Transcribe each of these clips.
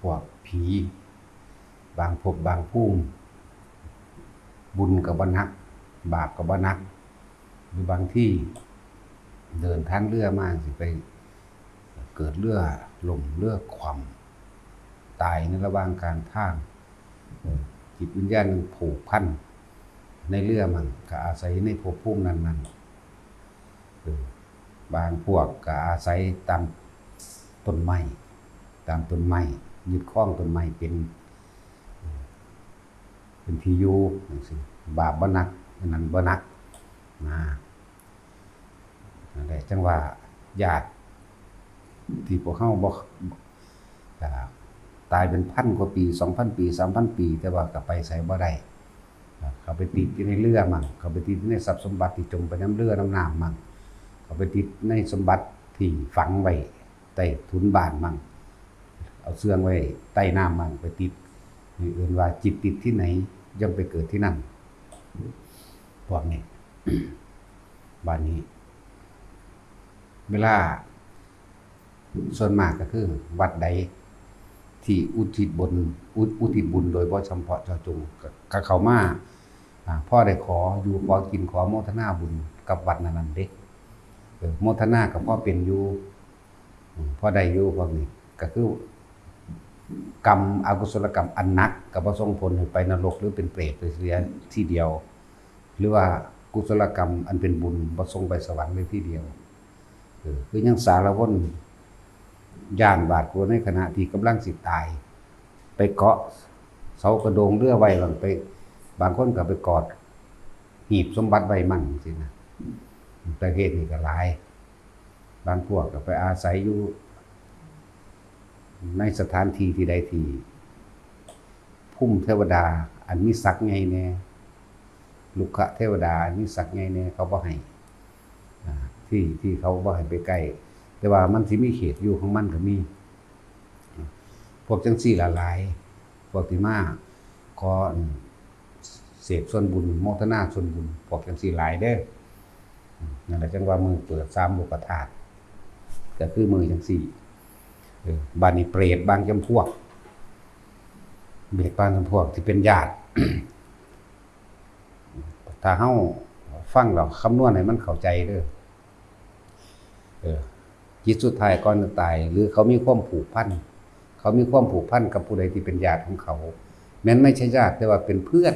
ວກຜີ ບາງພົບບາງພູມ ບຸນກໍບໍ່ໜັກ ບາບກໍບໍ່ໜັກ ຫຼືບາງທີເດີນທາງເຮືອມາ ຊິໄປເກີດເຮືອລົ້ມເຮືອຂວ້ຳ ຕາຍໃນລະຫວ່າງກາງທາງ. ເອີ ຈິດວິນຍານມັນຜູກພັນໃນເຮືອມັນ ກໍອາໄສໃນພົບພູມນັ້ນໆ. ເອີ ບາງພວກກໍອາໄສຕາມຕົ້ນໄມ້ ຕາມຕົ້ນໄມ້ ຍຶດຄອງຕົ້ນໄມ້ເປັນ ເປັນທີ່ຢູ່ຈັ່ງຊີ້ ບາບບໍ່ໜັກ ອັນນັ້ນບໍ່ໜັກນະ. ນັ້ນແຫຼະ ຈັ່ງວ່າຍາດທີ່ພວກເຮົາບໍ່ ອ່າ ຕາຍເປັນພັນກວ່າປີ ສອງພັນປີ ສາມພັນປີ ແຕ່ວ່າກໍໄປໃສບໍ່ໄດ້. ເຂົາໄປຕິດຢູ່ໃນເຮືອມັ້ງ ເຂົາໄປຕິດຢູ່ໃນຊັບສົມບັດທີ່ຈົມໄປນຳເຮືອນຳນ້ຳມັ້ງ ເຂົາໄປຕິດໃນສົມບັດທີ່ຝັງໄວ້ໃຕ້ຖົງບ້ານມັ້ງ ເອົາເຊື່ອງໄວ້ໃຕ້ນ້ຳມັ້ງ ໄປຕິດ ນີ້ເອີ້ນວ່າຈິດຕິດທີ່ໃດ ຍ່ອມໄປເກີດທີ່ນັ້ນ ພວກນີ້. ບາດນີ້ ເວລາ ສ່ວນມາກກໍຄືວັດໃດທີ່ອຸທິດບຸນ ອຸ ອຸທິດບຸນໂດຍບໍ່ສຳເພາະເຈາະຈົງ ກໍ ກໍເຂົ້າມາ ອ່າ ພໍໄດ້ຂໍຢູ່ຂໍກິນ ຂໍໂມທະນາບຸນກັບວັດນັ້ນໆເດ້. ເອີ ໂມທະນາກໍພໍເປັນຢູ່ ອືມ ພໍໄດ້ຢູ່ພວກນີ້ ກໍຄືກຳ ອະກຸສົລະກຳອັນໜັກ ກໍບໍ່ສົ່ງຜົນໃຫ້ໄປນະລົກ ຫຼືເປັນເປດໄປເສຍທີດຽວ ຫຼືວ່າກຸສົລະກຳອັນເປັນບຸນບໍ່ສົ່ງໄປສະຫວັນເລີຍທີດຽວ. ເອີ ຄືຍັງສາລະວົນຢ້ານຫວາດກົວໃນຂະນະທີ່ກຳລັງຊິຕາຍ ໄປເກາະເສົາກະໂດງເຮືອໄວ້ ບາງ ໄປ ບາງຄົນກໍໄປກອດ ຮີບສົມບັດໄວ້ໝັ້ນຈັ່ງຊີ້ນະ. ປະເພດນີ້ກໍຫຼາຍ ບາງພວກກໍໄປອາໄສຢູ່ໃນສະຖານທີ່ທີ່ໃດທີ່ພູມເທວະດາອັນມີສັກໃຫຍ່ແດ່ ລຸກຂະເທວະດາອັນມີສັກໃຫຍ່ແດ່ ເຂົາບໍ່ໃຫ້ ອາ ທີ່ ທີ່ເຂົາບໍ່ໃຫ້ໄປໃກ້ ແຕ່ວ່າມັນຊິມີເຂດຢູ່ຂອງມັນກໍມີ. ພວກຈັ່ງຊີ້ລະຫຼາຍ ພວກທີ່ມາຂໍ ອັນ ເສກສ່ວນບຸນ ໂມທະນາສ່ວນບຸນ ພວກຈັ່ງຊີ້ຫຼາຍເດີ້. ອືມ ນັ້ນລະ ຈັ່ງວ່າມື້ເປີດສາມໂລກະທາດ ກໍຄືມື້ຈັ່ງຊີ້. ເອີ ບາດນີ້ເປດບາງຈຳພວກ ເປດບາງຈຳພວກທີ່ເປັນຍາດ ຖ້າເຮົາຟັງແລ້ວຄຳນວນໃຫ້ມັນເຂົ້າໃຈເດີ້. ເອີ ຈິດສຸດທ້າຍກ່ອນຈະຕາຍ ຫຼືເຂົາມີຄວາມຜູກພັນ ເຂົາມີຄວາມຜູກພັນກັບຜູ້ໃດທີ່ເປັນຍາດຂອງເຂົາ ແມ່ນໄມ່ໃຊ່ຍາດ ແຕ່ວ່າເປັນເພື່ອນ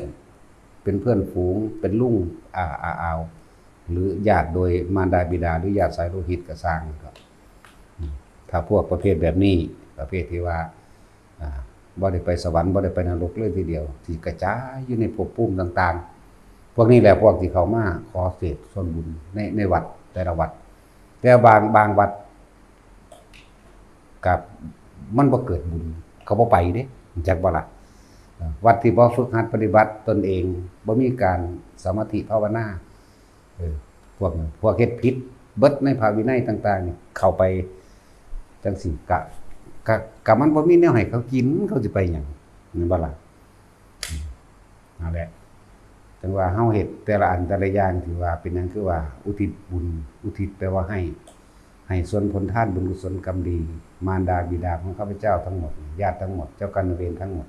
ເປັນເພື່ອນຝູງ ເປັນລຸງ ອາ ອາອາວ ຫຼືຍາດໂດຍມານດາບິດາ ຫຼືຍາດສາຍໂລຫິດກໍຊ່າງ. ອືມ ຖ້າພວກປະເພດແບບນີ້ ປະເພດທີ່ວ່າ ອ່າ ບໍ່ໄດ້ໄປສະຫວັນ ບໍ່ໄດ້ໄປນະລົກເລີຍທີດຽວ ທີ່ກະຈາຍຢູ່ໃນພົບພູມຕ່າງໆ. ພວກນີ້ແຫຼະ ພວກທີ່ເຂົ້າມາຂໍເສກສ່ວນບຸນໃນ ໃນວັດແຕ່ລະວັດ. ແຕ່ບາງ ບາງວັດ ກັບມັນບໍ່ເກີດບຸນ ເຂົາບໍ່ໄປເດ້ ຮູ້ຈັກບໍ່ລະ? ເອີ ວັດທີ່ບໍ່ຝຶກຫັດປະຕິບັດຕົນເອງ ບໍ່ມີການສະມາທິພາວະນາ ເອີ ພວກນັ້ນ ພວກເຮັດຜິດເບິດໃນພະວິໄນຕ່າງໆນີ້ ເຂົ້າໄປຈັ່ງຊີ້ ກະ ກະ ກະມັນບໍ່ມີແນວໃຫ້ເຂົາກິນ ເຂົາຊິໄປຫຍັງ ແມ່ນບໍ່ລະ? ອືມ ນັ້ນແຫຼະ ຈັ່ງວ່າເຮົາເຮັດແຕ່ລະອັນແຕ່ລະຢ່າງ ຖືວ່າເປັນຫຍັງ ຄືວ່າອຸທິດບຸນ ອຸທິດແປວ່າໃຫ້ ໃຫ້ສ່ວນຜົນທານບຸນກຸສົນກຳດີ ມານດາບິດາຂອງຂ້າພະເຈົ້າທັງໝົດ ຍາດທັງໝົດ ເຈົ້າກຳນາຍເວນທັງໝົດ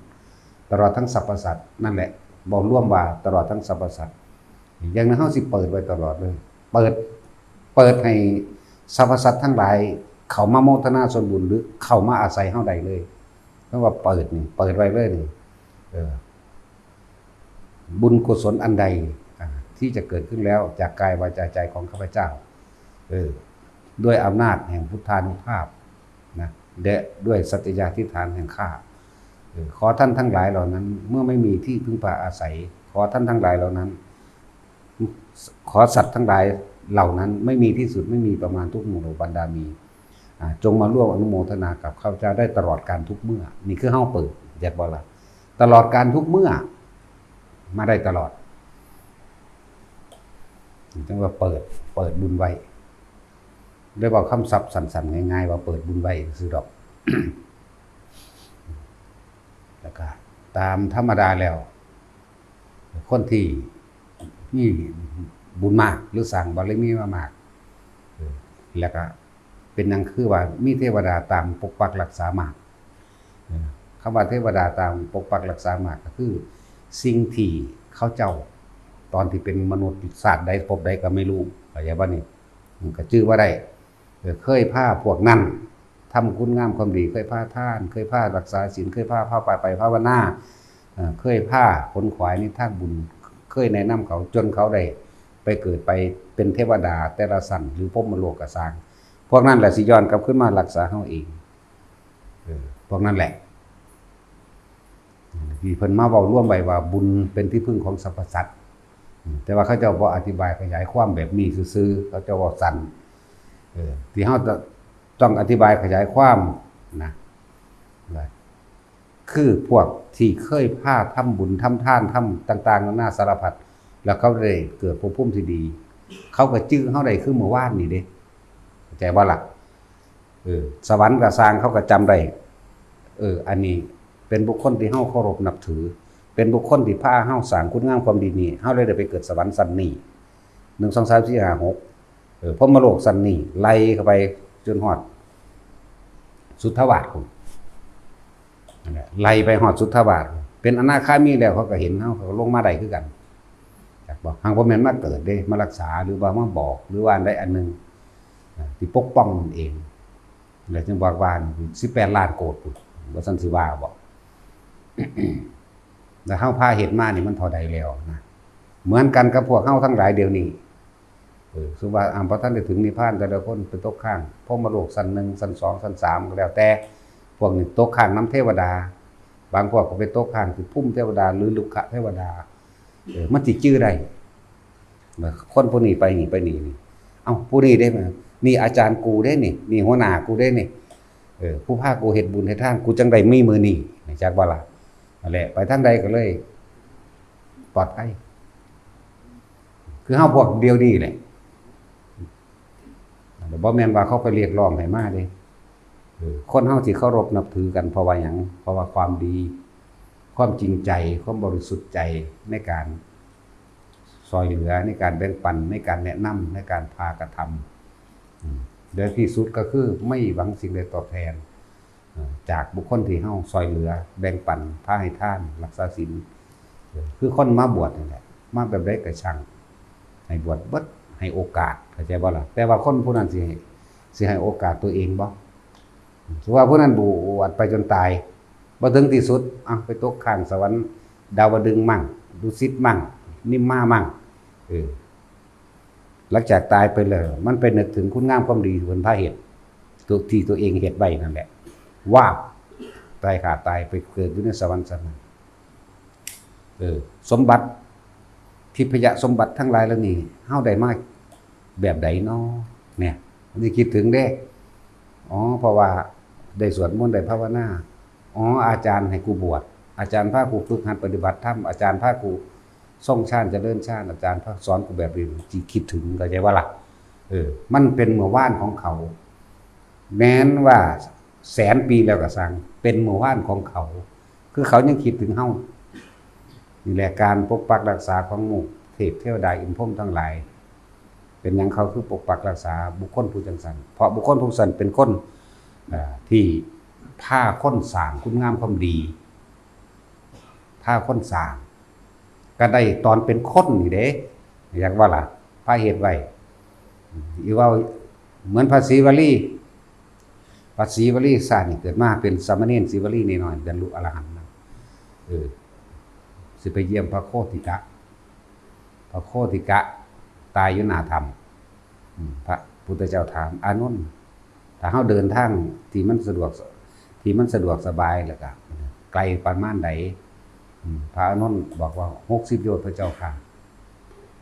ຕະຫຼອດທັງສັບພະສັດ ນັ້ນແຫຼະ ເວົ້າລວມວ່າຕະຫຼອດທັງສັບພະສັດ. ຢ່າງໜຶ່ງ ເຮົາຊິເປີດໄວ້ຕະຫຼອດເລີຍ ເປີດ ເປີດໃຫ້ສັບພະສັດທັງຫຼາຍເຂົ້າມາໂມທະນາສ່ວນບຸນ ຫຼື ເຂົ້າມາອາໄສເຮົາໄດ້ເລີຍ. ຄຳວ່າເປີດນີ້ ເປີດໄວ້ເລີຍນີ້ ເອີ ບຸນກຸສົນອັນໃດ ອ່າ ທີ່ຈະເກີດຂຶ້ນແລ້ວຈາກກາຍ ວາຈາ ໃຈຂອງຂ້າພະເຈົ້າ ເອີ ດ້ວຍອຳນາດແຫ່ງພຸດທານຸພາບນະ ແລະ ດ້ວຍສັດຈະຍາທິຖານແຫ່ງຂ້າ ເອີ ຂໍທ່ານທັງຫຼາຍເຫຼົ່ານັ້ນ ເມື່ອໄມ່ມີທີ່ເພິ່ງພາອາໄສ ຂໍທ່ານທັງຫຼາຍເຫຼົ່ານັ້ນ ຂໍສັດທັງຫຼາຍເຫຼົ່ານັ້ນ ໄມ່ມີທີ່ສຸດ ໄມ່ມີປະມານ ທຸກໝູ່ເຫຼົ່າບັນດາມີ ອ່າ ຈົ່ງມາຮ່ວມອະນຸໂມທະນາກັບຂ້າພະເຈົ້າໄດ້ຕະຫຼອດການທຸກເມື່ອ. ນີ້ຄືເຮົາເປີດ ເຫັນບໍ່ລະ? ຕະຫຼອດການທຸກເມື່ອ ມາໄດ້ຕະຫຼອດ. ຈັ່ງວ່າເປີດ ເປີດບຸນໄວ້ ໄດ້ເວົ້າຄຳສັບສັ້ນໆ ງ່າຍໆ ວ່າເປີດບຸນໄວ້ຊື່ດອກ. ແລ້ວກະຕາມທຳມະດາແລ້ວ ຄົນທີ່ມີບຸນມາກ ຫຼື ສ້າງບາລະມີມາມາກ ເອີ ແລ້ວກະເປັນຫຍັງຄືວ່າມີເທວະດາຕາມປົກປັກຮັກສາມາກ ເອີ ຄຳວ່າເທວະດາຕາມປົກປັກຮັກສາມາກ ກໍຄືສິ່ງທີ່ເຂົາເຈົ້າ ຕອນທີ່ເປັນມະນຸດຊາດໃດພົບໃດກໍໄມ່ຮູ້ ເຂົ້າໃຈບໍ່ນີ້? ກໍຈື່ບໍ່ໄດ້. ເອີ ເຄີຍພາພວກນັ້ນທຳຄຸນງາມຄວາມດີ, ເຄີຍພາທານ, ເຄີຍພາຮັກສາສິນ, ເຄີຍພາພາໄປພາວະນາ, ເອີ ເຄີຍພາຂົນຂວາຍໃນທາງບຸນ, ເຄີຍແນະນຳເຂົາ ຈົນເຂົາໄດ້ໄປເກີດໄປເປັນເທວະດາແຕ່ລະຊັ້ນ ຫຼື ພົມມະໂລກກໍຊ່າງ, ພວກນັ້ນແຫຼະຊິຍ້ອນກັບຄືນມາຮັກສາເຮົາເອງ. ເອີ ພວກນັ້ນແຫຼະ ທີ່ເພິ່ນມາເວົ້າລວມໄວ້ວ່າ ບຸນເປັນທີ່ເພິ່ງຂອງສັບພະສັດ, ແຕ່ວ່າເຂົາເຈົ້າບໍ່ອະທິບາຍຂະຫຍາຍຄວາມແບບນີ້ຊື່ໆ, ເຂົາເຈົ້າເວົ້າສັ້ນ. ເອີ ທີ່ເຮົາຕ້ອງອະທິບາຍຂະຫຍາຍຄວາມນະ ວ່າຄືພວກທີ່ເຄີຍພາທຳບຸນທຳທານ ທຳຕ່າງໆນານາສາລະພັດ ແລ້ວເຂົາໄດ້ເກີດພົບພູມທີ່ດີ, ເຂົາກໍຈື່ເຮົາໄດ້ຄືມື້ວານນີ້ເດ້ ເຂົ້າໃຈບໍ່ລະ? ເອີ ສະຫວັນກໍຊ່າງ ເຂົາກໍຈຳໄດ້ ເອີ ອັນນີ້ເປັນບຸກຄົນທີ່ເຮົາເຄົາລົບນັບຖື, ເປັນບຸກຄົນທີ່ພາເຮົາສ້າງຄຸນງາມຄວາມດີນີ້, ເຮົາເລີຍໄດ້ໄປເກີດສະຫວັນຊັ້ນນີ້ ໜຶ່ງ ສອງ ສາມ ສີ່ ຫ້າ ຫົກ ເອີ ພົມມະໂລກຊັ້ນນີ້ ໄລ່ເຂົ້າໄປຈົນຮອດສຸດທະວາດພຸ້ນ. ນັ້ນແຫຼະ ໄລ່ໄປຮອດສຸດທະວາດ ເປັນອະນາຄາມີແລ້ວ ເຂົາກໍເຫັນເຮົາ ເຂົາກໍລົງມາໄດ້ຄືກັນ ຈັກບໍ່? ຫາກບໍ່ແມ່ນມາເກີດເດ້ ມາຮັກສາ ຫຼືວ່າມາບອກ ຫຼືວ່າອັນໃດອັນໜຶ່ງ ເອີ ທີ່ປົກປ້ອງຕົນເອງ ແລ້ວຈຶ່ງບອກວ່າສິບແປດລ້ານໂກດພຸ້ນ ບໍ່ຊັ້ນຊິວ່າບໍ່? ແລ້ວເຮົາພາເຮັດມານີ້ມັນເທົ່າໃດແລ້ວນະ? ເໝືອນກັນກັບພວກເຮົາທັງຫຼາຍດຽວນີ້ ເອີ ສົມມຸດວ່າ ອາ ບໍ່ທັນໄດ້ເຖິງນິບພານ ແຕ່ລະຄົນໄປຕົກຄ້າງພົມມະໂລກຊັ້ນໜຶ່ງ ຊັ້ນສອງ ຊັ້ນສາມ ກໍແລ້ວແຕ່, ພວກນີ້ຕົກຄ້າງນຳເທວະດາ, ບາງພວກກໍໄປຕົກຄ້າງທີ່ພູມເທວະດາ ຫຼື ລຸກຂະເທວະດາ. ເອີ ມັນຊິຈື່ໄດ້ ຄົນຜູ້ນີ້ໄປນີ້ ໄປນີ້ນີ້ ເອົ້າ ຜູ້ນີ້ເດ້ ນີ້ອາຈານກູເດ້ນີ້ ນີ້ຫົວໜ້າກູເດ້ນີ້ ເອີ ຜູ້ພາກູເຮັດບຸນເຮັດທານ ກູຈັ່ງໄດ້ມີມື້ນີ້ ຮູ້ຈັກບໍ່ລະ? ນັ້ນແຫຼະ ໄປທາງໃດກໍເລີຍປອດໄພ ຄືເຮົາພວກດຽວນີ້ແຫຼະ. ບໍ່ແມ່ນວ່າເຂົາໄປຮຽກຮ້ອງໃຫ້ມາເດ້. ເອີ ຄົນເຮົາທີ່ເຄົາລົບນັບຖືກັນ ເພາະວ່າຫຍັງ? ເພາະວ່າຄວາມດີ, ຄວາມຈິງໃຈ, ຄວາມບໍລິສຸດໃຈໃນການຊ່ອຍເຫຼືອ, ໃນການແບ່ງປັນ, ໃນການແນະນຳ, ໃນການພາກະທຳ. ອາ ໃນທີ່ສຸດກໍຄືໄມ່ຫວັງສິ່ງໃດຕອບແທນ ເອີ ຈາກບຸກຄົນທີ່ເຮົາຊ່ອຍເຫຼືອ, ແບ່ງປັນ, ພາໃຫ້ທານ, ຮັກສາສິນ. ເອີ ຄືຄົນມາບວດນີ້ແຫຼະ, ມາແບບໃດກໍຊ່າງ, ໃຫ້ບວດເບິດ, ໃຫ້ໂອກາດ, ເຂົ້າໃຈບໍ່ລະ? ແຕ່ວ່າຄົນຜູ້ນັ້ນຊິໃຫ້, ຊິໃຫ້ໂອກາດຕົວເອງບໍ່? ສົມມຸດວ່າຜູ້ນັ້ນບວດໄປຈົນຕາຍ, ບໍ່ເຖິງທີ່ສຸດ, ເອົາ ໄປຕົກຄ້າງສະຫວັນດາວະດຶງມັ້ງ, ດຸສິດມັ້ງ, ນິມມາມັ້ງ. ເອີ ຫຼັງຈາກຕາຍໄປແລ້ວ ມັນໄປນຶກເຖິງຄຸນງາມຄວາມດີທີ່ເພິ່ນພາເຮັດ, ຕົວທີ່ຕົວເອງເຮັດໄວ້ນັ້ນແຫຼະ, ວາບ ຕາຍຂາດຕາຍໄປເກີດຢູ່ໃນສະຫວັນຊັ້ນນັ້ນ. ເອີ ສົມບັດ ທິບພະຍະສົມບັດທັງຫຼາຍເຫຼົ່ານີ້ ເຮົາໄດ້ມາແບບໃດນໍ? ແນ່ ມັນຊິຄິດເຖິງເດ້. ອໍ ເພາະວ່າໄດ້ສວດມົນ ໄດ້ພາວະນາ. ອໍ ອາຈານໃຫ້ກູບວດ, ອາຈານພາກູຝຶກຫັດປະຕິບັດທຳ, ອາຈານພາກູຊົງຊານ ຈະເລີນຊານ, ອາຈານພາສອນກູແບບນີ້, ຊິຄິດເຖິງ, ເຂົ້າໃຈບໍ່ລະ? ເອີ ມັນເປັນເມື່ອວານຂອງເຂົາ, ແມ່ນວ່າແສນປີແລ້ວກໍຊ່າງ, ເປັນເມື່ອວານຂອງເຂົາ, ຄືເຂົາຍັງຄິດເຖິງເຮົາ. ນີ້ແຫຼະ ການປົກປັກຮັກສາຂອງໝູ່ເທບເທວະດາອິນພົມທັງຫຼາຍ. ເປັນຫຍັງເຂົາຄືປົກປັກຮັກສາບຸກຄົນຜູ້ຈັ່ງຊັ້ນ? ເພາະບຸກຄົນຜູ້ຊັ້ນເປັນຄົນ ເອີ ທີ່ພາຄົນສ້າງຄຸນງາມຄວາມດີ, ພາຄົນສ້າງ ກໍໄດ້ຕອນເປັນຄົນນີ້ເດ້, ຢາກວ່າລະ ພາເຮັດໄວ້. ອີເວົ້າເໝືອນພະສີວະລີ, ພະສີວະລີຊາດນີ້ເກີດມາເປັນສາມະເນນສີວະລີນ້ອຍໆ ບັນລຸອະລະຫັນນະ. ເອີ ຊິໄປຢ້ຽມພະໂຄຕິກະ, ພະໂຄຕິກະຕາຍຢູ່ໜ້າຖ້ຳ. ອືມ ພະພຸດທະເຈົ້າຖາມ ອານົນ ຖ້າເຮົາເດີນທາງທີ່ມັນສະດວກ ທີ່ມັນສະດວກສະບາຍ ແລ້ວກະໄກປະມານໃດ? ອືມ ພະອານົນບອກວ່າ ຫົກສິບໂຍດ ພະເຈົ້າຂ້າ.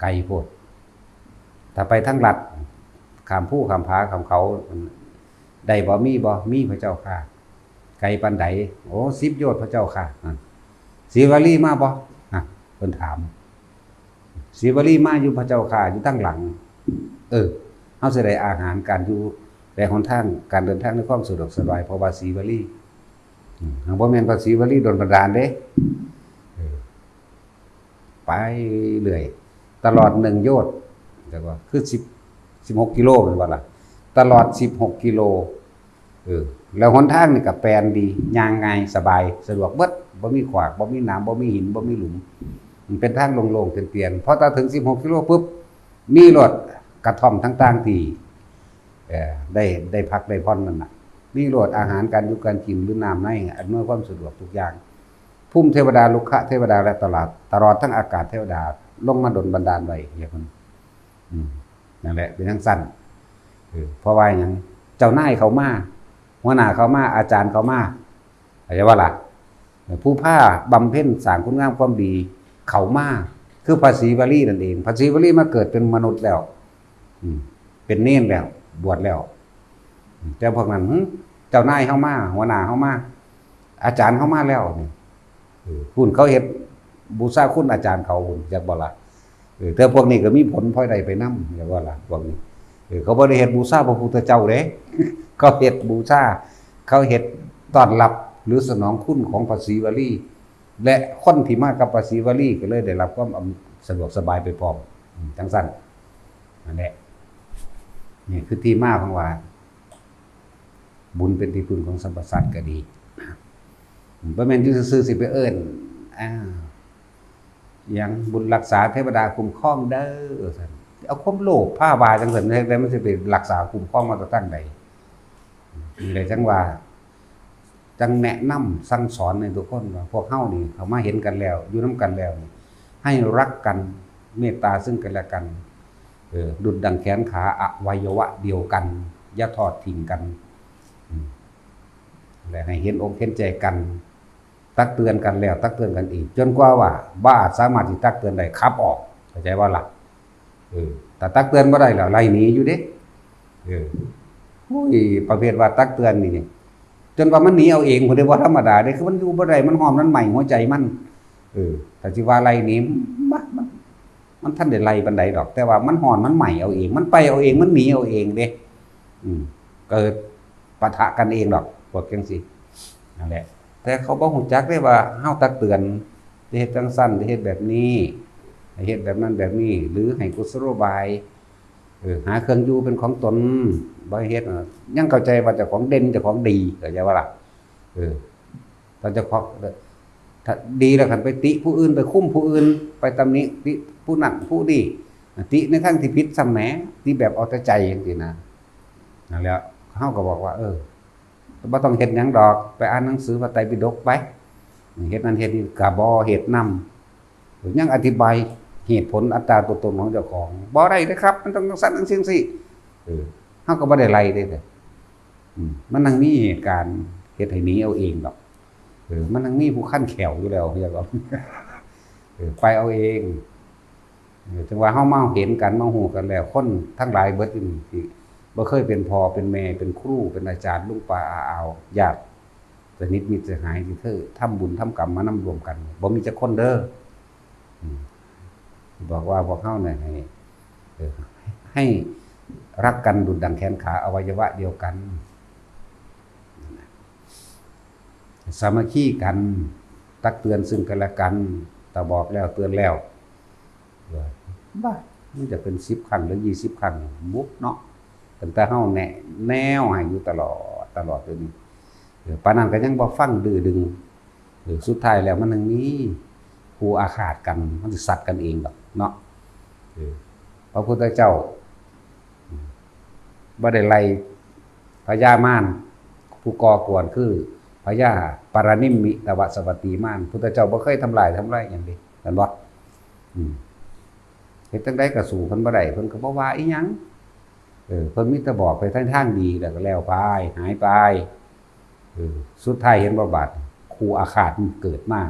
ໄກໂພດ. ຖ້າໄປທາງລັດ ຂ້າມພູ ຂ້າມຜາ ຂ້າມເຂົາ ໄດ້ບໍ່? ມີບໍ່? ມີ ພະເຈົ້າຂ້າ. ໄກປານໃດ? ໂອ້ ສິບໂຍດ ພະເຈົ້າຂ້າ. ນັ້ນ ສີວະລີມາບໍ່? ນະ ເພິ່ນຖາມ. ສີວະລີມາຢູ່ ພະເຈົ້າຂ້າ, ຢູ່ທາງຫຼັງ. ເອີ ເຮົາຊິໄດ້ອາຫານການຢູ່ ແລະ ຫົນທາງການເດີນທາງໃນຄວາມສະດວກສະບາຍ ເພາະວ່າສີວະລີ. ອືມ ຫາກບໍ່ແມ່ນພະສີວະລີດົນບັນດານເດ້. ເອີ ໄປເລື້ອຍ ຕະຫຼອດໜຶ່ງໂຍດ ຈັກວ່າ ຄືສິບ ສິບຫົກກິໂລແມ່ນບໍ່ລະ? ຕະຫຼອດສິບຫົກກິໂລ ເອີ ແລ້ວຫົນທາງນີ້ກໍແປນດີ ຍ່າງງ່າຍ ສະບາຍ ສະດວກເບິດ ບໍ່ມີຂວາກ ບໍ່ມີໜາມ ບໍ່ມີຫີນ ບໍ່ມີຫຼຸມ ມັນເປັນທາງໂລ່ງໆ ຕຽນໆ. ພໍຕາເຖິງສິບຫົກກິໂລປຶບ ມີໂລດກະທ່ອມຕ່າງໆ ທີ່ ເອີ ໄດ້ ໄດ້ພັກໄດ້ຜ່ອນນັ້ນນະ ມີໂລດອາຫານການຢູ່ການກິນ ຫຼື ນ້ຳໃນ ອຳນວຍຄວາມສະດວກທຸກຢ່າງ. ພູມເທວະດາ ລຸກຂະເທວະດາ ແລະ ຕະຫຼາດ ຕະຫຼອດທັງອາກາດເທວະດາ ລົງມາດົນບັນດານໄວ້ໃຫ້ເພິ່ນ. ອືມ ນັ້ນແຫຼະ ເປັນຈັ່ງຊັ້ນ. ເອີ ເພາະວ່າຫຍັງ? ເຈົ້ານາຍເຂົາມາ ຫົວໜ້າເຂົາມາ ອາຈານເຂົາມາ ເຂົ້າໃຈບໍ່ລະ? ເອີ ຜູ້ພາບຳເພັນສ້າງຄຸນງາມຄວາມດີເຂົ້າມາ ຄືພະສີວະລີນັ້ນເອງ. ພະສີວະລີມາເກີດເປັນມະນຸດແລ້ວ ອືມ ເປັນເນນແລ້ວ ບວດແລ້ວ. ແຕ່ພວກນັ້ນ ຫຶ ເຈົ້ານາຍເຮົາມາ ຫົວໜ້າເຮົາມາ ອາຈານເຮົາມາແລ້ວນີ້ ເອີ ພຸ້ນເຂົາເຮັດບູຊາຄຸນອາຈານເຂົາພຸ້ນ ຈັກບໍ່ລະ? ເອີ ແຕ່ພວກນີ້ກໍມີຜົນພອຍໄດ້ໄປນຳ ຈັກບໍ່ລະ? ພວກນີ້ ເອີ ເຂົາບໍ່ໄດ້ເຮັດບູຊາພະພຸດທະເຈົ້າເດ້ ເຂົາເຮັດບູຊາ ເຂົາເຮັດຕ້ອນຮັບ ຫຼື ສະໜອງຄຸນຂອງພະສີວະລີ ແລະ ຄົນທີ່ມາກັບພະສີວະລີກໍເລີຍໄດ້ຮັບຄວາມອຳ ສະດວກສະບາຍໄປພ້ອມ ອືມ ຈັ່ງຊັ້ນ. ນັ້ນແຫຼະ ນີ້ຄືທີ່ມາຂອງວ່າ ບຸນເປັນທີ່ເພິ່ງຂອງສັບພະສັດກໍດີ. ບໍ່ແມ່ນຢູ່ຊື່ໆ ຊິໄປເອີ້ນ ອາ ຫຍັງ ບຸນຮັກສາເທວະດາຄຸ້ມຄອງເດີ ວ່າຊັ້ນ. ເອົາຄວາມໂລບພາວ່າຈັ່ງຊັ້ນ ແລ້ວມັນຊິໄປຮັກສາຄຸ້ມຄອງມາແຕ່ທາງໃດ? ນີ້ແຫຼະ ຈັ່ງວ່າ ຈັ່ງແນະນຳສັ່ງສອນໃຫ້ທຸກຄົນວ່າ ພວກເຮົານີ້ເຂົ້າມາເຫັນກັນແລ້ວ ຢູ່ນຳກັນແລ້ວນີ້ ໃຫ້ຮັກກັນ ເມດຕາເຊິ່ງກັນແລະກັນ ເອີ ດຸດດັ່ງແຂນຂາອະໄວຍະວະດຽວກັນ ຢ່າທອດຖິ້ມກັນ ອືມ ແລະ ໃຫ້ເຫັນອົກເຫັນໃຈກັນ ຕັກເຕືອນກັນແລ້ວຕັກເຕືອນກັນອີກ ຈົນກວ່າວ່າບໍ່ອາດສາມາດຊິຕັກເຕືອນໄດ້ ຂັບອອກ ເຂົ້າໃຈບໍ່ລະ? ເອີ ຖ້າຕັກເຕືອນບໍ່ໄດ້ແລ້ວໄລ່ໜີຢູ່ເດ້. ເອີ ໂອ້ຍ ປະເພດວ່າຕັກເຕືອນນີ້ ຈົນວ່າມັນໜີເອົາເອງພຸ້ນເດ້ ບໍ່ທຳມະດາເດ້ ຄືມັນຢູ່ບໍ່ໄດ້ ມັນຮ້ອນ ມັນໄໝ້ຫົວໃຈມັນ. ເອີ ຖ້າຊິວ່າໄລ່ໜີ ມັນ ມັນ ມັນທັນໄດ້ໄລ່ປານໃດດອກ ແຕ່ວ່າມັນຮ້ອນ ມັນໄໝ້ເອົາເອງ ມັນໄປເອົາເອງ ມັນໜີເອົາເອງເດ້. ອືມ ເກີດປະທະກັນເອງດອກ ພວກຈັ່ງຊີ້ ນັ້ນແຫຼະ. ແຕ່ເຂົາບໍ່ຮູ້ຈັກເດ້ວ່າເຮົາຕັກເຕືອນ ຈະເຮັດຈັ່ງຊັ້ນ ຈະເຮັດແບບນີ້ ໃຫ້ເຮັດແບບນັ້ນແບບນີ້ ຫຼື ໃຫ້ກຸສະໂລບາຍ ເອີ ຫາເຄື່ອງຢູ່ເປັນຂອງຕົນ ບໍ່ໃຫ້ເຮັດ ຍັງເຂົ້າໃຈວ່າເຈົ້າຂອງເດັ່ນ ເຈົ້າຂອງດີ ເຂົ້າໃຈບໍ່ລະ? ເອີ ຖ້າເຈົ້າຂອງ ຖ້າດີແລ້ວ ຄັນໄປຕິຜູ້ອື່ນ ໄປຄຸມຜູ້ອື່ນ ໄປຕຳໜິຕິຜູ້ນັ້ນຜູ້ນີ້ ຕິໃນທາງທີ່ຜິດຊ້ຳແໝ ຕິແບບເອົາແຕ່ໃຈຈັ່ງຊີ້ນະ. ນັ້ນແຫຼະ ເຮົາກໍບອກວ່າ ເອີ ບໍ່ຕ້ອງເຮັດຫຍັງດອກ ໄປອ່ານໜັງສືພະໄຕປິດົກໄປ ເຮັດນັ້ນເຮັດນີ້ ກໍບໍ່ເຮັດນຳ ຍັງອະທິບາຍເຫດຜົນອັດຕາຕົວຕົນຂອງເຈົ້າຂອງ ບໍ່ໄດ້ເດ້ຄັບ ມັນຕ້ອງຈັ່ງຊັ້ນຈັ່ງຊີ້ຈັ່ງຊີ້ ເອີ ເຮົາກໍບໍ່ໄດ້ໄລ່ເດ້ ອືມ ມັນຍັງມີເຫດການເຮັດໃຫ້ໜີເອົາເອງດອກ ເອີ ມັນຍັງມີຜູ້ຄັນແຂ້ວຢູ່ແລ້ວ ເອີ ໄປເອົາເອງ. ເອີ ຈັ່ງວ່າເຮົາມາເຫັນກັນ ມາຮູ້ກັນແລ້ວ ຄົນທັງຫຼາຍເບິດຢູ່ນີ້ ທີ່ບໍ່ເຄີຍເປັນພໍ່ເປັນແມ່ ເປັນຄູເປັນອາຈານ ລຸງປ້າອາອາວ ຍາດສະໜິດມິດສະຫາຍ ທີ່ເຄີຍທຳບຸນທຳກຳມານຳຮ່ວມກັນ ບໍ່ມີຈັກຄົນເດີ. ອືມ ບອກວ່າພວກເຮົານີ້ໃຫ້ ເອີ ໃຫ້ຮັກກັນດຸດດັ່ງແຂນຂາອະໄວຍະວະດຽວກັນ ສາມັກຄີກັນ ຕັກເຕືອນເຊິ່ງກັນແລະກັນ ຕາບອກແລ້ວເຕືອນແລ້ວ ເອີ ບ້າ ມັນຈະເປັນສິບຄັ້ງ ຫຼື ຊາວຄັ້ງບຸເນາະ ຕັ້ງແຕ່ເຮົາແນະແນວໃຫ້ຢູ່ຕະຫຼອດ ຕະຫຼອດເລີຍນີ້ ເອີ ປານນັ້ນກໍຍັງບໍ່ຟັງ ດື້ດຶງ ເອີ ສຸດທ້າຍແລ້ວມັນຍັງມີຄູ່ອາຄາດກັນ ມັນຊິສັດກັນເອງດອກເນາະ ເອີ ພະພຸດທະເຈົ້າ ບໍ່ໄດ້ໄລ່ພະຍາມານ ຜູ້ກໍ່ກວນຄືພະຍາປະລະນິມມິຕະວະສະວັດຕີມານ ພຸດທະເຈົ້າບໍ່ເຄີຍທຳລາຍ ທຳລາຍຫຍັງເດ້ ແມ່ນບໍ່? ອືມ ເຮັດຈັ່ງໃດກໍສູ້ເພິ່ນບໍ່ໄດ້ ເພິ່ນກໍບໍ່ວ່າອີຫຍັງ ເອີ ເພິ່ນມີແຕ່ບອກໄປໃນທາງດີ ແລ້ວກໍແລ້ວໄປ ຫາຍໄປ. ເອີ ສຸດທ້າຍເຫັນບໍ່ບາດ ຄູ່ອາຄາດມັນເກີດມາ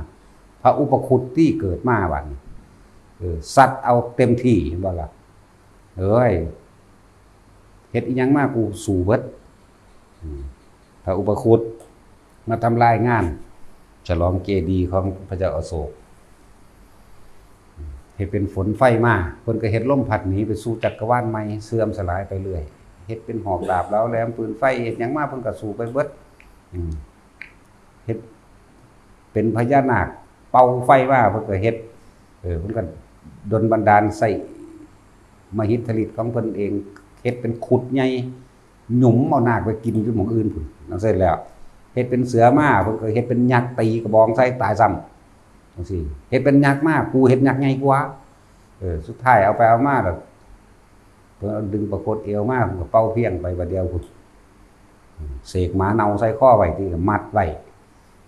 ພະອຸປະຄຸດຕິເກີດມາບາດນີ້ ເອີ ສັດເອົາເຕັມທີ່ ເຫັນບໍ່ລະ? ເອີຍ ເຮັດອີ່ຫຍັງມາກູສູ້ເບິດ ອືມ ພະອຸປະຄຸດມາທຳລາຍງານ ສະຫຼອງເຈດີຂອງພະເຈົ້າອະໂສກ ເຮັດເປັນຝົນໄຟມາ ເພິ່ນກໍເຮັດລົມພັດໜີໄປສູ່ຈັກກະວານໃໝ່ ເສື່ອມສະຫຼາຍໄປເລື້ອຍ ເຮັດເປັນຫອກດາບເລົາແຫຼມ ປືນໄຟ ເຮັດຫຍັງມາເພິ່ນກໍສູ້ໄປເບິດ ອືມ ເຮັດເປັນພະຍານາກເປົ່າໄຟມາ ເພິ່ນກໍເຮັດ ເອີ ເພິ່ນກໍດົນບັນດານໃຊ້ມະຫິດທະລິດຂອງເພິ່ນເອງ ເຮັດເປັນຂຸດໃຫຍ່ ຫຍຸມເອົານາກໄປກິນຢູ່ໝ່ອງອື່ນພຸ້ນ ຈັ່ງຊີ້ແລ້ວ. ເຮັດເປັນເສືອມາ ເພິ່ນກໍເຮັດເປັນຍັກ ຕີກະບອງໃສ່ຕາຍຊ້ຳ ຈັ່ງຊີ້. ເຮັດເປັນຍັກມາ ກູເຮັດຍັກໃຫຍ່ກວ່າ. ເອີ ສຸດທ້າຍເອົາໄປເອົາມາແລ້ວ ເພິ່ນເອົາດຶງປາກົດເອວມາ ເພິ່ນກໍເປົ່າພຽງໄປບາດດຽວພຸ້ນ. ເສກໝາເນົ່າໃສ່ຄໍໄວ້ ຕີກໍມັດໄວ້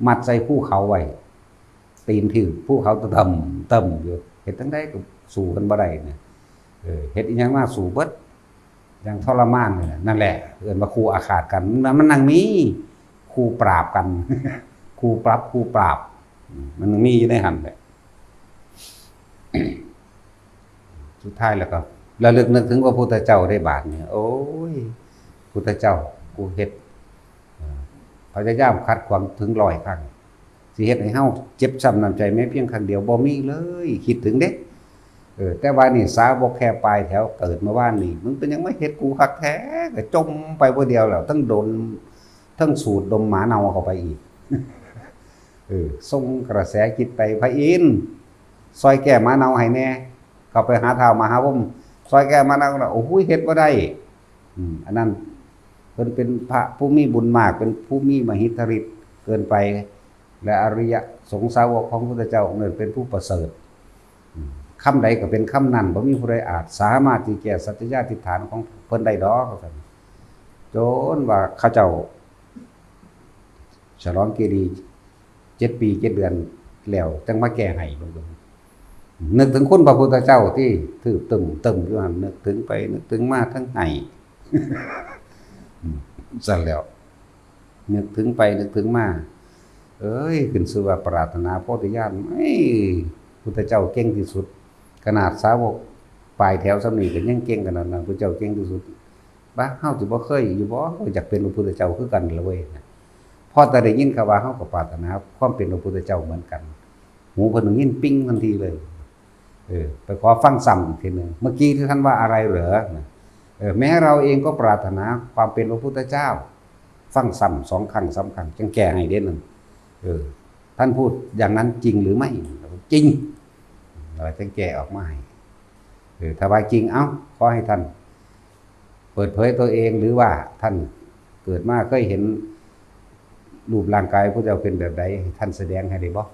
ມັດໃສ່ພູເຂົາໄວ້. ຕີນຖືກພູເຂົາຕະເຕີມເຕີມຢູ່ ເຮັດຈັ່ງໃດກໍສູ້ເພິ່ນບໍ່ໄດ້ນະ. ເອີ ເຮັດອີ່ຫຍັງມາສູ້ເບິດ ຢ່າງທໍລະມານນີ້ແຫຼະ. ນັ້ນແຫຼະເອີ້ນວ່າຄູ່ອາຄາດກັນ. ມັນ ມັນຍັງມີຄູ່ປາບກັນ ຄູ່ປັບຄູ່ປາບ ມັນຍັງມີຢູ່ໃນຫັ້ນແຫຼະ. ສຸດທ້າຍແລ້ວກໍລະລຶກນຶກເຖິງພະພຸດທະເຈົ້າໄດ້ບາດນີ້. ໂອ້ຍ ພຸດທະເຈົ້າ ກູເຮັດ ເອີ ພະຍາຍາມຂັດຂວາງເຖິງຮ້ອຍຄັ້ງ ຊິເຮັດໃຫ້ເຮົາເຈັບຊ້ຳນ້ຳໃຈແມ້ພຽງຄັ້ງດຽວບໍ່ມີເລີຍ. ຄິດເຖິງເດ້. ເອີ ແຕ່ວ່ານີ້ສາວົກແຄ່ປາຍແຖວເກີດເມື່ອວານນີ້ ມຶງເປັນຫຍັງມາເຮັດກູຄັກແທ້? ກໍຈົ່ມໄປຜູ້ດຽວແລ້ວ ທັງດົນ ທັງສູດດົມໝາເນົ່າເຂົ້າໄປອີກ. ເອີ ສົ່ງກະແສຈິດໄປ ພະອິນ ຊ່ອຍແກ້ໝາເນົ່າໃຫ້ແດ່. ເຂົ້າໄປຫາທ້າວມະຫາພົມ ຊ່ອຍແກ້ໝາເນົ່າ. ໂອ້ໂຫ ເຮັດບໍ່ໄດ້. ອືມ ອັນນັ້ນເພິ່ນເປັນພະຜູ້ມີບຸນມາກ ເປັນຜູ້ມີມະຫິດທະລິດເກີນໄປ ແລະ ອະລິຍະສົງສາວົກຂອງພຸດທະເຈົ້າເອີ້ນເປັນຜູ້ປະເສີດ. ອືມ ຄຳໃດກໍເປັນຄຳນັ້ນ ບໍ່ມີຜູ້ໃດອາດສາມາດທີ່ແກ້ສັດຈະຍາທິດຖານຂອງເພິ່ນໄດ້ດອກ ວ່າຊັ້ນ. ຈົນວ່າເຂົາເຈົ້າ ສະຫຼອງເຈດີເຈັດປີເຈັດເດືອນແລ້ວ ຈັ່ງມາແກ້ໃຫ້ເບິ່ງ. ນຶກເຖິງຄຸນພະພຸດທະເຈົ້າຕິ ຖືບຕຶ້ມຕຶ້ມຢູ່ຫັ້ນ ນຶກເຖິງໄປນຶກເຖິງມາ ທັງໄຫ້. ຊັ້ນແລ້ວ ນຶກເຖິງໄປນຶກເຖິງມາ ເອີຍ ຂຶ້ນຊື່ວ່າປາດຖະໜາໂພທິຍານ ເອີຍ ພຸດທະເຈົ້າເກັ່ງທີ່ສຸດ. ຂະໜາດສາວົກປາຍແຖວສ່ຳນີ້ກໍຍັງເກັ່ງຂະໜາດນັ້ນ ພະເຈົ້າເກັ່ງທີ່ສຸດ. ບາ ເຮົາຊິບໍ່ເຄີຍຢູ່ບໍ່? ເຮົາຢາກເປັນພະພຸດທະເຈົ້າຄືກັນລະເວີຍ. ພໍແຕ່ໄດ້ຍິນຄຳວ່າ ເຮົາກໍປາດຖະໜາຄວາມເປັນພະພຸດທະເຈົ້າເໝືອນກັນ. ຫູເພິ່ນໄດ້ຍິນປິງທັນທີເລີຍ. ເອີ ໄປຂໍຟັງຊ້ຳອີກເທື່ອໜຶ່ງ ເມື່ອກີ້ທີ່ທ່ານວ່າອະໄລເຫຼື? ເອີ ແມ້ເຮົາເອງກໍປາດຖະໜາຄວາມເປັນພະພຸດທະເຈົ້າ. ຟັງຊ້ຳສອງຄັ້ງສາມຄັ້ງ ຈຶ່ງແກ້ໃຫ້ເດ້ນັ້ນ. ເອີ ທ່ານພູດຢ່າງນັ້ນຈິງຫຼືໄມ່? ຈິງ. ແລ້ວຈຶ່ງແກ້ອອກມາໃຫ້. ເອີ ຖ້າວ່າຈິງ ເອົ້າ ຂໍໃຫ້ທ່ານ ເປີດເຜີຍຕົວເອງ ຫຼືວ່າທ່ານເກີດມາເຄີຍເຫັນຮູບຮ່າງກາຍພະເຈົ້າເປັນແບບໃດ ໃຫ້ທ່ານສະແດງໃຫ້ໄດ້ບໍ່?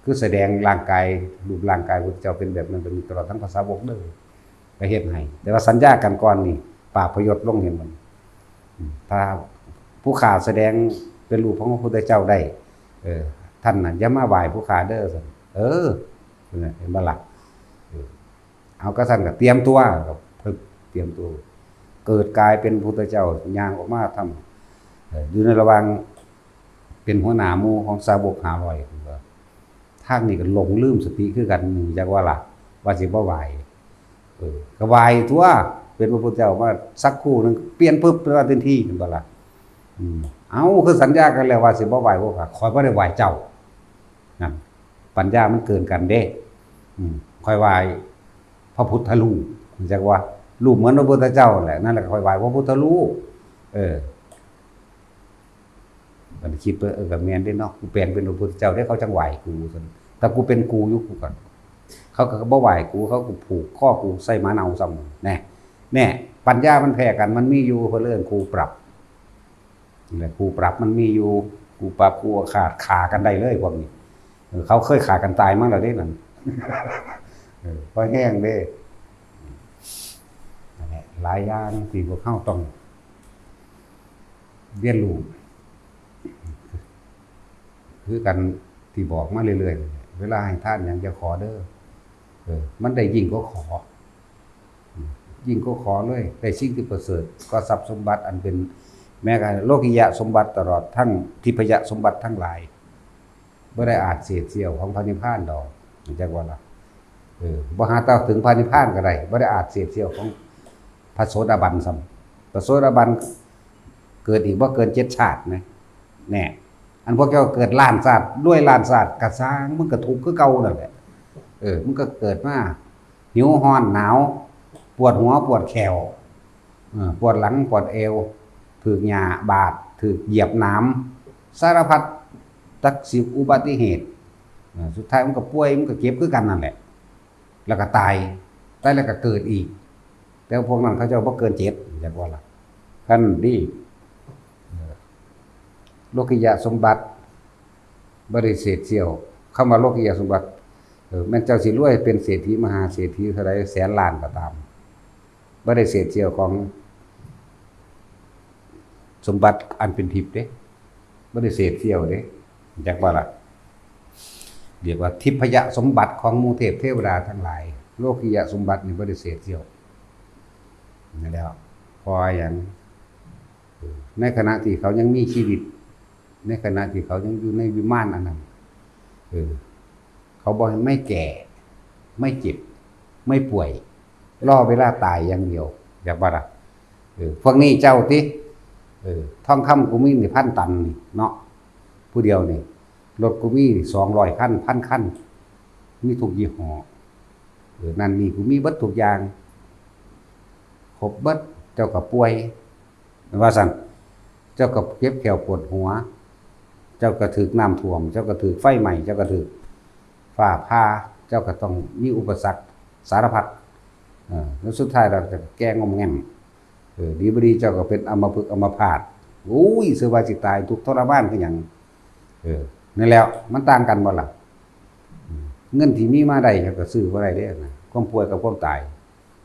ຄືສະແດງຮ່າງກາຍ ຮູບຮ່າງກາຍພະເຈົ້າເປັນແບບນັ້ນແບບນີ້ ຕະຫຼອດທັງພະສາວົກເດີ ກໍເຮັດໃຫ້. ແຕ່ວ່າສັນຍາກັນກ່ອນນີ້ ປາບພະຍົດລົງ ເຫັນບໍ່? ຖ້າຜູ້ຂ້າສະແດງເປັນຮູບຂອງພະພຸດທະເຈົ້າໄດ້ ເອີ ທ່ານນະຢ່າມາໄຫວ້ຜູ້ຂ້າເດີ ເອີ ເຫັນບໍ່ລະ? ເອີ ເອົາ ກະຊັ້ນກະຕຽມຕົວ ກະເພິ່ງຕຽມຕົວ ເກີດກາຍເປັນພຸດທະເຈົ້າ ຍ່າງອອກມາທຳ ເອີ ຢູ່ໃນລະຫວ່າງເປັນຫົວໜ້າໝູ່ຂອງສາວົກຫ້າຮ້ອຍ ທາງນີ້ກະຫຼົງລືມສະຕິຄືກັນ ຈັກວ່າລະ ວ່າຊິບໍ່ໄຫວ້ ເອີ ກະໄຫວ້ຕົວະ ເປັນພະພຸດທະເຈົ້າມາສັກຄູ່ໜຶ່ງ ປ່ຽນປຶບມາທັນທີ ແມ່ນບໍ່ລະ? ອືມ ເອົ້າ ຄືສັນຍາກັນແລ້ວວ່າຊິບໍ່ໄຫວ້ ຂ້ອຍບໍ່ໄດ້ໄຫວ້ເຈົ້າ ນັ້ນ ປັນຍາມັນເກີນກັນເດ້. ອືມ ຂ້ອຍໄຫວ້ພະພຸດທະຮູບ ຈັກວ່າ ຮູບເໝືອນພະພຸດທະເຈົ້າແຫຼະ ນັ້ນແຫຼະ ຂ້ອຍໄຫວ້ພະພຸດທະຮູບ. ເອີ ມັນຄິດເບິ່ງ ເອີ ກໍແມ່ນເດ້ເນາະ ກູແປງເປັນພະພຸດທະເຈົ້າເດ້ ເຂົາຈັ່ງໄຫວ້ກູ ຊັ້ນ ຖ້າກູເປັນກູຢູ່ ກູກໍ ເຂົາກໍບໍ່ໄຫວ້ກູ ເຂົາກໍຜູກຄໍກູໃສ່ໝາເນົ່າຊ້ຳ ແນ່ ແນ່ ປັນຍາມັນແພ້ກັນ ມັນມີຢູ່ ເພິ່ນເອີ້ນຄູ່ປັບ. ແລະ ຄູ່ປັບມັນມີຢູ່ ຄູ່ປັບຄູ່ອາຄາດ ຂ້າກັນໄດ້ເລີຍພວກນີ້. ເອີ ເຂົາເຄີຍຂ້າກັນຕາຍມາແລ້ວເດ້ນັ້ນ ເອີ ພໍແຮງເດ້. ນັ້ນແຫຼະ ຫຼາຍຢ່າງທີ່ພວກເຮົາຕ້ອງຮຽນຮູ້ ຄືກັນທີ່ບອກມາເລື້ອຍໆ ເວລາໃຫ້ທານຫຍັງຢ່າຂໍເດີ ເອີ ມັນໄດ້ຍິ່ງກວ່າຂໍ. ຍິ່ງກວ່າຂໍເລີຍ ໄດ້ສິ່ງທີ່ປະເສີດກວ່າຊັບສົມບັດອັນເປັນ ແມ້ກະໂລກິຍະສົມບັດ ຕະຫຼອດທັງທິບພະຍະສົມບັດທັງຫຼາຍ ບໍ່ໄດ້ອາດເສດສ່ຽວຂອງພະນິບພານດອກ ຮູ້ຈັກບໍ່ລະ? ເອີ ບໍ່ຫາແຕ່ເຖິງພະນິບພານກໍໄດ້ ບໍ່ໄດ້ອາດເສດສ່ຽວຂອງພະໂສດາບັນຊ້ຳ. ພະໂສດາບັນເກີດອີກບໍ່ເກີນເຈັດຊາດນະ ແນ່ ອັນພວກເຈົ້າເກີດລ້ານຊາດ ລວຍລ້ານຊາດກະຊ່າງ ມັນກະທຸກຄືເກົ່ານັ້ນແຫຼະ. ເອີ ມັນກະເກີດມາ ຫິວຮ້ອນໜາວ ປວດຫົວປວດແຂ້ວ ເອີ ປວດຫຼັງປວດເອວ ຖືກຫຍ້າບາດ ຖືກຢຽບໜາມ ສາລະພັດ ຈັກຊິອຸບັດຕິເຫດ ເອີ ສຸດທ້າຍມັນກໍປ່ວຍ ມັນກໍເຈັບຄືກັນນັ້ນແຫຼະ ແລ້ວກໍຕາຍ ຕາຍແລ້ວກໍເກີດອີກ. ແຕ່ພວກນັ້ນເຂົາເຈົ້າບໍ່ເກີນເຈັດ ເຫັນບໍ່ລະ? ຄັນນີ້ ໂລກິຍະສົມບັດບໍ່ໄດ້ເສດສ່ຽວ. ຄຳວ່າໂລກິຍະສົມບັດ ເອີ ແມ່ນເຈົ້າຊິລວຍເປັນເສດຖີມະຫາເສດຖີເທົ່າໃດແສນລ້ານກໍຕາມ, ບໍ່ໄດ້ເສດສ່ຽວຂອງສົມບັດອັນເປັນທິບເດ້, ບໍ່ໄດ້ເສດສ່ຽວເດ້. ຮູ້ຈັກບໍ່ລະ? ເອີ້ນວ່າທິບພະຍະສົມບັດຂອງໝູ່ເທບເທວະດາທັງຫຼາຍ. ໂລກິຍະສົມບັດນີ້ບໍ່ໄດ້ເສດສ່ຽວ. ນັ້ນແຫຼະ ເພາະວ່າຫຍັງ? ໃນຂະນະທີ່ເຂົາຍັງມີຊີວິດ, ໃນຂະນະທີ່ເຂົາຍັງຢູ່ໃນວິມານອັນນັ້ນ, ເອີ ເຂົາບໍ່ໃຫ້ໄມ່ແກ່, ໄມ່ເຈັບ, ໄມ່ປ່ວຍ, ລໍເວລາຕາຍຢ່າງດຽວ. ຢາກວ່າລະ? ເອີ ພວກນີ້ເຈົ້າຕິ? ເອີ ທອງຄຳກູມີນີ້ພັນຕັນນີ້ເນາະ, ຜູ້ດຽວນີ້ ລົດກູມີນີ້ສອງຮ້ອຍຄັນ, ພັນຄັນ, ມີທຸກຍີ່ຫໍ້. ເອີ ນັ້ນນີ້ກູມີເບິດທຸກຢ່າງ, ຄົບເບິດ, ເຈົ້າກໍປ່ວຍ ວ່າຊັ້ນ, ເຈົ້າກໍເຈັບແຂ້ວປວດຫົວ, ເຈົ້າກໍຖືກນ້ຳຖ້ວມ, ເຈົ້າກໍຖືກໄຟໄໝ້, ເຈົ້າກໍຖືກຟ້າຜ່າ, ເຈົ້າກໍຕ້ອງມີອຸປະສັກສາລະພັດ. ເອີ ແລ້ວສຸດທ້າຍແລ້ວເຈົ້າກໍແກ່ງອມແງມ. ເອີ ດີບໍ່ດີເຈົ້າກໍເປັນອຳມະພຶກອຳມະພາດ. ໂອ້ຍ ເຊື່ອວ່າຊິຕາຍທຸກທໍລະມານຄືຫຍັງ. ເອີ ນັ້ນແຫຼະ ມັນຕ່າງກັນບໍ່ລະ? ເງິນທີ່ມີມາໄດ້ເຈົ້າກໍຊື້ບໍ່ໄດ້ເດ້ນະ, ຄວາມປ່ວຍກັບຄວາມຕາຍ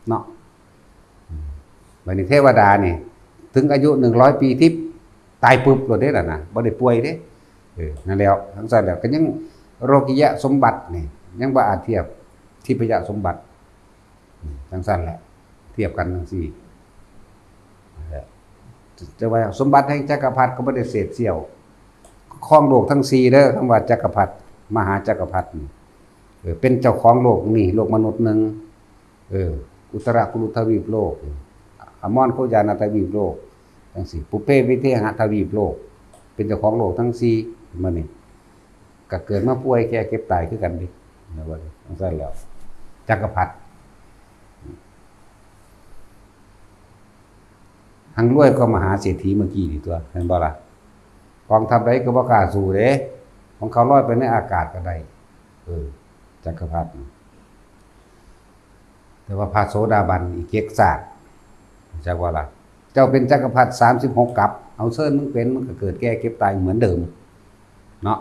ເນາະ. ບັດນີ້ເທວະດານີ້ ເຖິງອາຍຸໜຶ່ງຮ້ອຍປີທິບ ຕາຍປຶບໂລດເດ້ລະນະ, ບໍ່ໄດ້ປ່ວຍເດ້. ເອີ ນັ້ນແຫຼະ, ຈັ່ງຊັ້ນແຫຼະ ກໍຍັງໂລກິຍະສົມບັດນີ້ ຍັງບໍ່ອາດທຽບທິບພະຍະສົມບັດ. ອືມ ຈັ່ງຊັ້ນແຫຼະ ທຽບກັນຈັ່ງຊີ້. ແລະ ແຕ່ວ່າສົມບັດແຫ່ງຈັກກະພັດກໍບໍ່ໄດ້ເສດສ່ຽວ, ຄອງໂລກທັງສີ່ເດີ, ຄຳວ່າຈັກກະພັດ ມະຫາຈັກກະພັດນີ້ ເອີ ເປັນເຈົ້າຂອງໂລກນີ້ ໂລກມະນຸດໜຶ່ງ, ເອີ ອຸດຕະຣະຄຸລຸທະວີບໂລກ, ອະມອນໂຄຍານະທະວີບໂລກ ຈັ່ງຊີ້, ປຸບເພວິເທຫະທະວີບໂລກ ເປັນເຈົ້າຂອງໂລກທັງສີ່. ມານີ້ ກໍເກີດມາປ່ວຍແກ່ເຈັບຕາຍຄືກັນເດ້ ແມ່ນບໍ່? ຈັ່ງຊັ້ນແລ້ວ ຈັກກະພັດ ຮັ່ງລວຍກວ່າມະຫາເສດຖີເມື່ອກີ້ນີ້ຕົວະ ແມ່ນບໍ່ລະ? ກອງທັບໃດກໍບໍ່ກ້າສູ້ເດ້, ຂອງເຂົາລອຍໄປໃນອາກາດກໍໄດ້. ເອີ ຈັກກະພັດ ແຕ່ວ່າພະໂສດາບັນອີກເຈັດຊາດ ຮູ້ຈັກບໍ່ລະ? ເຈົ້າເປັນຈັກກະພັດສາມສິບຫົກກັບ, ເອົາເຊີນມຶງເປັນ, ມັນກໍເກີດແກ່ເຈັບຕາຍເໝືອນເດີມເນາະ.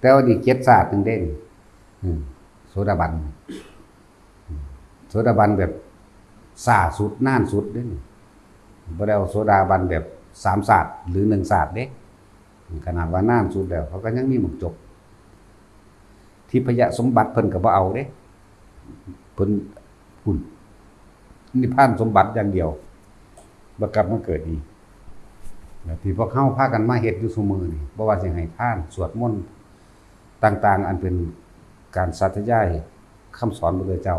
ແຕ່ວ່ານີ້ເຈັດຊາດໜຶ່ງເດ້ ອືມ ໂສດາບັນ ອືມ ໂສດາບັນແບບຊ້າສຸດ ນານສຸດເດ້, ບໍ່ໄດ້ເອົາໂສດາບັນແບບສາມຊາດ ຫຼື ໜຶ່ງຊາດເດ້. ຂະໜາດວ່ານານສຸດແລ້ວ ເຂົາກໍຍັງມີໝົກຈົກ. ທິບພະຍະສົມບັດເພິ່ນກໍບໍ່ເອົາເດ້, ເພິ່ນພຸ້ນ ນິບພານສົມບັດຢ່າງດຽວ, ບໍ່ກັບມາເກີດອີກ. ແບບທີ່ພວກເຮົາພາກັນມາເຮັດຢູ່ຊຸມື້ນີ້ ບໍ່ວ່າຊິໃຫ້ທານ, ສວດມົນຕ່າງໆ ອັນເປັນການສາທະຍາຍຄຳສອນພະພຸດທະເຈົ້າ,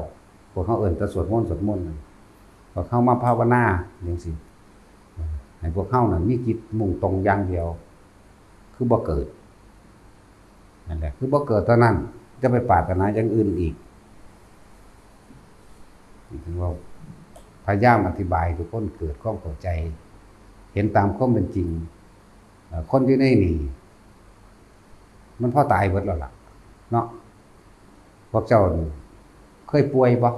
ພວກເຮົາເອີ້ນແຕ່ສວດມົນ, ສວດມົນ. ພວກເຮົາມາພາວະນາຈັ່ງຊີ້ ໃຫ້ພວກເຮົານັ້ນມີຈິດມຸ່ງຕົງຢ່າງດຽວ ຄືບໍ່ເກີດ. ນັ້ນແຫຼະ ຄືບໍ່ເກີດເທົ່ານັ້ນ, ຢ່າໄປປາດຖະໜາຢ່າງອື່ນອີກ. ເຖິງວ່າພະຍາຍາມອະທິບາຍໃຫ້ທຸກຄົນເກີດຄວາມເຂົ້າໃຈ, ເຫັນຕາມຄວາມເປັນຈິງ. ເອີ ຄົນຢູ່ໃນນີ້ ມັນພໍຕາຍເບິດແລ້ວລະເນາະ. ພວກເຈົ້ານີ້ເຄີຍປ່ວຍບໍ່?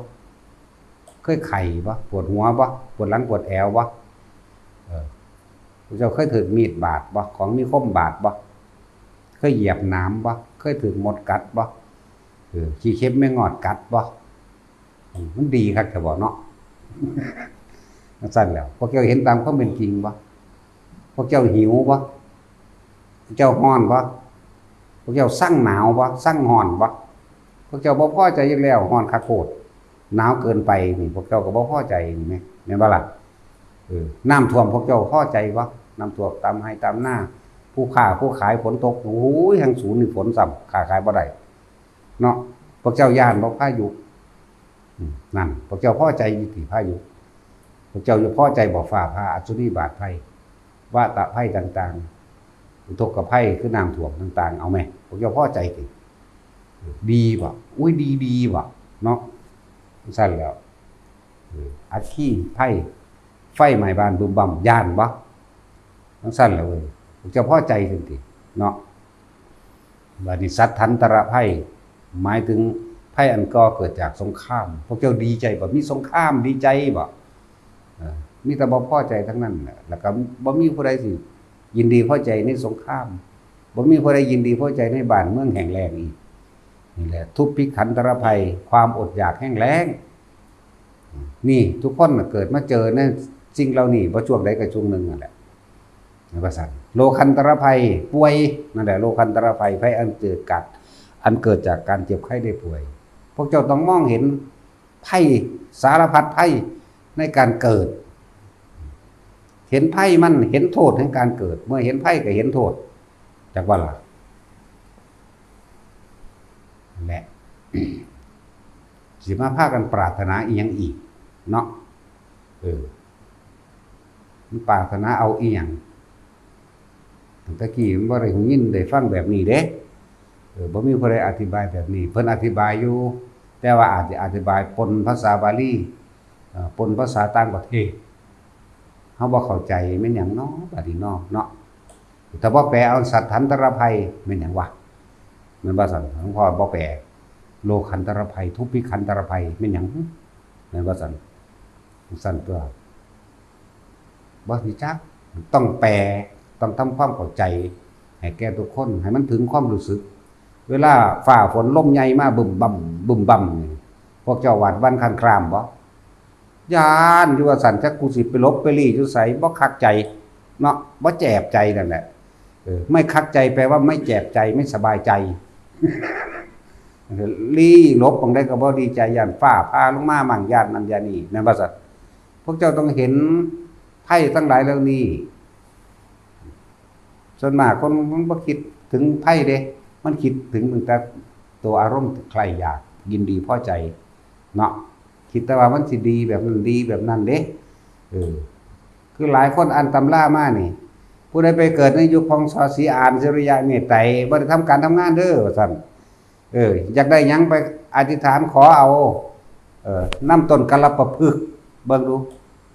ເຄີຍໄຂ້ບໍ່? ປວດຫົວບໍ່? ປວດຫຼັງປວດແອວບໍ່? ເອີ ພວກເຈົ້າເຄີຍຖືກມີດບາດບໍ່? ຂອງມີຄົມບາດບໍ່? ເຄີຍຢຽບໜາມບໍ່? ເຄີຍຖືກມົດກັດບໍ່? ເອີ ຂີ້ເຂັບແມງງອດກັດບໍ່? ມັນດີຄັກແທ້ບໍ່ເນາະ? ຈັ່ງຊັ້ນແຫຼະ ພວກເຈົ້າເຫັນຕາມຄວາມເປັນຈິງບໍ່? ພວກເຈົ້າຫິວບໍ່? ພວກເຈົ້າຮ້ອນບໍ່? ພວກເຈົ້າຊັງໜາວບໍ່? ຊັງຮ້ອນບໍ່? ພວກເຈົ້າບໍ່ພໍໃຈຢູ່ແລ້ວ, ຮ້ອນຄັກໂພດ, ໜາວເກີນໄປນີ້ ພວກເຈົ້າກໍບໍ່ພໍໃຈນີ້ແໝ່, ແມ່ນບໍ່ລະ? ເອີ ນ້ຳຖ້ວມພວກເຈົ້າພໍໃຈບໍ່? ນ້ຳຖ້ວມຕາມໄຮ່ຕາມນາ, ຜູ້ຄ້າຜູ້ຂາຍ, ຝົນຕົກ, ໂອ້ຍ ແຮ່ງສູນນີ້ຝົນຊ້ຳ, ຄ້າຂາຍບໍ່ໄດ້ເນາະ. ພວກເຈົ້າຢ້ານບໍ່ພາຍຸ? ອືມ ນັ້ນ ພວກເຈົ້າພໍໃຈຢູ່ຕິພາຍຸ? ພວກເຈົ້າຢູ່ພໍໃຈບໍ່ ຟ້າຜ່າ, ອັດສຸນີບາດໄພ, ວາຕະໄພຕ່າງໆ, ອຸທົກກະໄພຄືນ້ຳຖ້ວມຕ່າງໆ, ເອົາແມ? ພວກເຈົ້າພໍໃຈຕິ? ດີບໍ່? ອຸ້ຍ ດີ ດີບໍ່? ເນາະ, ຊັ້ນແລ້ວ ເອີ ອັກຄີໄພ, ໄຟໄໝ້ບ້ານບຶມບຳ, ຢ້ານບໍ່? ຈັ່ງຊັ້ນແຫຼະເວີຍ, ພວກເຈົ້າພໍໃຈຊັ້ນຕິ? ເນາະ. ບາດນີ້ສັດທັນຕະລະໄພ ໝາຍເຖິງໄພອັນກໍ່ເກີດຈາກສົງຄາມ. ພວກເຈົ້າດີໃຈບໍ່? ມີສົງຄາມດີໃຈບໍ່? ເອີ ມີແຕ່ບໍ່ພໍໃຈທັງນັ້ນແຫຼະ, ແລ້ວກໍບໍ່ມີຜູ້ໃດຊິ ຍິນດີພໍໃຈໃນສົງຄາມ, ບໍ່ມີຜູ້ໃດຍິນດີພໍໃຈໃນບ້ານເມືອງແຫ້ງແລ້ງອີກ. ນີ້ແຫຼະ ທຸກພິກຂັນຕະລະໄພ, ຄວາມອົດຢາກແຫ້ງແລ້ງ. ນີ້ ທຸກຄົນນະເກີດມາເຈີໃນສິ່ງເຫຼົ່ານີ້ ບໍ່ຊ່ວງໃດກໍຊ່ວງໜຶ່ງນັ້ນແຫຼະ ວ່າຊັ້ນ. ໂລຄັນຕະລະໄພ, ປ່ວຍ, ນັ້ນແຫຼະ ໂລຄັນຕະລະໄພ, ໄພອັນເກີດກາກ ອັນເກີດຈາກການເຈັບໄຂ້ໄດ້ປ່ວຍ. ພວກເຈົ້າຕ້ອງມອງເຫັນໄພ ສາລະພັດໄພໃນການເກີດ. ເຫັນໄພມັນ, ເຫັນໂທດແຫ່ງການເກີດ. ເມື່ອເຫັນໄພກໍເຫັນໂທດ. ຈັກວ່າລະ ແຫຼະ ຊິມາພາກັນປາດຖະໜາອີ່ຫຍັງອີກເນາະ? ເອີ ມັນປາດຖະໜາເອົາອີ່ຫຍັງ? ແຕ່ກີ້ມັນບໍ່ໄດ້ຫູຍິນໄດ້ຟັງແບບນີ້ເດ້. ເອີ ບໍ່ມີຜູ້ໃດອະທິບາຍແບບນີ້. ເພິ່ນອະທິບາຍຢູ່ ແຕ່ວ່າອາດຈະອະທິບາຍປົນພາສາບາລີ, ເອີ ປົນພາສາຕ່າງປະເທດ. ເຮົາບໍ່ເຂົ້າໃຈແມ່ນຫຍັງເນາະ ບາດນີ້ເນາະ ເນາະ. ຖ້າບໍ່ແປເອົາ ສັດທັນຕະລະໄພແມ່ນຫຍັງວະ? ແມ່ນບໍ່ຊັ້ນ? ຫຼວງພໍ່ບໍ່ແປ ໂລຄັນຕະລະໄພ, ທຸກພິກຂັນຕະລະໄພແມ່ນຫຍັງ? ແມ່ນບໍ່ຊັ້ນ? ຊັ້ນຕົວະ ບໍ່ຮູ້ຈັກ. ຕ້ອງແປ, ຕ້ອງທຳຄວາມເຂົ້າໃຈໃຫ້ແກ່ທຸກຄົນ ໃຫ້ມັນເຖິງຄວາມຮູ້ສຶກ. ເວລາຟ້າຝົນລົມໃຫຍ່ມາບຶມບຳ ບຶມບຳນີ້ ພວກເຈົ້າຫວາດຫວັ່ນຄານຄລາມບໍ່? ຢ້ານຢູ່ວ່າຊັ້ນ, ຈັກກູຊິໄປຫຼົບໄປລີ້ຢູ່ໃສ, ບໍ່ຄັກໃຈເນາະ, ບໍ່ແຈບໃຈນັ້ນແຫຼະ. ເອີ ໄມ່ຄັກໃຈແປວ່າໄມ່ແຈບໃຈ, ໄມ່ສະບາຍໃຈ. ລີ້ຫຼົບໝ່ອງໃດກໍບໍ່ດີໃຈ, ຢ້ານຟ້າຜ່າລົງມາໝັ້ງ, ຢ້ານນັ້ນຢ້ານນີ້, ແມ່ນບໍ່ຊັ້ນ? ພວກເຈົ້າຕ້ອງເຫັນໄພທັງຫຼາຍເຫຼົ່ານີ້. ສ່ວນມາກຄົນມັນບໍ່ຄິດເຖິງໄພເດ້, ມັນຄິດເຖິງຕັ້ງແຕ່ຕົວອາລົມໃຄ່ຢາກ, ຍິນດີພໍໃຈເນາະ. ຄິດແຕ່ວ່າມັນຊິດີແບບນັ້ນ ດີແບບນັ້ນເດ້. ເອີ ຄືຫຼາຍຄົນອ່ານຕຳລາມານີ້, ຜູ້ໃດໄປເກີດໃນຍຸກຂອງ ສ.ສີອານ ສຸລິຍະເມດໄຕ ບໍ່ໄດ້ທຳການທຳງານເດີ ວ່າຊັ້ນ. ເອີ ຢາກໄດ້ຫຍັງໄປອະທິຖານຂໍເອົາ, ເອີ ນຳຕົ້ນກາລະປະພຶກເບິ່ງດູ,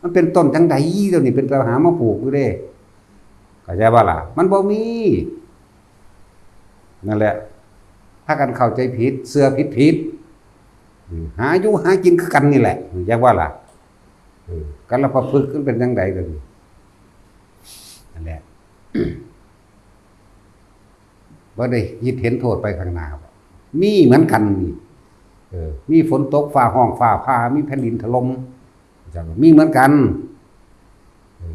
ມັນເປັນຕົ້ນຈັ່ງໃດ ດຽວນີ້ເປັນໄປຫາມາປູກຢູ່ເດ້. ເຂົ້າໃຈບໍ່ລະ? ມັນບໍ່ມີ. ນັ້ນແຫຼະ ພາກັນເຂົ້າໃຈຜິດ, ເຊື່ອຜິດໆ. ອືມ ຫາຢູ່ຫາກິນຄືກັນນີ້ແຫຼະ, ຢາກວ່າລະ? ເອີ ກາລະປະພຶກມັນເປັນຈັ່ງໃດ ດຽວນີ້? ນັ້ນແຫຼະ ບໍ່ໄດ້ຄິດເຫັນໂທດໄປຂ້າງໜ້າ. ມີເໝືອນກັນນີ້. ເອີ ມີຝົນຕົກ, ຟ້າຮ້ອງ, ຟ້າຜ່າ, ມີແຜ່ນດິນຖະຫຼົ່ມ. ມີເໝືອນກັນ. ເອີ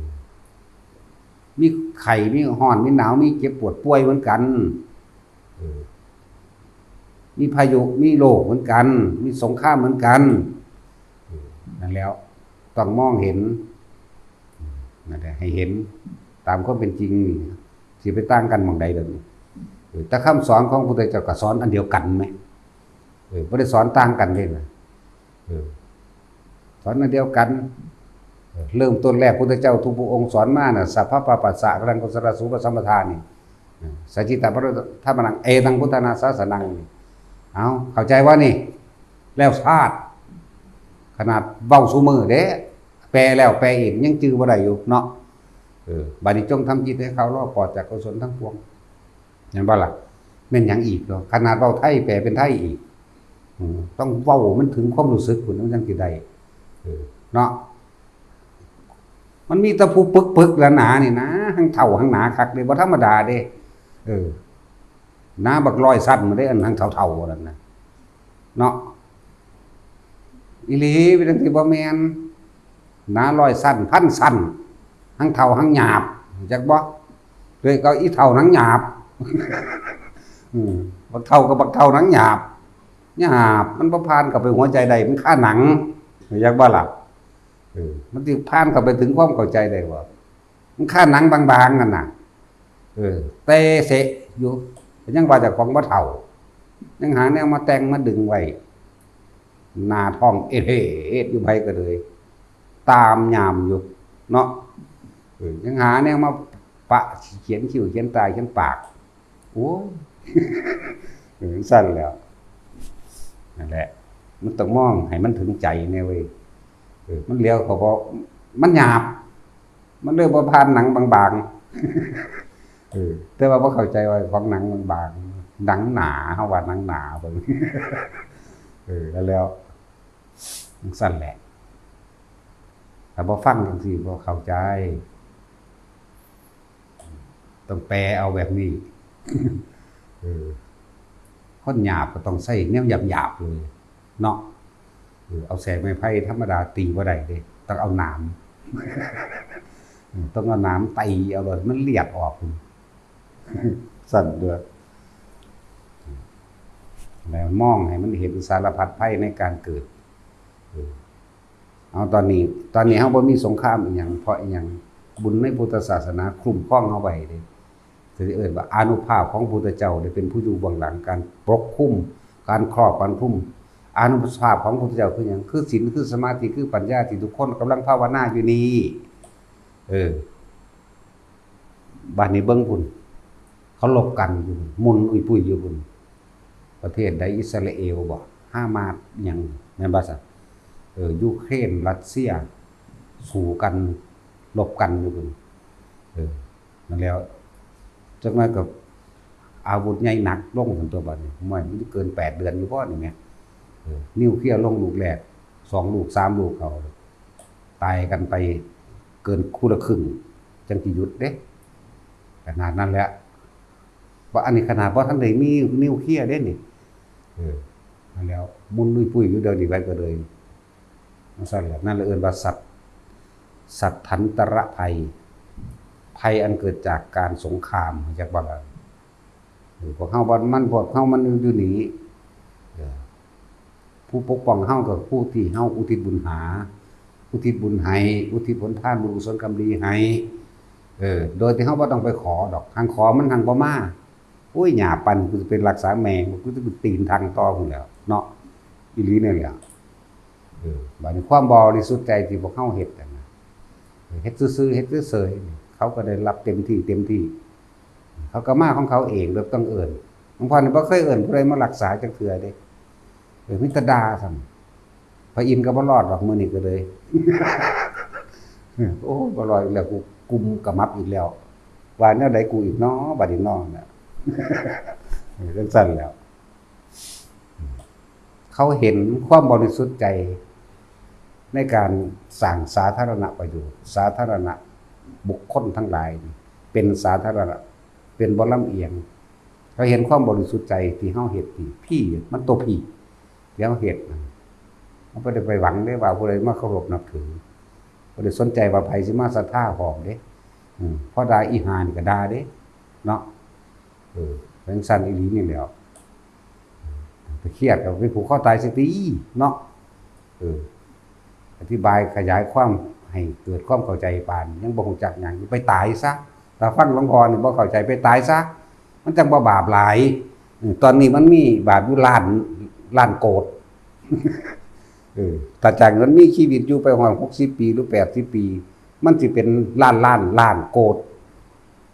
ມີໄຂ້, ມີຮ້ອນ, ມີໜາວ, ມີເຈັບປວດປ່ວຍເໝືອນກັນ. ເອີ ມີພາຍຸ, ມີໂລກເໝືອນກັນ, ມີສົງຄາມເໝືອນກັນ. ເອີ ນັ້ນແຫຼະ ຕ້ອງມອງເຫັນ, ນັ້ນແຫຼະ ໃຫ້ເຫັນຕາມຄວາມເປັນຈິງ. ຊິໄປຕ່າງກັນໝ່ອງໃດດຽວນີ້? ເອີ ແຕ່ຄຳສອນຂອງພະພຸດທະເຈົ້າກໍສອນອັນດຽວກັນແມ. ເອີ ບໍ່ໄດ້ສອນຕ່າງກັນເດ້ນະ. ເອີ ສອນອັນດຽວກັນ. ເອີ ເລີ່ມຕົ້ນແລກ ພຸດທະເຈົ້າທຸກພະອົງສອນມານະ ສັບພະປາປັດສະ ອະກັງ ກຸສະລະ ສູປະສຳປະທາ ນີ້. ເອີ ສັດຈິຕະ ປະໂລ ທຳມະນັງ ເອຕັງ ພຸດທານາ ສາສະນັງ ນີ້. ເອົາ ເຂົ້າໃຈບໍ່ນີ້? ແລ້ວຊາດ ຂະໜາດເວົ້າຊຸມື້ເດ້ ແປແລ້ວແປອີກ ຍັງຈື່ບໍ່ໄດ້ຢູ່ເນາະ. ເອີ ບາດນີ້ ຈົ່ງທຳຈິດໃຫ້ເຂົາລອດປອດຈາກອະກຸສົນທັງປວງ. ແມ່ນບໍ່ລະ? ແມ່ນຫຍັງອີກເນາະ? ຂະໜາດເວົ້າໄທແປເປັນໄທອີກ. ອືມ ຕ້ອງເວົ້າໃຫ້ມັນເຖິງຄວາມຮູ້ສຶກພຸ້ນ ມັນຈັ່ງຊິໄດ້. ເອີ ເນາະ ມັນມີແຕ່ຜູ້ປຶກໆ ຫຼະໜານີ້ນະ ທັງເຖົ້າທັງໜາຄັກເດ້ ບໍ່ທຳມະດາເດ້. ເອີ ໜາບັກຮ້ອຍຊັ້ນເດ້ ອັນທັງເຖົ້າໆ ນັ້ນນະ ເນາະ. ອີ່ຫຼີ ເປັນຈັ່ງຊີ້ບໍ່ແມ່ນ ໜາຮ້ອຍຊັ້ນ ພັນຊັ້ນ ທັງເຖົ້າທັງຫຍາບ ຮູ້ຈັກບໍ່? ເລີຍກໍອີເຖົ້າໜັງຫຍາບ. ອືມ ບັກເຖົ້າກໍບັກເຖົ້າໜັງຫຍາບ ຫຍາບ ມັນບໍ່ຜ່ານເຂົ້າໄປຫົວໃຈໄດ້ ມັນຄາໜັງ ຮູ້ຈັກບໍ່ລະ? ເອີ ມັນຊິຜ່ານເຂົ້າໄປເຖິງຄວາມເຂົ້າໃຈໄດ້ບໍ່? ມັນຄາໜັງບາງໆ ນັ້ນນະ. ເອີ ແຕ່ເສະຢູ່ ກໍຍັງວ່າເຈົ້າຂອງບໍ່ເຖົ້າ ຍັງຫາແນວມາແຕ່ງມາດຶງໄວ້ ໜ້າທ້ອງເອດເຮດຢູ່ໃຜກໍເລີຍ ຕາມຍາມຢູ່ເນາະ. ເອີ ຍັງຫາແນວມາປະ ຂຽນຄິ້ວ ຂຽນຕາ ຂຽນປາກ. ໂອ້ຍ ເອີ ຊັ້ນແຫຼະ ນັ້ນແຫຼະ ມັນຕ້ອງມອງໃຫ້ມັນເຖິງໃຈແດ່ເວີຍ. ເອີ ມັນຫຼຽວເຂົາບໍ່ ມັນຫຍາບ ມັນເລີຍບໍ່ຜ່ານໜັງບາງໆ. ເອີ ແຕ່ວ່າບໍ່ເຂົ້າໃຈວ່າຂອງໜັງບາງໆ ໜັງໜາ ເຮົາວ່າໜັງໜາເບິ່ງ. ເອີ ແລ້ວ ຈັ່ງຊັ້ນແຫຼະ ຖ້າບໍ່ຟັງຈັ່ງຊີ້ບໍ່ເຂົ້າໃຈ. ຕ້ອງແປເອົາແບບນີ້. ເອີ ຄົນຫຍາບກໍຕ້ອງໃຊ້ແນວຫຍາບໆເລີຍເນາະ. ເອີ ເອົາແສໄມ້ໄຜ່ທຳມະດາຕີບໍ່ໄດ້ເດ້ ຕ້ອງເອົາໜາມ ເອີ ຕ້ອງເອົາໜາມຕີເອົາໂລດ ມັນລຽດອອກ ຊັ້ນເດີ. ແລ້ວມອງໃຫ້ມັນເຫັນສາລະພັດໄພໃນການເກີດ. ເອີ ເອົາ ຕອນນີ້ ຕອນນີ້ເຮົາບໍ່ມີສົງຄາມອີ່ຫຍັງ ເພາະອີ່ຫຍັງ? ບຸນໃນພຸດທະສາສະໜາຄຸ້ມຄອງເຮົາໄວ້ເດ້. ເຂົາເອີ້ນວ່າອານຸພາບຂອງພະພຸດທະເຈົ້າໄດ້ເປັນຜູ້ຢູ່ເບື້ອງຫຼັງການປົກຄຸມ ການຄອບ ການຄຸມ. ອານຸພາບຂອງພະພຸດທະເຈົ້າຄືຫຍັງ? ຄືສິນ ຄືສະມາທິ ຄືປັນຍາທີ່ທຸກຄົນກຳລັງພາວະນາຢູ່ນີ້. ເອີ ບາດນີ້ເບິ່ງພຸ້ນ ເຂົາລົບກັນຢູ່ພຸ້ນ ໝຸ່ນອຸຍປຸຍຢູ່ພຸ້ນ. ປະເທດໃດ? ອິດສະຣາເອວບໍ? ຮາມາດຫຍັງ ແມ່ນບໍ່ຊະ? ເອີ ຢູເຄຣນ ຣັດເຊຍ ສູ້ກັນ ລົບກັນຢູ່ພຸ້ນ. ເອີ ນັ້ນແຫຼ້ວ ຈັກໜ້ອຍກໍອາວຸດໃຫຍ່ໜັກລົງຫັ້ນຕົວະ ບາດນີ້. ໂອ້ຍ ມັນຊິເກີນແປດເດືອນຢູ່ບໍ່ນີ້ແໝ? ເອີ ນິວເຄລຍລົງລູກແລກ ສອງລູກ ສາມລູກ ເຂົາຕາຍກັນໄປເກີນຄົນລະຄຶ່ງ ຈັ່ງຊິຢຸດເດ້. ຂະໜາດນັ້ນແຫຼະ ວ່າອັນນີ້ຂະໜາດບໍ່ທັນໄດ້ມີນິວເຄລຍເດ້ນີ້. ເອີ ນັ້ນແຫຼ້ວ ໝຸ່ນອຸຍປຸຍຢູ່ດຽວນີ້ໄວ້ກໍເລີຍ. ຈັ່ງຊັ້ນແຫຼະ ນັ້ນລະເອີ້ນວ່າສັດ ສັດທັນຕະລະໄພ ໄພອັນເກີດຈາກການສົງຄາມ ຮູ້ຈັກບໍ່ລະ? ເອີ ພວກເຮົາມັນ ພວກເຮົາມັນຢູ່ນີ້ ເອີ ຜູ້ປົກປ້ອງເຮົາກໍຜູ້ທີ່ເຮົາອຸທິດບຸນຫາ ອຸທິດບຸນໃຫ້ ອຸທິດຜົນທານບຸນກຸສົນກຳດີໃຫ້ ເອີ ໂດຍທີ່ເຮົາບໍ່ຕ້ອງໄປຂໍດອກ ຫາງຂໍມັນຫາງບໍ່ມາ. ໂອ້ຍ ຫຍ້າປັ່ນ ກູຈະໄປລັກສາແມ່ ກູຈະໄປຕີນທັງຕໍ່ພຸ້ນແຫຼ້ວເນາະ. ອີ່ຫຼີນີ້ແຫຼະ. ເອີ ບາດນີ້ຄວາມບໍລິສຸດໃຈທີ່ພວກເຮົາເຮັດຫັ້ນນະ ເຮັດຊື່ໆ ເຮັດເສີຍໆ ເຂົາກໍໄດ້ຮັບເຕັມທີ່ ເຕັມທີ່ ເຂົາກໍມາຂອງເຂົາເອງໂດຍບໍ່ຕ້ອງເອີ້ນ. ຫຼວງພໍ່ນີ້ບໍ່ເຄີຍເອີ້ນຜູ້ໃດມາລັກສາຈັກເທື່ອເດ້. ເອີ ມີແຕ່ດ່າຊ້ຳ. ພະອິນກໍບໍ່ລອດດອກມື້ນີ້ກໍເລີຍ. ໂອ້ຍ ບໍ່ລອດອີກແລ້ວ ກູກຸມຂະໝັບອີກແລ້ວ. ວ່າແນວໃດກູອີກນໍ ບາດນີ້ນໍ ເອີ ຈັ່ງຊັ້ນແຫຼ້ວ. ເຂົາເຫັນຄວາມບໍລິສຸດໃຈໃນການສ້າງສາທາລະນະປະໂຫຍດ, ສາທາລະນະບຸກຄົນທັງຫຼາຍເປັນສາທາລະນະ, ເປັນບໍ່ລຳອຽງ. ເຂົາເຫັນຄວາມບໍລິສຸດໃຈທີ່ເຮົາເຮັດນີ້ ພີ້ ມັນໂຕພີ້ ທີ່ເຮົາເຮັດນັ້ນ. ເຮົາບໍ່ໄດ້ໄປຫວັງເດ້ວ່າຜູ້ໃດມາເຄົາລົບນັບຖື, ບໍ່ໄດ້ສົນໃຈວ່າໃຜຊິມາສັດທາພ້ອມເດ້. ອືມ ພໍດ່າອີຫ່ານີ້ກໍດ່າເດ້ເນາະ. ເອີ ເປັນຊັ້ນອີ່ຫຼີນີ້ແຫຼ້ວ. ໄປຄຽດກໍໄປຜູກຄໍຕາຍຊະຕິເນາະ. ເອີ ອະທິບາຍຂະຫຍາຍຄວາມໃຫ້ເກີດຄວາມເຂົ້າໃຈປານຍັງບໍ່ຮູ້ຈັກຫຍັງ, ໄປຕາຍຊະ. ຖ້າຟັງຫຼວງພໍ່ນີ້ບໍ່ເຂົ້າໃຈ, ໄປຕາຍຊະ, ມັນຈັ່ງບໍ່ບາບຫຼາຍ. ເອີ ຕອນນີ້ມັນມີບາບຢູ່ລ້ານ, ລ້ານໂກດ. ເອີ ຖ້າຈັ່ງມັນມີຊີວິດຢູ່ໄປຮອດຫົກສິບປີ ຫຼື ແປດສິບປີ, ມັນຊິເປັນລ້ານລ້ານລ້ານໂກດ.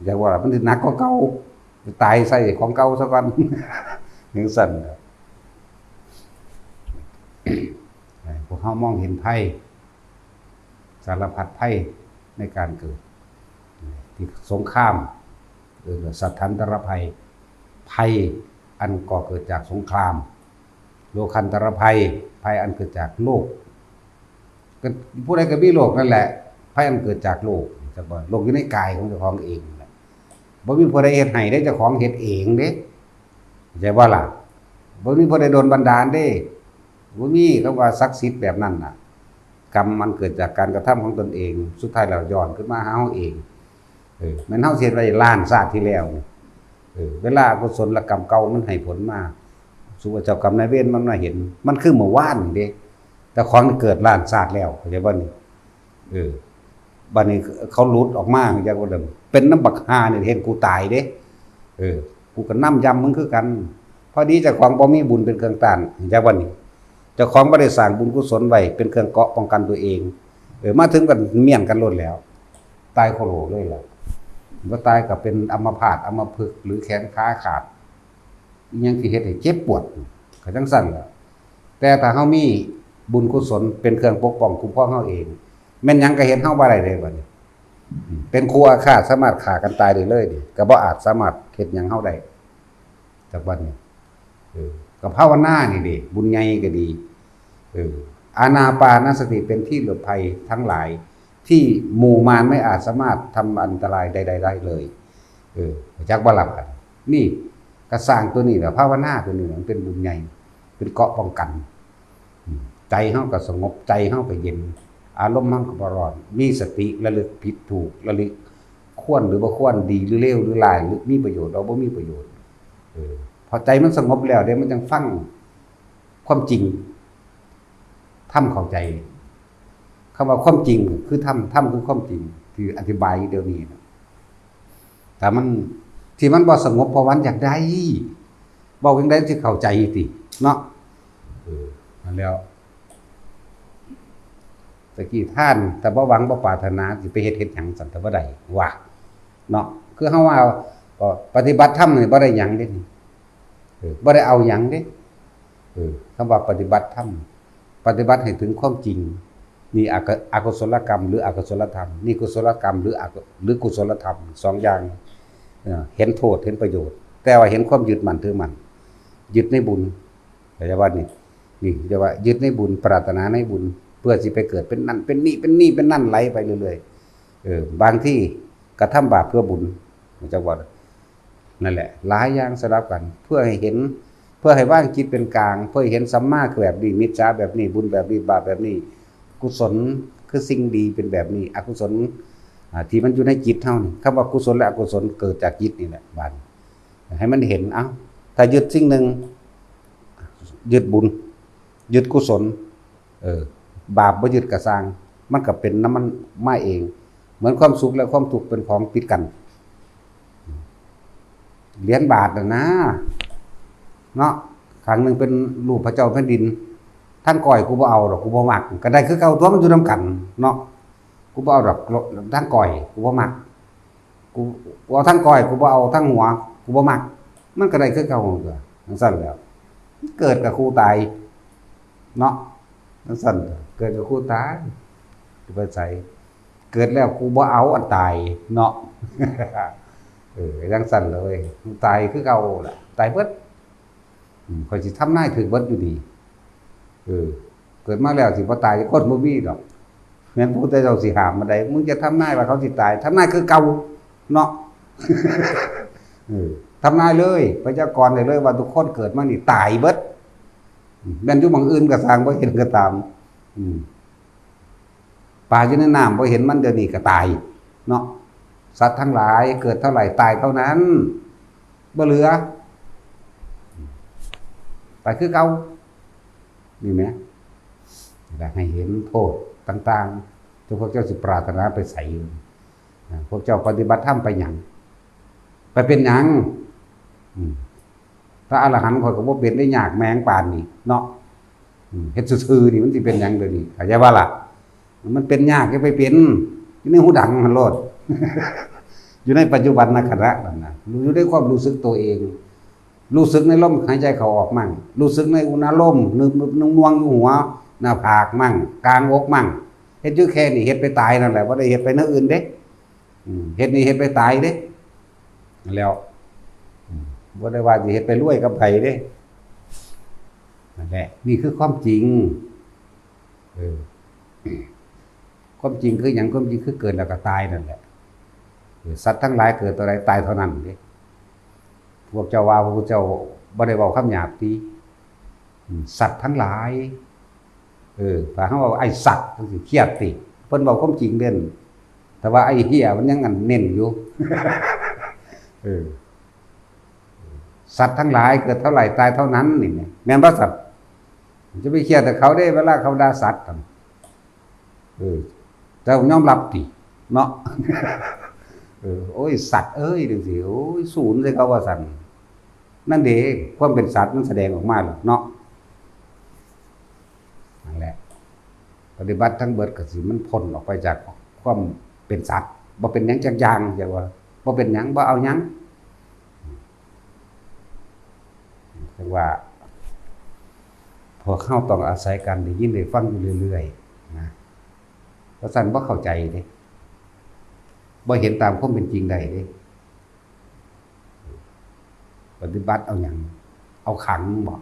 ຢ່າວ່າມັນຊິໜັກກວ່າເກົ່າ, ຕາຍໃສ່ຂອງເກົ່າຊະກ່ອນ. ຈັ່ງຊັ້ນແຫຼະ. ໃຫ້ພວກເຮົາມອງເຫັນໄພ, ສາລະພັດໄພໃນການເກີດ, ທີ່ສົງຄາມ, ເອີ້ນວ່າສັດທັນຕະລະໄພ, ໄພອັນກໍ່ເກີດຈາກສົງຄາມ, ໂລຄັນຕະລະໄພ, ໄພອັນເກີດຈາກໂລກ. ກໍຜູ້ໃດກໍມີໂລກນັ້ນແຫຼະ, ໄພອັນເກີດຈາກໂລກ, ຈັກວ່າໂລກຢູ່ໃນກາຍຂອງເຈົ້າຂອງເອງນັ້ນແຫຼະ. ບໍ່ມີຜູ້ໃດເຮັດໃຫ້ເດ້, ເຈົ້າຂອງເຮັດເອງເດ້. ເຂົ້າໃຈບໍ່ລະ? ບໍ່ມີຜູ້ໃດດົນບັນດານເດ້. ບໍ່ມີຄຳວ່າສັກສິດແບບນັ້ນນະ. ກຳມັນເກີດຈາກການກະທຳຂອງຕົນເອງ, ສຸດທ້າຍແລ້ວຍ້ອນຂຶ້ນມາຫາເຮົາເອງ. ເອີ ແມ່ນເຮົາຊິເຮັດໄວ້ລ້ານຊາດທີ່ແລ້ວນີ້. ເອີ ເວລາອະກຸສົນລະກຳເກົ່າມັນໃຫ້ຜົນມາ, ສົມມຸດວ່າເຈົ້າກຳນາຍເວນມັນມາເຫັນ, ມັນຄືເມື່ອວານນີ້ເດ້. ເຈົ້າຂອງເກີດລ້ານຊາດແລ້ວ, ເຂົ້າໃຈບໍ່ນີ້? ເອີ ບາດນີ້ເຂົາຫຼຸດອອກມາ ຈັ່ງວ່າເປັນນຳບັກຫ່ານີ້ເຮັດກູຕາຍເດ້. ເອີ ກູກໍນຳຢຳມຶງຄືກັນ. ພໍດີເຈົ້າຂອງບໍ່ມີບຸນເປັນເຄື່ອງຕ້ານ ຈັ່ງວ່ານີ້. ເຈົ້າຂອງບໍ່ໄດ້ສ້າງບຸນກຸສົນໄວ້ເປັນເຄື່ອງເກາະປ້ອງກັນຕົວເອງ. ເອີ ມາເຖິງກໍມ້ຽນກັນໂລດແລ້ວ. ຕາຍໂຄໂລເລີຍແຫຼະ. ບໍ່ຕາຍກໍເປັນອຳມະພາດ ອຳມະພຶກ ຫຼື ແຂນຂາຂາດ. ອີ່ຫຍັງທີ່ເຮັດໃຫ້ເຈັບປວດ ກໍຈັ່ງຊັ້ນແຫຼະ. ແຕ່ຖ້າເຮົາມີບຸນກຸສົນເປັນເຄື່ອງປົກປ້ອງຄຸ້ມຄອງເຮົາເອງ, ແມ່ນຫຍັງກໍເຮັດເຮົາບໍ່ໄດ້ເດ້ບັດນີ້. ເປັນຄູ່ອາຄາດ ສາມາດຂ້າກັນຕາຍໄດ້ເລີຍນີ້, ກໍບໍ່ອາດສາມາດເຮັດຫຍັງເຮົາໄດ້. ຈາກບັດນີ້ ເອີ ກໍພາວະນານີ້ເດ້, ບຸນໃຫຍ່ກໍດີ. ເອີ ອານາປານະສະຕິເປັນທີ່ຫຼົບໄພທັງຫຼາຍ ທີ່ໝູ່ມານໄມ່ອາດສາມາດທຳອັນຕະລາຍໃດໆໄດ້ເລີຍ. ເອີ ຮູ້ຈັກບໍ່ລະບາດນີ້? ກະສ້າງຕົວນີ້ແຫຼະ ພາວະນາຕົວນີ້ແຫຼະ ມັນເປັນບຸນໃຫຍ່ ເປັນເກາະປ້ອງກັນ. ອືມ ໃຈເຮົາກໍສະຫງົບ ໃຈເຮົາກໍເຢັນ ອາລົມເຮົາກໍບໍ່ຮ້ອນ ມີສະຕິລະລຶກຜິດຖືກ ລະລຶກຄວນຫຼືບໍ່ຄວນ ດີຫຼືເລວຫຼືຫຼ້າຍ ຫຼືມີປະໂຫຍດຫຼືບໍ່ມີປະໂຫຍດ. ເອີ ພໍໃຈມັນສະຫງົບແລ້ວເດ້ ມັນຈັ່ງຟັງຄວາມຈິງ ທຳເຂົ້າໃຈ. ຄຳວ່າຄວາມຈິງຄືທຳ ທຳຄືຄວາມຈິງ ທີ່ອະທິບາຍຢູ່ດຽວນີ້ນະ. ຖ້າມັນ ທີ່ມັນບໍ່ສະຫງົບ ເພາະມັນຢາກໄດ້ ເວົ້າຈັ່ງໃດມັນຊິເຂົ້າໃຈຕິເນາະ? ເອີ ນັ້ນແຫຼ້ວ ຕະກີ້ທານ ຖ້າບໍ່ຫວັງບໍ່ປາດຖະໜາ ຊິໄປເຮັດ ເຮັດຫຍັງຊັ້ນ ຖ້າບໍ່ໄດ້ ວ່າເນາະ? ຄືເຮົາວ່າ ປະຕິບັດທຳນີ້ບໍ່ໄດ້ຫຍັງເດ້ ເອີ ບໍ່ໄດ້ເອົາຫຍັງເດ້. ເອີ ຄຳວ່າປະຕິບັດທຳ ປະຕິບັດໃຫ້ເຖິງຄວາມຈິງ ນີ້ອະກະ ອະກຸສົລະກຳ ຫຼືອະກຸສົລະທຳ ນີ້ກຸສົລະກຳ ຫຼືອະ ຫຼືກຸສົລະທຳ ສອງຢ່າງ. ເອີ ເຫັນໂທດ ເຫັນປະໂຫຍດ ແຕ່ວ່າເຫັນຄວາມຍຶດໝັ້ນຖືໝັ້ນ ຍຶດໃນບຸນ ເຂົ້າໃຈບໍ່ນີ້? ນີ້ເອີ້ນວ່າຍຶດໃນບຸນ ປາດຖະໜາໃນບຸນ ເພື່ອຊິໄປເກີດເປັນນັ້ນເປັນນີ້ ເປັນນີ້ເປັນນັ້ນ ໄຫຼໄປເລື້ອຍໆ. ເອີ ບາງທີກະທຳບາບເພື່ອບຸນ ເຈົ້າວ່າ ນັ້ນແຫຼະ ຫຼາຍຢ່າງສະຫຼັບກັນ ເພື່ອໃຫ້ເຫັນ ເພື່ອໃຫ້ວາງຈິດເປັນກາງ ເພື່ອໃຫ້ເຫັນສັມມາຄືແບບນີ້ ມິດສາແບບນີ້ ບຸນແບບນີ້ ບາບແບບນີ້ ກຸສົນຄືສິ່ງດີເປັນແບບນີ້ ອະກຸສົນ ອາ ທີ່ມັນຢູ່ໃນຈິດເຮົານີ້. ຄຳວ່າກຸສົນ ແລະ ອະກຸສົນເກີດຈາກຈິດນີ້ແຫຼະ. ບາດນີ້ໃຫ້ມັນເຫັນ ເອົ້າ ຖ້າຍຶດສິ່ງໜຶ່ງ ຍຶດບຸນ ຍຶດກຸສົນ ເອີ ບາບບໍ່ຍຶດກະຊ່າງ ມັນກະເປັນນຳມັນມາເອງ. ເໝືອນຄວາມສຸກ ແລະ ຄວາມທຸກເປັນຂອງຕິດກັນ ຫຼຽນບາດຫັ້ນນາເນາະ. ຂ້າງໜຶ່ງເປັນຮູບພະເຈົ້າແຜ່ນດິນ ທັງກ້ອຍ ກູບໍ່ເອົາດອກ ກູບໍ່ມັກ ກະໄດ້ຄືເກົ່າຕົວະ ມັນຢູ່ນຳກັນເນາະ. ກູບໍ່ເອົາດອກ ທັງກ້ອຍ ກູບໍ່ມັກ ກູ ກູເອົາທັງກ້ອຍ ກູບໍ່ເອົາທັງຫົວ ກູບໍ່ມັກ ມັນກະໄດ້ຄືເກົ່າຕົວະ. ຈັ່ງຊັ້ນແຫຼ້ວ ເກີດກະຄູ່ຕາຍເນາະ. ຈັ່ງຊັ້ນ ເກີດກະຄູ່ຕາຍ ຊິໄປໃສ? ເກີດແລ້ວກູບໍ່ເອົາອັນຕາຍເນາະ. ເອີ ຈັ່ງຊັ້ນແຫຼະເວີຍ ຕາຍຄືເກົ່າລະ ຕາຍເບິດ. ອືມ ຂ້ອຍຊິທຳນາຍຖືກເບິດຢູ່ນີ້. ເອີ ເກີດມາແລ້ວຊິບໍ່ຕາຍຈັກຄົນ ບໍ່ມີດອກ. ແມ່ນພະພຸດທະເຈົ້າຊິຫ້າມອັນໃດ ມຶງຈະທຳນາຍວ່າເຂົາຊິຕາຍ ທຳນາຍຄືເກົ່າເນາະ. ເອີ ທຳນາຍເລີຍ ພະຍາກອນໄດ້ເລີຍວ່າທຸກຄົນເກີດມານີ້ຕາຍເບິດ. ອືມ ແມ່ນຢູ່ໝ່ອງອື່ນກະຊ່າງ ບໍ່ເຫັນກະຕາມ ອືມ ປາຢູ່ໃນນ້ຳ ບໍ່ເຫັນມັນ ດຽວນີ້ກະຕາຍເນາະ. ສັດທັງຫຼາຍເກີດເທົ່າໃດຕາຍເທົ່ານັ້ນ ບໍ່ເຫຼືອ ຕາຍຄືເກົ່າ. ນີ້ແໝ ຢາກໃຫ້ເຫັນໂທດຕ່າງໆ ແຕ່ພວກເຈົ້າຊິປາດຖະໜາໄປໃສ? ພວກເຈົ້າປະຕິບັດທຳໄປຫຍັງ? ໄປເປັນຫຍັງ? ອືມ ພະອະລະຫັນຂ້ອຍກະບໍ່ເປັນໄດ້ ຍາກແມງປານນີ້ເນາະ. ອືມ ເຮັດຊື່ໆນີ້ມັນຊິເປັນຫຍັງດຽວນີ້ ເຂົ້າໃຈບໍ່ລະ? ມັນເປັນຍາກ ຢ່າໄປເປັນ ຢູ່ໃນຫູດັງຫັ້ນໂລດ ຢູ່ໃນປັດຈຸບັນນະຂະນະນັ້ນນະ ຢູ່ໃນຄວາມຮູ້ສຶກໂຕເອງ ຮູ້ສຶກໃນລົມຫາຍໃຈເຂົ້າອອກໝັ້ງ ຮູ້ສຶກໃນອຸນະລົມ ນຶບໆໜ່ວງໆຢູ່ຫົວໜ້າຜາກໝັ້ງ ກາງອົກໝັ້ງ ເຮັດຢູ່ແຄ່ນີ້ ເຮັດໄປຕາຍນັ້ນແຫຼະ ບໍ່ໄດ້ເຮັດໄປແນວອື່ນເດ້. ອືມ ເຮັດນີ້ເຮັດໄປຕາຍເດ້ ນັ້ນແຫຼ້ວ. ອືມ ບໍ່ໄດ້ວ່າຊິເຮັດໄປລວຍກັບໃຜເດ້ ນັ້ນແຫຼະ ນີ້ຄືຄວາມຈິງ. ເອີ ຄວາມຈິງຄືຫຍັງ? ຄວາມຈິງຄືເກີດແລ້ວກໍຕາຍນັ້ນແຫຼະ. ເອີ ສັດທັງຫຼາຍເກີດເທົ່າໃດຕາຍເທົ່ານັ້ນເດ້. ພວກເຈົ້າວ່າພະພຸດທະເຈົ້າບໍ່ໄດ້ເວົ້າຄຳຫຍາບຕິ? ອືມ ສັດທັງຫຼາຍ ເອີ ຖ້າເຮົາເວົ້າໄອ້ສັດ ຈັ່ງຊີ້ຄຽດຕິ? ເພິ່ນເວົ້າຄວາມຈິງເດ້. ແຕ່ວ່າໄອ້ເຫ້ຍມັນຍັງອັນເນັ້ນຢູ່. ເອີ ສັດທັງຫຼາຍເກີດເທົ່າໃດຕາຍເທົ່ານັ້ນ ນີ້ແມ່ນ ແມ່ນບໍ່ສັດ? ຈະໄປຄຽດແຕ່ເຂົາເດ້ ເວລາເຂົາດ່າສັດ. ເອີ ເຈົ້າຍອມຮັບຕິເນາະ? ເອີ ໂອ້ຍ ສັດເອີຍ ຈັ່ງຊີ້ ໂອ້ຍ ສູນໃສ່ເຂົາວ່າຊັ້ນ. ນັ້ນເດ້ ຄວາມເປັນສັດມັນສະແດງອອກມາແລ້ວເນາະ. ນັ້ນແຫຼະ ປະຕິບັດທັງເບິດກໍຊິມັນພົ້ນອອກໄປຈາກຄວາມເປັນສັດ ບໍ່ເປັນຫຍັງຈັກຢ່າງ ຈັ່ງວ່າ ບໍ່ເປັນຫຍັງ ບໍ່ເອົາຫຍັງ. ຈັ່ງວ່າ ພວກເຮົາຕ້ອງອາໄສການໄດ້ຍິນໄດ້ຟັງຢູ່ເລື້ອຍໆນະ ບໍ່ຊັ້ນບໍ່ເຂົ້າໃຈເດ້ ບໍ່ເຫັນຕາມຄວາມເປັນຈິງໄດ້ເດ້. ປະຕິບັດເອົາຫຍັງ? ເອົາຂັງບໍ?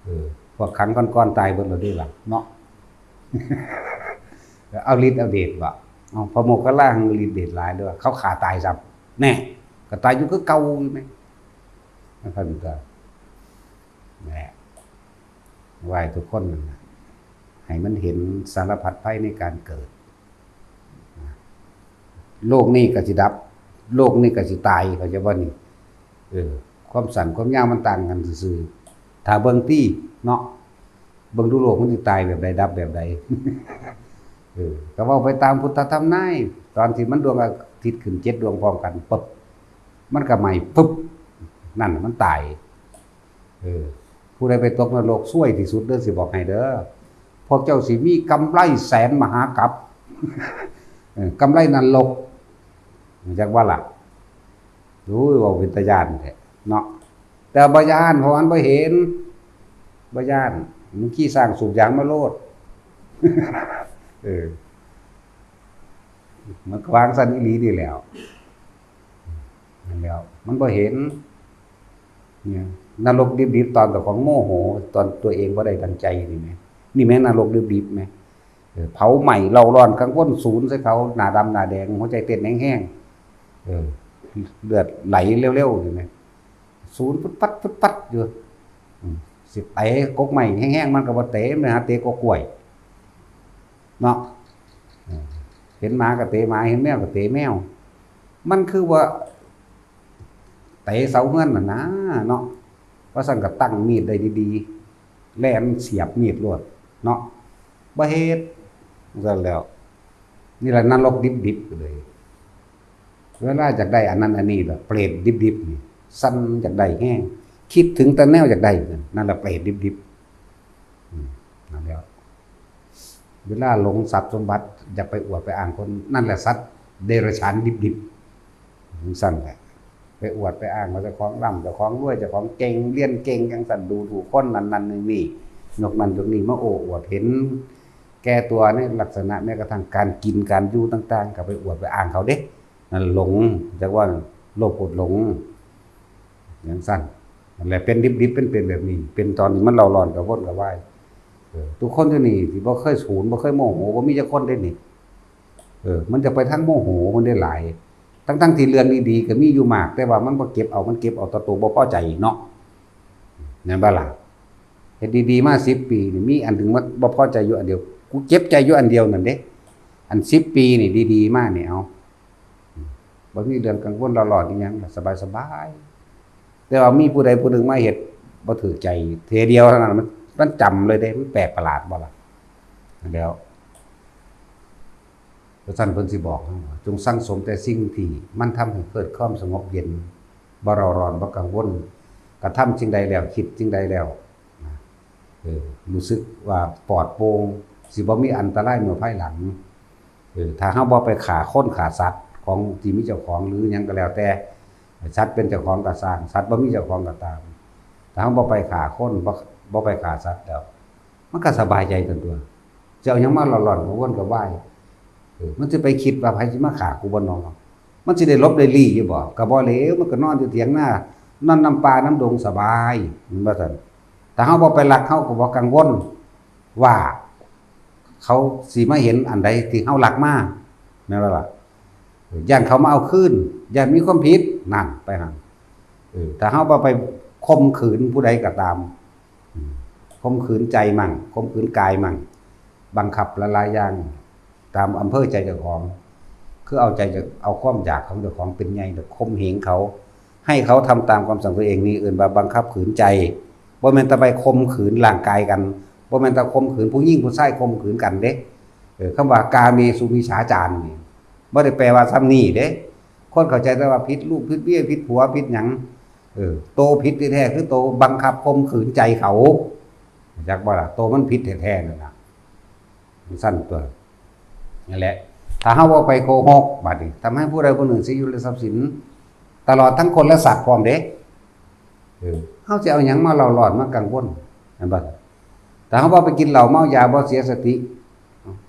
ເອີ ພວກຂັງກ່ອນໆຕາຍເບິດແລ້ວເດ້ລະເນາະ. ເອົາລິດເອົາເດດບໍ? ເອົາ ພະໂມກຂະລາຫັ້ນລິດເດດຫຼາຍເດ້ ເຂົາຂ້າຕາຍຊ້ຳ ແນ່. ກໍຕາຍຢູ່ຄືເກົ່າຢູ່ແມ. ມັນກໍ ແຫຼະ ວ່າໃຫ້ທຸກຄົນນັ້ນນະ ໃຫ້ມັນເຫັນສາລະພັດໄພໃນການເກີດ. ໂລກນີ້ກໍຊິດັບ ໂລກນີ້ກໍຊິຕາຍ ເຂົ້າໃຈບໍ່ນີ້? ເອີ ຄວາມສັ້ນຄວາມຍາວມັນຕ່າງກັນຊື່ໆ. ຖ້າເບິ່ງຕິເນາະ ເບິ່ງດູໂລກມັນຊິຕາຍແບບໃດ ດັບແບບໃດ. ເອີ ກໍເວົ້າໄປຕາມພຸດທະທຳນາຍ ຕອນທີ່ມັນດວງອາທິດຂຶ້ນເຈັດດວງພ້ອມກັນປຶບ ມັນກໍໄໝ້ປຶບ ນັ້ນມັນຕາຍ. ເອີ ຜູ້ໃດໄປຕົກນະລົກຊວຍທີ່ສຸດເດີ ຊິບອກໃຫ້ເດີ ພວກເຈົ້າຊິມີກຳໄລແສນມະຫາກັບ ເອີ ກຳໄລນະລົກ ຮູ້ຈັກບໍ່ລະ? ໂອ້ຍ ເວົ້າເປັນຕາຢ້ານແທ້ເນາະ ແຕ່ບໍ່ຢ້ານ ເພາະມັນບໍ່ເຫັນ ບໍ່ຢ້ານ ມັນຂີ່ຊ້າງສູບຢາງມາໂລດ. ເອີ ມັນກໍວ່າຈັ່ງຊັ້ນອີ່ຫຼີນີ້ແຫຼ້ວ ນັ້ນແຫຼ້ວ ມັນບໍ່ເຫັນ ນີ້ນະລົກດິບໆ ຕອນເຈົ້າຂອງໂມໂຫ ຕອນຕົວເອງບໍ່ໄດ້ດັ່ງໃຈນີ້ແມ ນີ້ແມນະລົກດິບໆແມ. ເອີ ເຜົາໄໝ້ເລົ້າຮ້ອນກັງວົນສູນໃສ່ເຂົາ ໜ້າດຳໜ້າແດງ ຫົວໃຈເຕັ້ນແຮງໆ ເອີ ເລືອດໄຫຼເລັວໆນີ້ແມ ສູນປຶດປັດປຶດປັດຢູ່. ອືມ ຊິເຕະກົກໄມ້ແຮງໆ ມັນກໍບໍ່ເຕະ ມັນຫາເຕະກົກກ້ວຍເນາະ. ເອີ ເຫັນໝາກໍເຕະໝາ ເຫັນແມວກໍເຕະແມວ ມັນຄືວ່າ ເຕະເສົາເຮືອນຫັ້ນນາເນາະ. ວ່າຊັ້ນກໍຕັ້ງມີດໄດ້ດີໆ ແລ່ນສຽບມີດໂລດເນາະ ບໍ່ເຮັດ ຈັ່ງຊັ້ນແລ້ວ. ນີ້ລະນະລົກດິບໆເລີຍ. ເວລາຢາກໄດ້ອັນນັ້ນອັນນີ້ລະ ເປຣດດິບໆນີ້ ຊັ້ນຢາກໄດ້ແຮງ ຄິດເຖິງແຕ່ແນວຢາກໄດ້ ນັ້ນລະເປຣດດິບໆ. ອືມ ນັ້ນແຫຼະ ເວລາຫຼົງຊັບສົມບັດ ຢາກໄປອວດໄປອ້າງຄົນ ນັ້ນແຫຼະສັດເດຍລະສານດິບໆ ຈັ່ງຊັ້ນແຫຼະ. ໄປອວດໄປອ້າງວ່າເຈົ້າຂອງລ່ຳ ເຈົ້າຂອງລວຍ ເຈົ້າຂອງເກັ່ງ ຮຽນເກັ່ງ ຈັ່ງຊັ້ນ ດູຖູກຄົນນັ້ນໆນີ້ໆ ຍົກນັ້ນຍົກນີ້ມາໂອ້ອວດ ເຫັນແກ່ຕົວໃນລັກສະນະແມ້ກະທັ່ງການກິນການຢູ່ຕ່າງໆ ກໍໄປອວດໄປອ້າງເຂົາເດ້. ນັ້ນຫຼົງ ຈັກວ່າໂລບໂກດຫຼົງ ຈັ່ງຊັ້ນ. ນັ້ນແຫຼະ ເປັນດິບໆ ເປັນ ເປັນແບບນີ້ ເປັນຕອນທີ່ມັນເລົ່າຮ້ອນກະວົນກະວາຍ. ເອີ ທຸກຄົນຢູ່ນີ້ທີ່ບໍ່ເຄີຍສູນ ບໍ່ເຄີຍໂມໂຫ ບໍ່ມີຈັກຄົນເດ້ນີ້. ເອີ ມັນຈະໄປທາງໂມໂຫ ມັນໄດ້ຫຼາຍ ທັງໆທີ່ເລື່ອງດີໆກໍມີຢູ່ມາກ ແຕ່ວ່າມັນບໍ່ເກັບເອົາ ມັນເກັບເອົາແຕ່ໂຕບໍ່ພໍໃຈເນາະ ແມ່ນບໍ່ລະ? ເຮັດດີໆມາສິບປີນີ້ ມີອັນໜຶ່ງມາບໍ່ພໍໃຈຢູ່ອັນດຽວ ກູເຈັບໃຈຢູ່ອັນດຽວນັ້ນເດ້. ອັນສິບປີນີ້ດີໆມານີ້ ເອົາ ບໍ່ມີເລື່ອງກັງວົນຫຼອດໆອີ່ຫຍັງ ສະບາຍໆ. ແຕ່ວ່າມີຜູ້ໃດຜູ້ໜຶ່ງມາເຮັດບໍ່ຖືກໃຈ ເທື່ອດຽວເທົ່ານັ້ນ ມັນ ມັນຈຳເລີຍເດ້. ມັນແປກປະຫຼາດບໍ່ລະ? ແລ້ວ ເພາະຊັ້ນເພິ່ນຊິບອກເຮົາວ່າ ຈົ່ງສັງສົມແຕ່ສິ່ງທີ່ມັນທຳໃຫ້ເກີດຄວາມສະຫງົບເຢັນ ບໍ່ເຣົາຮ້ອນ ບໍ່ກັງວົນ, ກະທຳສິ່ງໃດແລ້ວ ຄິດສິ່ງໃດແລ້ວ ນະ ເອີ ຮູ້ສຶກວ່າປອດໂປ່ງ ຊິບໍ່ມີອັນຕະລາຍເມື່ອພາຍຫຼັງ. ເອີ ຖ້າເຮົາບໍ່ໄປຂ້າຄົນຂ້າສັດຂອງທີ່ມີເຈົ້າຂອງ ຫຼື ຫຍັງກໍແລ້ວແຕ່ ສັດເປັນເຈົ້າຂອງກໍຊ່າງ ສັດບໍ່ມີເຈົ້າຂອງກໍຕາມ ຖ້າເຮົາບໍ່ໄປຂ້າຄົນ ບໍ່ ບໍ່ໄປຂ້າສັດແລ້ວ ມັນກໍສະບາຍໃຈຕົນຕົວະ ຈະເອົາຫຍັງມາຮ້ອນໆ ກະວົນກະວາຍ? ເອີ ມັນຊິໄປຄິດວ່າໃຜຊິມາຂ້າກູບໍ່ນໍ? ມັນຊິໄດ້ຫຼົບໄດ້ລີ້ຢູ່ບໍ່? ກະບໍ່ເລີວ ມັນກໍນອນຢູ່ຖຽງນາ ນອນນຳປ່ານຳດົງສະບາຍ ແມ່ນບໍ່ຊັ້ນ? ຖ້າເຮົາບໍ່ໄປລັກ ເຮົາກໍບໍ່ກັງວົນວ່າເຂົາຊິມາເຫັນອັນໃດທີ່ເຮົາລັກມາ ແມ່ນບໍ່ລະ? ຢ້ານເຂົາມາເອົາຄືນ ຢ້ານມີຄວາມຜິດ ນັ້ນໄປຫັ້ນ. ເອີ ຖ້າເຮົາບໍ່ໄປຂົ່ມຂືນຜູ້ໃດກໍຕາມ ອືມ ຂົ່ມຂືນໃຈໝັ້ງ ຂົ່ມຂືນກາຍໝັ້ງ ບັງຄັບຫຼາຍໆຢ່າງຕາມອຳເພີໃຈເຈົ້າຂອງ ຄືເອົາໃຈ ເອົາຄວາມຢາກຂອງເຈົ້າຂອງເປັນໃຫຍ່ ແລ້ວຂົ່ມເຫງເຂົາ ໃຫ້ເຂົາທຳຕາມຄວາມສັງຕົວເອງ ນີ້ເອີ້ນວ່າບັງຄັບຂືນໃຈ ບໍ່ແມ່ນແຕ່ໄປຂົ່ມຂືນຮ່າງກາຍກັນ ບໍ່ແມ່ນແຕ່ຂົ່ມຂືນຜູ້ຍິງຜູ້ຊາຍຂົ່ມຂືນກັນເດ້. ເອີ ຄຳວ່າກາເມສຸມິດສາຈານນີ້ ບໍ່ໄດ້ແປວ່າຊ່ຳນີ້ເດ້. ຄົນເຂົ້າໃຈແຕ່ວ່າຜິດລູກຜິດເມຍຜິດຜົວຜິດຫຍັງ ເອີ ໂຕຜິດແທ້ໆຄືໂຕບັງຄັບຂົ່ມຂືນໃຈເຂົາ ຮູ້ຈັກບໍ່ລະ? ໂຕມັນຜິດແທ້ໆນັ້ນນະ ມັນຊັ້ນຕົວະ. ນັ້ນແຫຼະ ຖ້າເຮົາບໍ່ໄປໂກຫົກ ບາດນີ້ ທຳໃຫ້ຜູ້ໃດຜູ້ໜຶ່ງເສຍຊີວິດ ແລະ ຊັບສິນ ຕະຫຼອດທັງຄົນ ແລະ ສັດພ້ອມເດ້. ເອີ ເຮົາຊິເອົາຫຍັງມາເລົ່າຮ້ອນມາກັງວົນ ແມ່ນບໍ່? ຖ້າເຮົາບໍ່ໄປກິນເຫຼົ້າເມົາຢາ ບໍ່ເສຍສະຕິ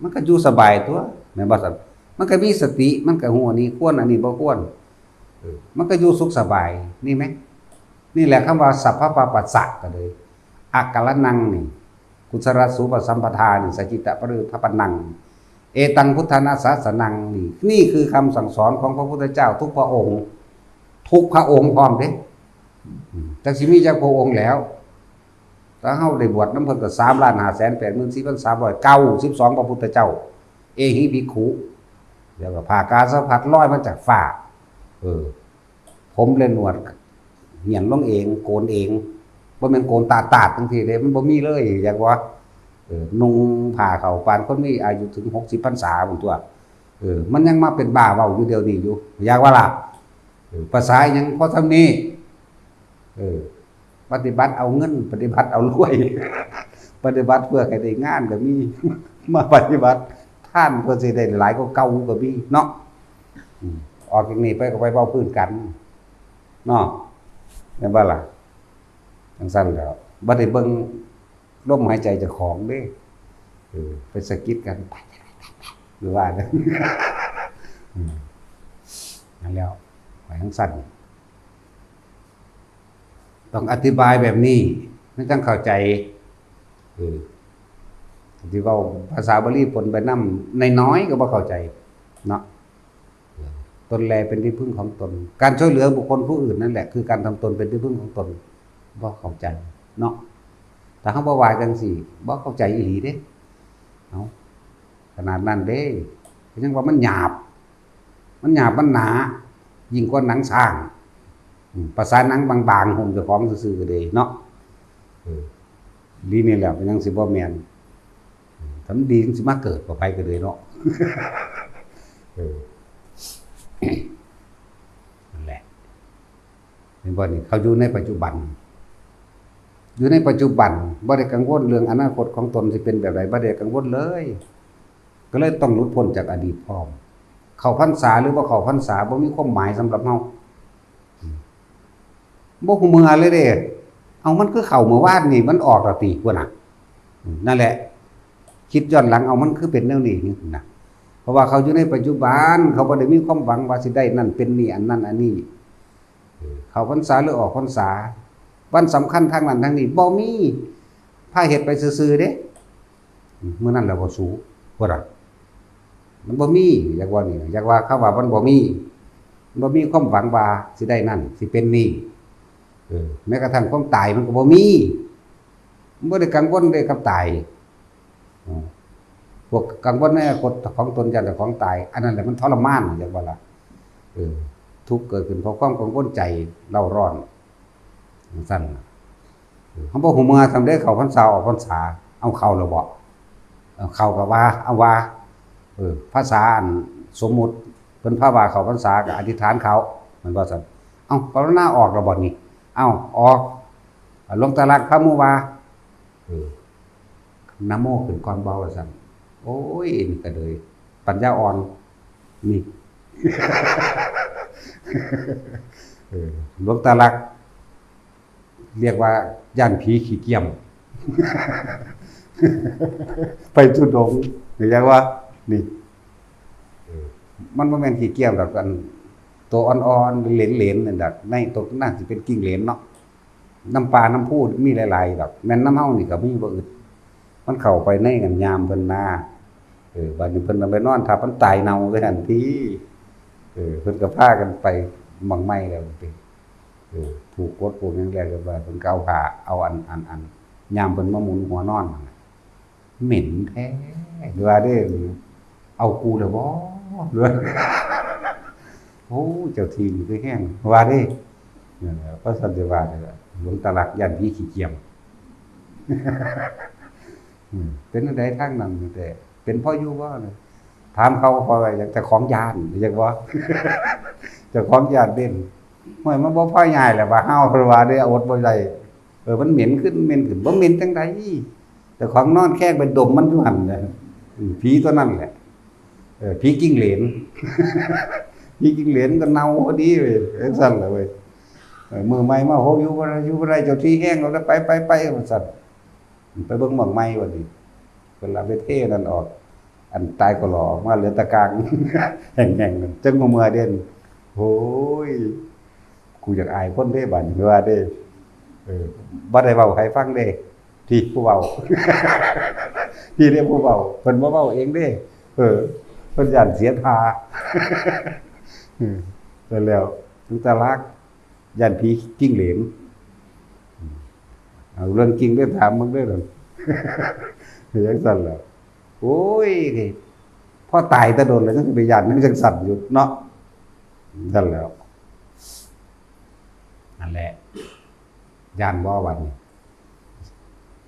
ມັນກໍຢູ່ສະບາຍຕົວະ ແມ່ນບໍ່ຊັ້ນ? ມັນກໍມີສະຕິ ມັນກໍຮູ້ອັນນີ້ຄວນ ອັນນີ້ບໍ່ຄວນ ເອີ ມັນກໍຢູ່ສຸກສະບາຍ ນີ້ແມະ. ນີ້ແຫຼະຄຳວ່າ ສັບພະປາປັດສະ ກໍເລີຍ ອາກາລະນັງນີ້ ກຸສະລະສູປະສຳປະທານີ້ ສະຈິດຕະປະລິພະປະນັງ ເອຕັງ ພຸດທານາສາສະນັງ ນີ້ ນີ້ຄືຄຳສັ່ງສອນຂອງພະພຸດທະເຈົ້າທຸກພະອົງ. ທຸກພະອົງພ້ອມເດ້ ອືມ ຈັກຊິມີຈັກພະອົງແລ້ວ. ແຕ່ເຮົາໄດ້ບວດນຳເພິ່ນກໍສາມລ້ານຫ້າແສນແປດໝື່ນສີ່ພັນສາມຮ້ອຍເກົ້າສິບສອງພະພຸດທະເຈົ້າ ເອຫິພິກຂຸ ແລ້ວກໍຜ້າກາສາວພັດລອຍມາຈາກຟ້າ ເອີ ຜົມແລະໜວດ ຫຽນລົງເອງ ໂກນເອງ ບໍ່ແມ່ນໂກນຕາດໆຈັ່ງຊີ້ເດ້ ມັນບໍ່ມີເລີຍ ຢາກວ່າ ເອີ ນຸ່ງຜ້າເຂົ້າປານຄົນມີອາຍຸເຖິງຫົກສິບພັນສາພຸ້ນຕົວະ ເອີ ມັນຍັງມາເປັນບ້າເວົ້າຢູ່ດຽວນີ້ຢູ່ ຢາກວ່າລະ ເອີ ພາສາຫຍັງພໍສ່ຳນີ້ ເອີ ປະຕິບັດເອົາເງິນ ປະຕິບັດເອົາລວຍ ປະຕິບັດເພື່ອໃຫ້ໄດ້ງານກໍມີ ມາປະຕິບັດທານເພື່ອຊິໄດ້ຫຼາຍກວ່າເກົ່າກໍມີເນາະ ອືມ ອອກຈາກນີ້ໄປກໍໄປເວົ້າພື້ນກັນເນາະ ແມ່ນບໍ່ລະ? ຈັ່ງຊັ້ນແລ້ວ ບໍ່ໄດ້ເບິ່ງລົມຫາຍໃຈເຈົ້າຂອງເດ້ ເອີ ໄປສະກິດກັນ ຫຼືວ່າ ອືມ ນັ້ນແລ້ວ ໄປຈັ່ງຊັ້ນ ຕ້ອງອະທິບາຍແບບນີ້ ມັນຈັ່ງເຂົ້າໃຈ ເອີ ທີ່ເວົ້າພາສາບາລີປົນໄປນຳ ໜ້ອຍໆກໍບໍ່ເຂົ້າໃຈເນາະ ຕົນແລເປັນທີ່ເພິ່ງຂອງຕົນ ການຊ່ວຍເຫຼືອບຸກຄົນຜູ້ອື່ນນັ້ນແຫຼະ ຄືການທຳຕົນເປັນທີ່ເພິ່ງຂອງຕົນ ບໍ່ເຂົ້າໃຈເນາະ ຖ້າເຮົາບໍ່ວ່າຈັ່ງຊີ້ ບໍ່ເຂົ້າໃຈອີ່ຫຼີເດ້ ເອົ້າ ຂະໜາດນັ້ນເດ້ ກໍຍັງວ່າມັນຫຍາບ ມັນຫຍາບ ມັນໜາ ຍິ່ງກວ່າໜັງຊ້າງ ອືມ ພາສາໜັງບາງໆ ຫຸ້ມເຈົ້າຂອງຊື່ໆ ກໍເດ້ເນາະ ເອີ ດີນີ້ແຫຼະ ມັນຍັງຊິບໍ່ແມ່ນ ຄັນດີມັນຊິມາເກີດບໍ່ ໃຜກໍເລີຍເນາະ ເອີ ນັ້ນແຫຼະ ເຫັນບໍ່ນີ້ ເຂົາຢູ່ໃນປັດຈຸບັນ ຢູ່ໃນປັດຈຸບັນ ບໍ່ໄດ້ກັງວົນເລື່ອງອະນາຄົດຂອງຕົນຊິເປັນແບບໃດ ບໍ່ໄດ້ກັງວົນເລີຍ ກໍເລີຍຕ້ອງຫຼຸດພົ້ນຈາກອະດີດພ້ອມ ເຂົ້າພັນສາ ຫຼື ບໍ່ເຂົ້າພັນສາ ບໍ່ມີຄວາມໝາຍສຳລັບເຮົາ ບໍ່ຮູ້ເມື່ອເລີຍເດ້ ເອົ້າ ມັນຄືເຂົ້າມື້ວານນີ້ ມັນອອກແລ້ວຕິ ພຸ້ນນະ ນັ້ນແຫຼະ ຄິດຍ້ອນຫຼັງ ເອົ້າ ມັນຄືເປັນແນວນີ້ນະ ເພາະວ່າເຂົາຢູ່ໃນປັດຈຸບັນ ເຂົາບໍ່ໄດ້ມີຄວາມຫວັງວ່າຊິໄດ້ນັ້ນເປັນນີ້ ອັນນັ້ນອັນນີ້ ເຂົ້າພັນສາ ຫຼື ອອກພັນສາ ວັນສຳຄັນທາງນັ້ນທາງນີ້ ບໍ່ມີ ພາເຮັດໄປຊື່ໆເດ້ ມື້ນັ້ນແຫຼະບໍ່ສູ້ ພຸ້ນນະ ມັນບໍ່ມີ ຢາກວ່ານີ້ ຢາກວ່າ ຄຳວ່າມັນບໍ່ມີ ມັນບໍ່ມີຄວາມຫວັງວ່າຊິໄດ້ນັ້ນ ຊິເປັນນີ້ ເອີ ແມ້ກະທັ່ງຄວາມຕາຍມັນກໍບໍ່ມີ ມັນບໍ່ໄດ້ກັງວົນເດ້ກັບຕາຍ ເອີ ພວກກັງວົນໃນອະນາຄົດຂອງຕົນ ຢ້ານເຈົ້າຂອງຕາຍ ອັນນັ້ນແຫຼະມັນທໍລະມານ ຢາກວ່າລະ ເອີ ທຸກເກີດຂຶ້ນເພາະຄວາມກັງວົນໃຈເລົ່າຮ້ອນ ຈັ່ງຊັ້ນນະ ເຮົາບໍ່ຮູ້ເມື່ອສ່ຳເດ້ ເຂົ້າພັນສາອອກພັນສາ ເອົາເຂົ້າແລ້ວບໍ່ ເອີ ເຂົ້າກໍວ່າ ເອົາວ່າ ເອີ ພາສາອັນສົມມຸດ ເພິ່ນພາວ່າເຂົ້າພັນສາກໍອະທິຖານເຂົ້າ ແມ່ນບໍ່ຊັ້ນ ເອົ້າ ປາວະນາອອກແລ້ວບໍ່ນີ້ ເອົ້າ ອອກ ອາ ຫຼວງຕາລັກພາໝູ່ວ່າ ເອີ ນະໂມຂຶ້ນກ່ອນບໍ່ ວ່າຊັ້ນ ໂອ້ຍ ນີ້ກະເລີຍ ປັນຍາອ່ອນ ນີ້ ເອີ ຫຼວງຕາລັກ ລຽກວ່າຢ້ານຜີຂີ້ກຽມ ໄປທຸດົງ ຫຼື ຢາກວ່າ ນີ້ ເອີ ມັນບໍ່ແມ່ນຂີ້ກຽມດອກ ອັນ ໂຕອ່ອນໆ ເຫຼນໆ ນັ້ນດອກ ໃນໂຕນັ້ນຊິເປັນກິ່ງເຫຼນເນາະ ນຳປ່ານຳພູມີຫຼາຍໆດອກ ແມ່ນນຳເຮົານີ້ກໍມີບໍ່ອຶດ ມັນເຂົ້າໄປໃນອັນຍາມເພິ່ນນາ ເອີ ບາດນີ້ເພິ່ນເອົາໄປນອນທັບ ມັນຕາຍເນົ່າໄປຫັ້ນຕິ ເອີ ເພິ່ນກໍພາກັນໄປໝ້ອງໃໝ່ແລ້ວຕິ ເອີ ຜູກກົດຜູກຫຍັງແລ້ວ ເພິ່ນກໍເອົາຜ້າ ເອົາອັນ ອັນ ອັນ ຍາມເພິ່ນມາໝູນຫົວນອນຫັ້ນນະ ເໝັນແທ້ ຫຼືວ່າເດ້ ເອົາກູແລ້ວບໍ່ ຫຼືວ່າ ໂອ້ ເຈົ້າທີ່ນີ້ຄືແຮງ ວ່າເດ້ ນັ້ນແຫຼະ ວ່າຊັ້ນຊິວ່າ ຫຼວງຕາລັກຢ້ານຜີຂີ້ກຽມ ອືມ ເປັນຈັ່ງໃດທາງນັ້ນແທ້ ເປັນພໍຢູ່ບໍ່ ຖາມເຂົາ ເຂົາວ່າເຈົ້າຂອງຢ້ານ ຢາກບໍ່ ເຈົ້າຂອງຢ້ານເດ້ ໂອ້ຍ ມັນບໍ່ພໍຍ້າຍແລ້ວວ່າ ເຮົາ ເພິ່ນວ່າເດ້ ອົດບໍ່ໄດ້ ເອີ ມັນເໝັນຂຶ້ນ ເໝັນຂຶ້ນ ບໍ່ເໝັນຈັ່ງໃດ ເຈົ້າຂອງນອນແຄງໄປດົມມັນຢູ່ຫັ້ນນະ ອືມ ຜີຕົວນັ້ນແຫຼະ ເອີ ຜີກິ່ງເຫຼນ ຜີກິ່ງເຫຼນກໍເນົ່າພໍດີເວີຍ ຈັ່ງຊັ້ນລະເວີຍ ເອີ ມື້ໃໝ່ມາ ໂຫ ຢູ່ບໍ່ໄດ້ ຢູ່ບໍ່ໄດ້ ເຈົ້າທີ່ແຮງແລ້ວ ໄປ ໄປ ໄປ ວ່າຊັ້ນ ໄປເບິ່ງໝ້ອງໃໝ່ບັດນີ້ ເພິ່ນລະໄປເທນັ້ນອອກ ອັນຕາຍກໍຫຼໍ່ອອກມາ ເຫຼືອແຕ່ກາງແຫ້ງໆ ຈັ່ງບໍ່ເມື່ອເດ້ ໂອ້ຍ ກູຢາກອາຍຄົນເດ້ບາດນີ້ວ່າເດ້ ເອີ ບໍ່ໄດ້ເວົ້າໃຫ້ຟັງເດ້ ທີ່ຜູ້ເວົ້າ ທີ່ເດ້ຜູ້ເວົ້າ ເພິ່ນບໍ່ເວົ້າເອງເດ້ ເອີ ເພິ່ນຢ້ານເສຍທ່າ ເອີ ແລ້ວ ແລ້ວ ໜຶ່ງຕາລັກ ຢ້ານຜີຈິງເຫຼນ. ເອົາເລື່ອງຈິງເດີ ຖາມເບິ່ງເດີ ຈັ່ງຊັ້ນແຫຼະ. ໂອ້ຍ ພໍຕາຍແຕ່ດົນແລ້ວ ຍັງຊິໄປຢ້ານ ຍັງຈັ່ງຊັ້ນຢູ່ເນາະ. ຊັ້ນແຫຼະ ນັ້ນແຫຼະ ຢ້ານບໍ່ບັດນີ້?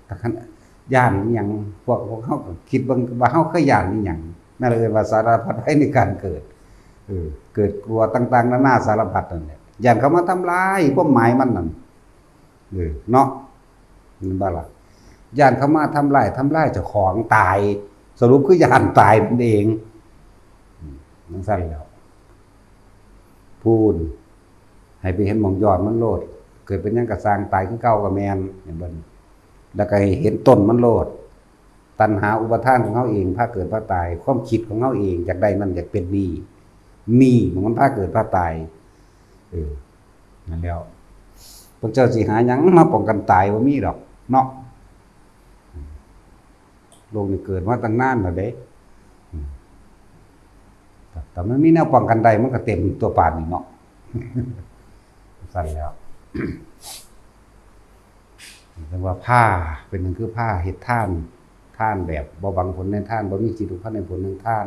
ຖ້າຄັນຢ້ານອີ່ຫຍັງ ພວກ ພວກເຮົາກໍຄິດເບິ່ງວ່າເຮົາເຄີຍຢ້ານອີ່ຫຍັງ? ນັ້ນເອີ້ນວ່າສາລະພັດໄພໃນການເກີດ. ເອີ ເກີດກົວຕ່າງໆນານາສາລະພັດນັ້ນແຫຼະ. ຢ້ານເຂົາມາທຳລາຍ ຄວາມໝາຍມັນນັ້ນ ເອີ ເນາະ ແມ່ນບໍ່ລະ? ຢ້ານເຂົາມາທຳລາຍ ທຳລາຍເຈົ້າຂອງຕາຍ ສະຫຼຸບຄືຢ້ານຕາຍນັ້ນເອງ. ອືມ ຈັ່ງຊັ້ນແຫຼະ ພູນ ໃຫ້ໄປເຫັນໝ່ອງຍອດມັນໂລດ. ເກີດເປັນຫຍັງກໍຊ່າງ ຕາຍຄືເກົ່າກໍແມ່ນ ເຫັນບໍ່? ແລ້ວກໍໃຫ້ເຫັນຕົ້ນມັນໂລດ. ຕັນຫາອຸປາທານຂອງເຮົາເອງພາເກີດພາຕາຍ, ຄວາມຄິດຂອງເຮົາເອງຢາກໄດ້ນັ້ນ ຢາກເປັນນີ້ ນີ້ມັນພາເກີດພາຕາຍ. ເອີ ນັ້ນແຫຼະ ພວກເຈົ້າຊິຫາຫຍັງມາປ້ອງກັນຕາຍ? ບໍ່ມີດອກເນາະ. ໂລກນີ້ເກີດມາຕັ້ງນານແລ້ວເດ້. ອືມ ຖ້າມັນມີແນວປ້ອງກັນໄດ້ ມັນກໍເຕັມຕົວປານນີ້ເນາະ. ຊັ້ນແຫຼະ ຈັ່ງວ່າພາ ເປັນຫຍັງຄືພາເຮັດທານ? ທານແບບບໍ່ຫວັງຜົນໃນທານ ບໍ່ມີຈິດຜູກພັນໃນຜົນແຫ່ງທານ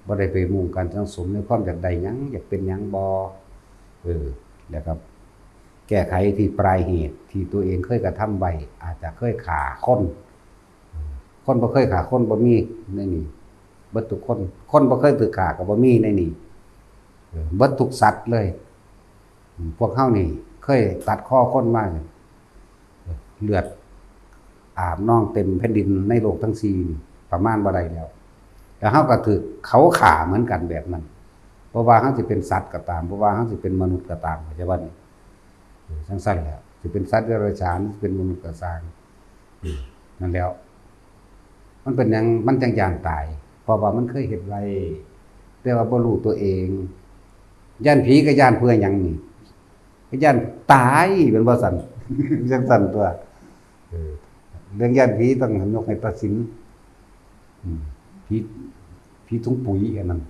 ບໍ່ໄດ້ໄປມຸ່ງການສັງສົມໃນຄວາມຢາກໄດ້ຫຍັງ ຢາກເປັນຫຍັງບໍ່. ເອີ ແລ້ວກໍແກ້ໄຂທີ່ປາຍເຫດທີ່ຕົວເອງເຄີຍກະທຳໄວ້ ອາດຈະເຄີຍຂ້າຄົນ. ຄົນບໍ່ເຄີຍຂ້າຄົນບໍ່ມີໃນນີ້ ເບິດທຸກຄົນ. ຄົນບໍ່ເຄີຍຖືກຂ້າກໍບໍ່ມີໃນນີ້ ເບິດທຸກສັດເລີຍ. ພວກເຮົານີ້ເຄີຍຕັດຄໍຄົນມາ ເລືອດອາບນອງເຕັມແຜ່ນດິນໃນໂລກທັງສີ່ນີ້ ປະມານບໍ່ໄດ້ແລ້ວ. ແລ້ວເຮົາກໍຖືກເຂົາຂ້າເໝືອນກັນແບບນັ້ນ ບໍ່ວ່າເຮົາຊິເປັນສັດກໍຕາມ ບໍ່ວ່າເຮົາຊິເປັນມະນຸດກໍຕາມ ເຂົ້າໃຈບໍ່ນີ້? ຈັ່ງຊັ້ນແຫຼະ ຊິເປັນສັດເດຍລະສານ ຊິເປັນມະນຸດກໍຊ່າງ. ນັ້ນແຫຼະ ມັນເປັນຫຍັງມັນຈັ່ງຢ້ານຕາຍ? ເພາະວ່າມັນເຄີຍເຮັດໄວ້ ແຕ່ວ່າບໍ່ຮູ້ຕົວເອງ. ຢ້ານຜີກໍຢ້ານເພື່ອຫຍັງນີ້? ກໍຢ້ານຕາຍ ແມ່ນບໍ່ຊັ້ນ? ຈັ່ງຊັ້ນຕົວະ. ເອີ ເລື່ອງຢ້ານຜີຕ້ອງຍົກໃຫ້ຕັດສິນ. ອືມ ຜີ ຜີຖົງປຸ໋ຍອັນນັ້ນ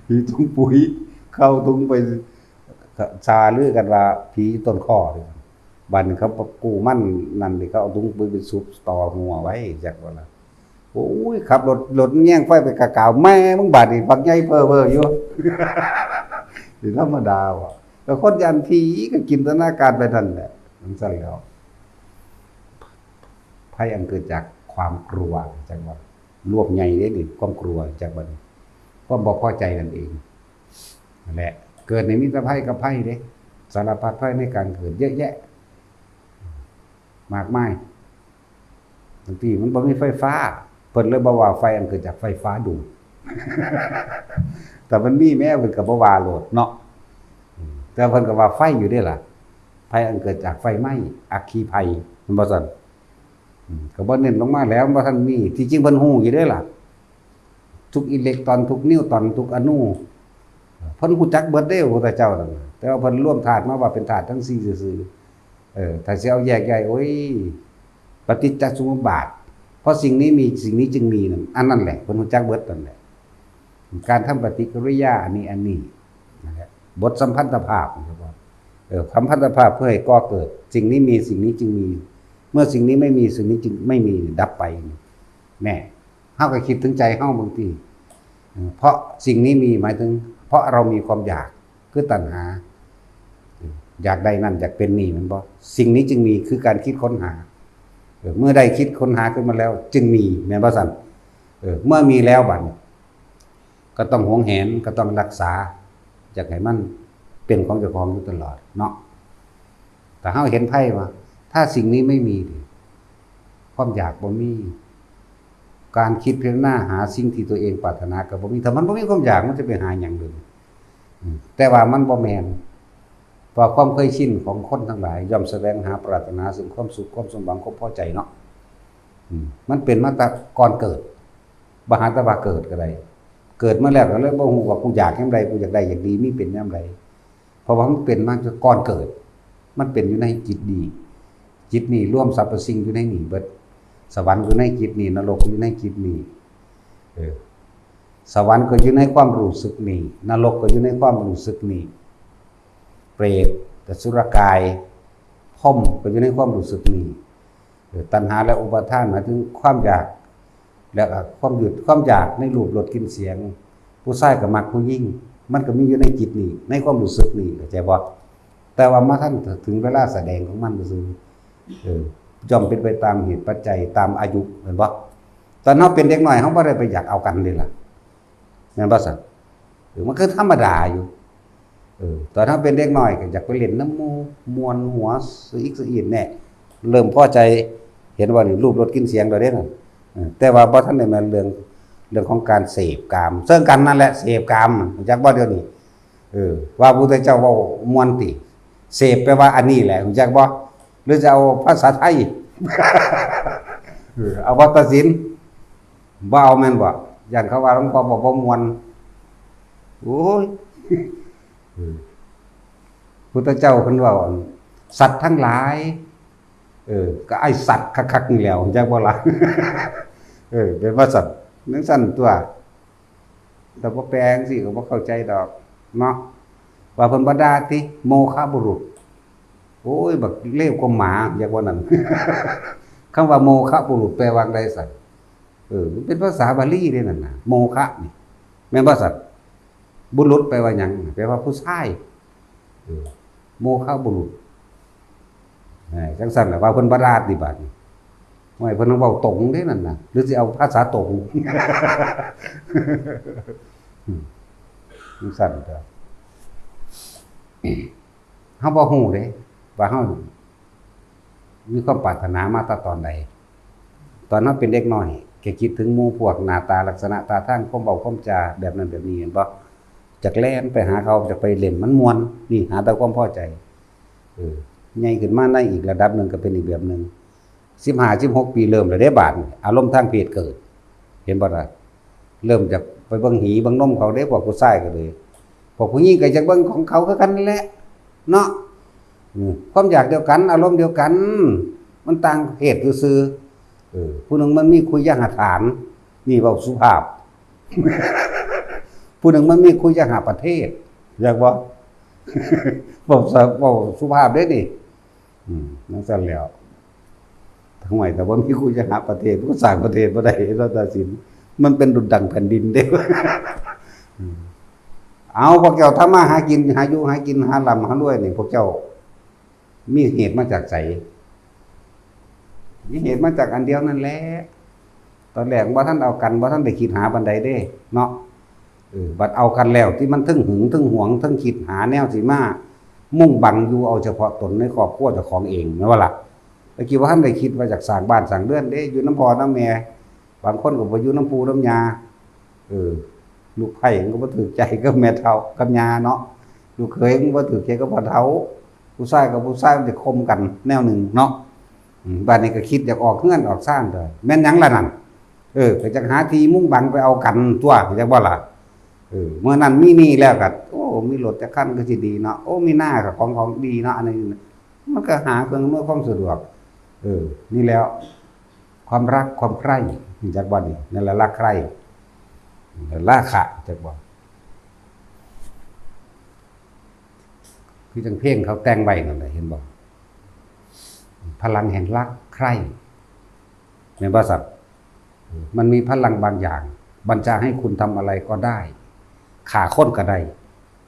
ຜີຖົງປຸ໋ຍ ເຂົ້າຖົງໄປ ສາລືກັນວ່າຜີຕົ້ນຄໍ. ບາດນີ້ເຂົາປະກູ້ມັນນັ້ນເດ ເຂົາເອົາຖົງປຸ໋ຍໄປຊຸບຕໍ່ຫົວໄວ້ ຈັກວ່າລະ. ໂອ້ຍ ຂັບລົດ ລົດແຍງໄຟໄປກະກາວ ແມ່ມຶງບາດນີ້ ບັກໃຫຍ່ເພີ້ໆຢູ່ ຊິທຳມະດາບໍ່? ແລ້ວຄົນຢ້ານຜີກໍຈິນຕະນາການໄປນັ້ນແຫຼະ ຈັ່ງຊັ້ນແຫຼະ. ໄພອັນເກີດຈາກຄວາມກົວ ຈັກວ່າ ລວມໃຫຍ່ເດ້ນີ້ ຄວາມກົວ ຈັກວ່າ ຄວາມບໍ່ພໍໃຈນັ້ນເອງ. ນັ້ນແຫຼະ ເກີດໃນມີແຕ່ໄພກັບໄພເດ້ ສາລະພັດໄພໃນການເກີດເຍອະແຍະ ມາກມາຍ. ບາງທີມັນບໍ່ມີໄຟຟ້າ ເພິ່ນເລີຍບໍ່ວ່າໄຟອັນເກີດຈາກໄຟຟ້າດູດ ແຕ່ມັນມີແມ້ ເພິ່ນກໍບໍ່ວ່າໂລດເນາະ. ແຕ່ເພິ່ນກໍວ່າໄຟຢູ່ເດ້ລະ ໄຟອັນເກີດຈາກໄຟໄໝ້ ອັກຄີໄພ ແມ່ນບໍ່ຊັ້ນ? ກໍບໍ່ເນັ້ນລົງມາແລ້ວ ມັນບໍ່ທັນມີ. ທີ່ຈິງເພິ່ນຮູ້ຢູ່ເດ້ລະ ທຸກອີເລັກຕຣອນ ທຸກນິວຕຣອນ ທຸກອະນູ ເພິ່ນຮູ້ຈັກເບິດເດ້ ພະພຸດທະເຈົ້ານັ້ນ. ແຕ່ວ່າເພິ່ນລວມທາດມາວ່າເປັນທາດທັງສີ່ຊື່ໆ. ເອີ ຖ້າຊິເອົາແຍກຍ່ອຍ ໂອ້ຍ ປະຕິດຈະສະມຸບບາດ ເພາະສິ່ງນີ້ມີ ສິ່ງນີ້ຈຶ່ງມີນັ້ນ ອັນນັ້ນແຫຼະ ເພິ່ນຮູ້ຈັກເບິດນັ້ນແຫຼະ. ການທຳປະຕິກິລິຍາອັນນີ້ ອັນນີ້ ນັ້ນແຫຼະ ບົດສຳພັນທະພາບ ເອີ ສຳພັນທະພາບເພື່ອໃຫ້ກໍ່ເກີດ ສິ່ງນີ້ມີ ສິ່ງນີ້ຈຶ່ງມີ ເມື່ອສິ່ງນີ້ໄມ່ມີ ສິ່ງນີ້ຈຶ່ງໄມ່ມີ ດັບໄປ. ແນ່ ເຮົາກໍຄິດເຖິງໃຈເຮົາເບິ່ງຕິ ເພາະສິ່ງນີ້ມີ ໝາຍເຖິງເພາະເຮົາມີຄວາມຢາກ ຄືຕັນຫາ ຢາກໄດ້ນັ້ນ ຢາກເປັນນີ້ ແມ່ນບໍ່? ສິ່ງນີ້ຈຶ່ງມີ ຄືການຄິດຄົ້ນຫາ. ເອີ ເມື່ອໃດຄິດຄົ້ນຫາຂຶ້ນມາແລ້ວຈຶ່ງມີ ແມ່ນບໍ່ຊັ້ນ? ເອີ ເມື່ອມີແລ້ວບັດນີ້ ກໍຕ້ອງຫວງແຫນ ກໍຕ້ອງຮັກສາ ຢາກໃຫ້ມັນເປັນຂອງເຈົ້າຂອງຢູ່ຕະຫຼອດເນາະ. ແຕ່ເຮົາເຫັນໄພວ່າ ຖ້າສິ່ງນີ້ໄມ່ມີ ຄວາມຢາກບໍ່ມີ ການຄິດພິຈາລະນາຫາສິ່ງທີ່ຕົວເອງປາດຖະໜາກໍບໍ່ມີ. ຖ້າມັນບໍ່ມີຄວາມຢາກ ມັນຈະໄປຫາຫຍັງເລີຍ? ອືມ ແຕ່ວ່າມັນບໍ່ແມ່ນ ເພາະຄວາມເຄີຍຊິນຂອງຄົນທັງຫຼາຍ ຍ່ອມສະແຫວງຫາປາດຖະໜາເຊິ່ງຄວາມສຸກ ຄວາມສົມຫວັງ ຄວາມພໍໃຈເນາະ. ອືມ ມັນເປັນມາແຕ່ກ່ອນເກີດ ບໍ່ຫາແຕ່ວ່າເກີດກໍໄດ້ ເກີດມາແລ້ວກໍເລີຍບໍ່ຮູ້ວ່າ ກູຢາກຍາມໃດ ກູຢາກໄດ້ຢາກດີ ມີເປັນຍາມໃດ. ເພາະວ່າມັນເປັນມາແຕ່ກ່ອນເກີດ ມັນເປັນຢູ່ໃນຈິດນີ້. ຈິດນີ້ລວມສັບພະສິ່ງຢູ່ໃນນີ້ເບິດ. ສະຫວັນຢູ່ໃນຈິດນີ້ ນະລົກຢູ່ໃນຈິດນີ້. ເອີ ສະຫວັນກໍຢູ່ໃນຄວາມຮູ້ສຶກນີ້ ນະລົກກໍຢູ່ໃນຄວາມຮູ້ສຶກນີ້. ເປຣດ ອະສຸລະກາຍ ພົມ ກໍຢູ່ໃນຄວາມຮູ້ສຶກນີ້. ເອີ ຕັນຫາ ແລະ ອຸປາທານ ໝາຍເຖິງຄວາມຢາກ ແລະ ກໍຄວາມຢືດ ຄວາມຢາກໃນຮູບ ລົດ ກິ່ນ ສຽງ. ຜູ້ຊາຍກໍມັກຜູ້ຍິງ ມັນກໍມີຢູ່ໃນຈິດນີ້ ໃນຄວາມຮູ້ສຶກນີ້ ເຂົ້າໃຈບໍ່? ແຕ່ວ່າມາທັນເຖິງເວລາສະແດງຂອງມັນຊື່ໆ. ເອີ ຍ່ອມເປັນໄປຕາມເຫດປັດໄຈ ຕາມອາຍຸ ແມ່ນບໍ່? ຕອນເຮົາເປັນເດັກນ້ອຍ ເຮົາບໍ່ໄດ້ໄປຢາກເອົາກັນເດ້ລະ ແມ່ນບໍ່ຊັ້ນ? ເອີ ມັນຄືທຳມະດາຢູ່. ເອີ ຕອນເຮົາເປັນເດັກນ້ອຍກໍຢາກໄປຫຼິ້ນນຳໝູ່ ມ່ວນຫົວ ສະອິກສະອີນແດ່ ເລີ່ມພໍໃຈ ເຫັນບໍ່ນີ້? ຮູບ ລົດ ກິ່ນ ສຽງ ແລ້ວເດ້ນັ້ນ. ເອີ ແຕ່ວ່າບໍ່ທັນໄດ້ແມ່ນເລື່ອງ ເລື່ອງຂອງການເສບກາມ ເຊິ່ງກັນນັ້ນແຫຼະ ເສບກາມ ຮູ້ຈັກບໍ່ດຽວນີ້? ເອີ ວ່າພຸດທະເຈົ້າເວົ້າມ່ວນຕິ? ເສບແປວ່າອັນນີ້ແຫຼະ ຮູ້ຈັກບໍ່? ຫຼືຈະເອົາພາສາໄທ? ເອີ ເອົາວັດຕະສິນ ບໍ່ເອົາແມ່ນບໍ່? ຢ້ານເຂົາວ່າຫຼວງພໍ່ເວົ້າບໍ່ມ່ວນ. ໂອ້ຍ ເອີ ພຸດທະເຈົ້າເພິ່ນເວົ້າ ອັນ ສັດທັງຫຼາຍ ເອີ ກໍອ້າຍສັດຄັກໆນີ້ແຫຼ້ວ ຮູ້ຈັກບໍ່ລະ? ເອີ ແມ່ນວ່າຊັ້ນ ຈັ່ງຊັ້ນຕົວະ. ແຕ່ບໍ່ແປຈັ່ງຊີ້ກໍບໍ່ເຂົ້າໃຈດອກເນາະ ວ່າເພິ່ນບໍ່ດ່າຕິ? ໂມຄະບຸລຸດ. ໂອ້ຍ ບັກເລວກວ່າໝາ ຢາກວ່ານັ້ນ. ຄຳວ່າໂມຄະບຸລຸດແປວ່າຈັ່ງໃດຊັ້ນ? ເອີ ມັນເປັນພາສາບາລີເດ້ນັ້ນນະ ໂມຄະນີ້ ແມ່ນບໍ່ຊັ້ນ? ບຸລຸດແປວ່າຫຍັງ? ແປວ່າຜູ້ຊາຍ. ເອີ ໂມຄະບຸລຸດ. ເອີ ຈັ່ງຊັ້ນລະວ່າເພິ່ນບໍ່ດ່າຕິບາດນີ້? ໂອ້ຍ ເພິ່ນເວົ້າຕົງເດ້ນັ້ນນະ ຫຼືຊິເອົາພາສາຕົງ? ຈັ່ງຊັ້ນເດີ ເຮົາບໍ່ຮູ້ເດ້ວ່າເຮົາມີຄວາມປາດຖະໜາມາແຕ່ຕອນໃດ. ຕອນເຮົາເປັນເດັກນ້ອຍ ແຄ່ຄິດເຖິງໝູ່ພວກ ໜ້າຕາ ລັກສະນະທ່າທາງ ຄວາມເວົ້າຄວາມຈາ ແບບນັ້ນແບບນີ້ ແມ່ນບໍ່? ຢາກແລ່ນໄປຫາເຂົາ ຢາກໄປຫຼິ້ນ ມັນມ່ວນ ນີ້ຫາແຕ່ຄວາມພໍໃຈ. ເອີ ໃຫຍ່ຂຶ້ນມາໃນອີກລະດັບໜຶ່ງກໍເປັນອີກແບບໜຶ່ງ. ສິບຫ້າ ສິບຫົກປີ ເລີ່ມແລ້ວເດ້ບາດນີ້ ອາລົມທາງເພດເກີດ ເຫັນບໍ່ລະ? ເລີ່ມຈາກໄປເບິ່ງຫີເບິ່ງນົມເຂົາເດ້ ພວກຜູ້ຊາຍກໍດີ ພວກຜູ້ຍິງກໍຢາກເບິ່ງຂອງເຂົາຄືກັນແຫຼະເນາະ. ອືມ ຄວາມຢາກດຽວກັນ ອາລົມດຽວກັນ ມັນຕ່າງເພດຊື່ໆ. ເອີ ຜູ້ໜຶ່ງມັນມີຄຸຍຍະຫະຖານ ນີ້ເວົ້າສຸພາບ ຜູ້ໜຶ່ງມັນມີຄຸຍຍະຫະປະເທດ ຢາກບໍ່? ເວົ້າສະ ເວົ້າສຸພາບເດ້ນີ້. ອືມ ຈັ່ງຊັ້ນແຫຼ້ວ ຫ້ວຍ ຖ້າບໍ່ມີຄຸຍຍະຫະປະເທດ ມັນກໍສ້າງປະເທດບໍ່ໄດ້ເນາະ ຕາສິນ ມັນເປັນດຸດດັ່ງແຜ່ນດິນເດ້. ອືມ ເອົາ ພວກເຈົ້າທຳມາຫາກິນ ຫາຢູ່ຫາກິນ ຫາລ່ຳຫາລວຍນີ້ ພວກເຈົ້າມີເຫດມາຈາກໃສ? ມີເຫດມາຈາກອັນດຽວນັ້ນແຫຼະ. ຕອນແລກບໍ່ທັນເອົາກັນ ບໍ່ທັນໄດ້ຄິດຫາປານໃດເດ້ເນາະ. ເອີ ບັດເອົາກັນແລ້ວ ທີ່ມັນເທິງຫຶງເທິງຫວງ ເທິງຄິດຫາແນວຊິມາມຸງບັງຢູ່ເອົາສະເພາະຕົນໃນຄອບຄົວເຈົ້າຂອງເອງ ແມ່ນບໍ່ລະ? ແຕ່ກີ້ບໍ່ທັນໄດ້ຄິດວ່າຢາກສ້າງບ້ານສ້າງເຮືອນເດ້ ຢູ່ນຳພໍ່ນຳແມ່ ບາງຄົນກໍໄປຢູ່ນຳປູ່ນຳຍ່າ. ເອີ ລູກໃພ້ມັນກໍບໍ່ຖືກໃຈກັບແມ່ເຖົ້າກັບຍ່າເນາະ ລູກເຂີຍມັນບໍ່ຖືກໃຈກັບພໍ່ເຖົ້າ. ຜູ້ຊາຍກັບຜູ້ຊາຍມັນຈະຄົມກັນແນວໜຶ່ງເນາະ. ອືມ ບາດນີ້ກໍຄິດຢາກອອກເຮືອນອອກຊານຕົວະ ແມ່ນຫຍັງລະນັ້ນ? ເອີ ກໍຢາກຫາທີ່ມຸງບັງໄປເອົາກັນຕົວະ ເຫັນຈັກບໍ່ລະ? ເອີ ເມື່ອນັ້ນມີໜີ້ແລ້ວກໍ ໂອ້ ມີລົດຈັກຄັນກໍຊິດີເນາະ ໂອ້ ມີນາກໍຂອງ ຂອງດີເນາະ ອັນນີ້ ມັນກໍຫາເຄື່ອງອຳນວຍຄວາມສະດວກ. ເອີ ນີ້ແຫຼະ ຄວາມຮັກຄວາມໃຄ ຮູ້ຈັກບໍ່ນີ້? ນັ້ນລະລັກໃຄ ລາຄະ ຮູ້ຈັກບໍ່? ຄືຈັ່ງເພງເຂົາແຕ່ງໄວ້ນັ້ນແຫຼະ ເຫັນບໍ່? ພະລັງແຫ່ງລັກໃຄ ແມ່ນບໍ່ຊັ້ນ? ມັນມີພະລັງບາງຢ່າງ ບັນດາໃຫ້ຄຸນທຳອະໄລກໍໄດ້ ຂ້າຄົນກໍໄດ້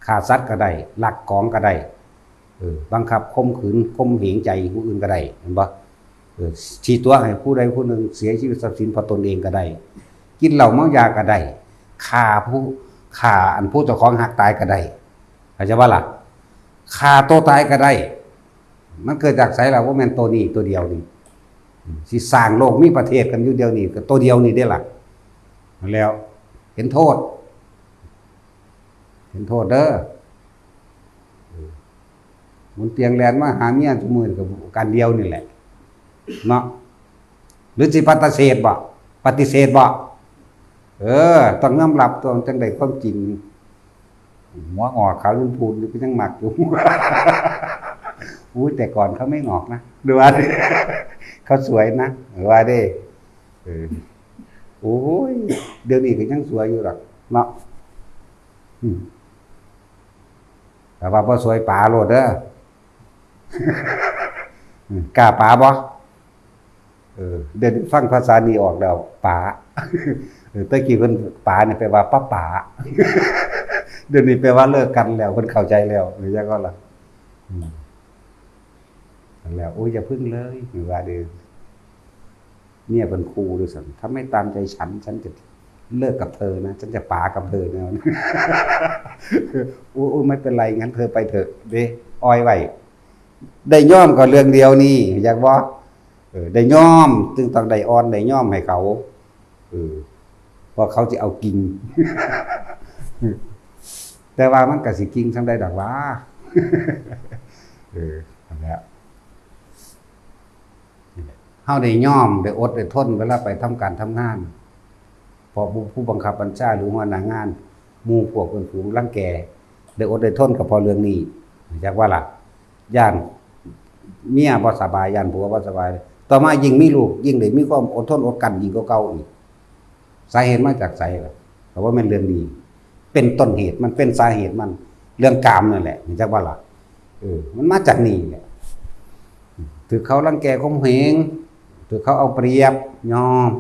ຂ້າສັດກໍໄດ້ ລັກຂອງກໍໄດ້ ເອີ ບັງຄັບຂົ່ມຂືນຂົ່ມເຫງໃຈຜູ້ອື່ນກໍໄດ້ ເຫັນບໍ່? ເອີ ຊີ້ຕົວະໃຫ້ຜູ້ໃດຜູ້ໜຶ່ງເສຍຊີວິດຊັບສິນເພາະຕົນເອງກໍໄດ້ ກິນເຫຼົ້າເມົາຢາກໍໄດ້ ຂ້າຜູ້ ຂ້າອັນຜູ້ເຈົ້າຂອງຮັກຕາຍກໍໄດ້ ເຂົ້າໃຈບໍ່ລະ? ຂ້າໂຕຕາຍກໍໄດ້. ມັນເກີດຈາກໃສລະ? ບໍ່ແມ່ນໂຕນີ້ໂຕດຽວນີ້ ຊິສ້າງໂລກມີປະເທດກັນຢູ່ດຽວນີ້ ກໍໂຕດຽວນີ້ເດ້ລະ. ແລ້ວເຫັນໂທດ ເຫັນໂທດເດີ. ໝູນຕຽງແລ່ນມາຫາເມຍຊຸມື້ນີ້ກໍການດຽວນີ້ແຫຼະເນາະ. ຫຼືຊິປະຕິເສດບໍ່? ປະຕິເສດບໍ່? ເອີ ຕ້ອງຍອມຮັບຕົວະ ມັນຈັ່ງໄດ້ຄວາມຈິງ. ຫົວງອກຂາວຈົນພູນຢູ່ ກໍຍັງມັກຢູ່. ອຸ້ຍ ແຕ່ກ່ອນເຂົາໄມ່ງອກນະ ຫຼືວ່າເຂົາສວຍນະ ວ່າເດ້. ເອີ ໂອ້ຍ ດຽວນີ້ກໍຍັງສວຍຢູ່ດອກເນາະ. ອືມ ຖ້າວ່າບໍ່ສວຍປາໂລດເດີ. ອືມ ກ້າປາບໍ່? ເອີ ດຽວນີ້ຟັງພາສານີ້ອອກແລ້ວ ປາ. ເອີ ແຕ່ກີ້ເພິ່ນປານີ້ແປວ່າປາປາ ດຽວນີ້ແປວ່າເລີກກັນແລ້ວ ເພິ່ນເຂົ້າໃຈແລ້ວ ເອີ ຈັ່ງກໍລະ ອືມ ນັ້ນແຫຼະ. ໂອ້ຍ ຢ່າເພິ່ງເລີຍ ວ່າເດີ ເມຍເພິ່ນຂູ່ດ້ວຍຊັ້ນ ຖ້າໄມ່ຕາມໃຈສັນ ສັນຈະເລີກກັບເທີນະ ສັນຈະປາກັບເທີນະ. ໂອ້ຍ ໂອ້ຍ ໄມ່ເປັນໄລ ຊັ້ນເທີໄປເທີເດ້ ອອຍໄວ້. ໄດ້ຍອມກໍເລື່ອງດຽວນີ້ ຮູ້ຈັກບໍ່? ເອີ ໄດ້ຍອມ ຈຶ່ງຕ້ອງໄດ້ອ່ອນ ໄດ້ຍອມໃຫ້ເຂົາ ເອີ ເພາະເຂົາຊິເອົາກິ່ງ ແຕ່ວ່າມັນກໍຊິກິ່ງສ່ຳໃດດອກຫວາ. ເອີ ນັ້ນແຫຼະ ເຮົາໄດ້ຍອມ ໄດ້ອົດໄດ້ທົນ ເວລາໄປທຳການທຳງານ ເພາະຜູ້ ຜູ້ບັງຄັບບັນຊາ ຫຼື ຫົວໜ້າງານ ໝູ່ພວກເພື່ອນຝູງລັງແກ ໄດ້ອົດໄດ້ທົນກໍເພາະເລື່ອງນີ້ ຮູ້ຈັກບໍ່ລະ? ຢ້ານເມຍບໍ່ສະບາຍ ຢ້ານຜົວບໍ່ສະບາຍ ຕໍ່ມາຍິ່ງມີລູກ ຍິ່ງໄດ້ມີຄວາມອົດທົນອົດກັ້ນຍິ່ງກວ່າເກົ່າອີກ. ສາເຫດມາຈາກໃສລະ? ກໍບໍ່ແມ່ນເລື່ອງນີ້ເປັນຕົ້ນເຫດ ມັນເປັນສາເຫດມັນ ເລື່ອງກາມນັ້ນແຫຼະ ຮູ້ຈັກບໍ່ລະ? ເອີ ມັນມາຈາກນີ້ແຫຼະ ຖືກເຂົາລັງແກຂົ່ມເຫງ ຖືກເຂົາເອົາປຽບ ຍອມ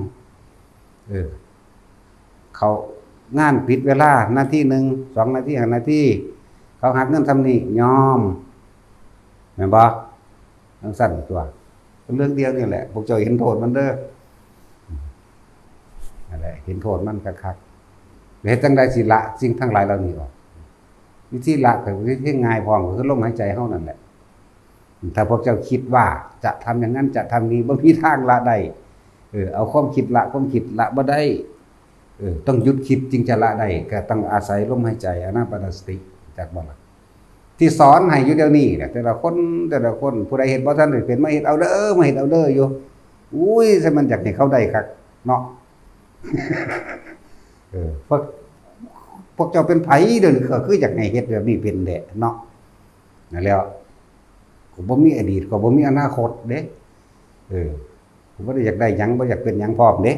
ເອີ ເຂົາງານຜິດເວລາ ນາທີໜຶ່ງ ສອງນາທີ ຫ້ານາທີ ເຂົາຫັກເງິນສ່ຳນີ້ ຍອມ ແມ່ນບໍ່? ຈັ່ງຊັ້ນຕົວະ ເປັນເລື່ອງດຽວນີ້ແຫຼະ ພວກເຈົ້າເຫັນໂທດມັນເດີ. ນັ້ນແຫຼະ ເຫັນໂທດມັນຄັກໆ ເຮັດຈັ່ງໃດຊິລະສິ່ງທັງຫຼາຍເຫຼົ່ານີ້ອອກ? ວິທີລະກໍວິທີງ່າຍພ້ອມ ກໍຄືລົມຫາຍໃຈເຮົານັ້ນແຫຼະ. ຖ້າພວກເຈົ້າຄິດວ່າຈະທຳຢ່າງນັ້ນ ຈະທຳນີ້ ບໍ່ມີທາງລະໄດ້. ເອີ ເອົາຄວາມຄິດລະຄວາມຄິດ ລະບໍ່ໄດ້. ເອີ ຕ້ອງຢຸດຄິດຈຶ່ງຈະລະໄດ້ ກໍຕ້ອງອາໄສລົມຫາຍໃຈ ອານາປານະສະຕິ ຮູ້ຈັກບໍ່ລະ? ທີ່ສອນໃຫ້ຢູ່ດຽວນີ້ແຫຼະ ແຕ່ລະຄົນ ແຕ່ລະຄົນ ຜູ້ໃດເຮັດບໍ່ທັນໄດ້ເປັນ ມາເຮັດເອົາເດີ ມາເຮັດເອົາເດີຢູ່. ອຸ້ຍ ຊັ້ນມັນຢາກໃຫ້ເຂົາໄດ້ຄັກເນາະ. ເອີ ພວກ ພວກເຈົ້າເປັນໃຜດຽວນີ້ ກໍຄືຢາກໃຫ້ເຮັດແບບນີ້ເປັນແທ້ເນາະ. ນັ້ນແຫຼະ ກໍບໍ່ມີອະດີດ ກໍບໍ່ມີອະນາຄົດເດ້. ເອີ ກໍບໍ່ໄດ້ຢາກໄດ້ຫຍັງ ບໍ່ຢາກເປັນຫຍັງພ້ອມເດ້.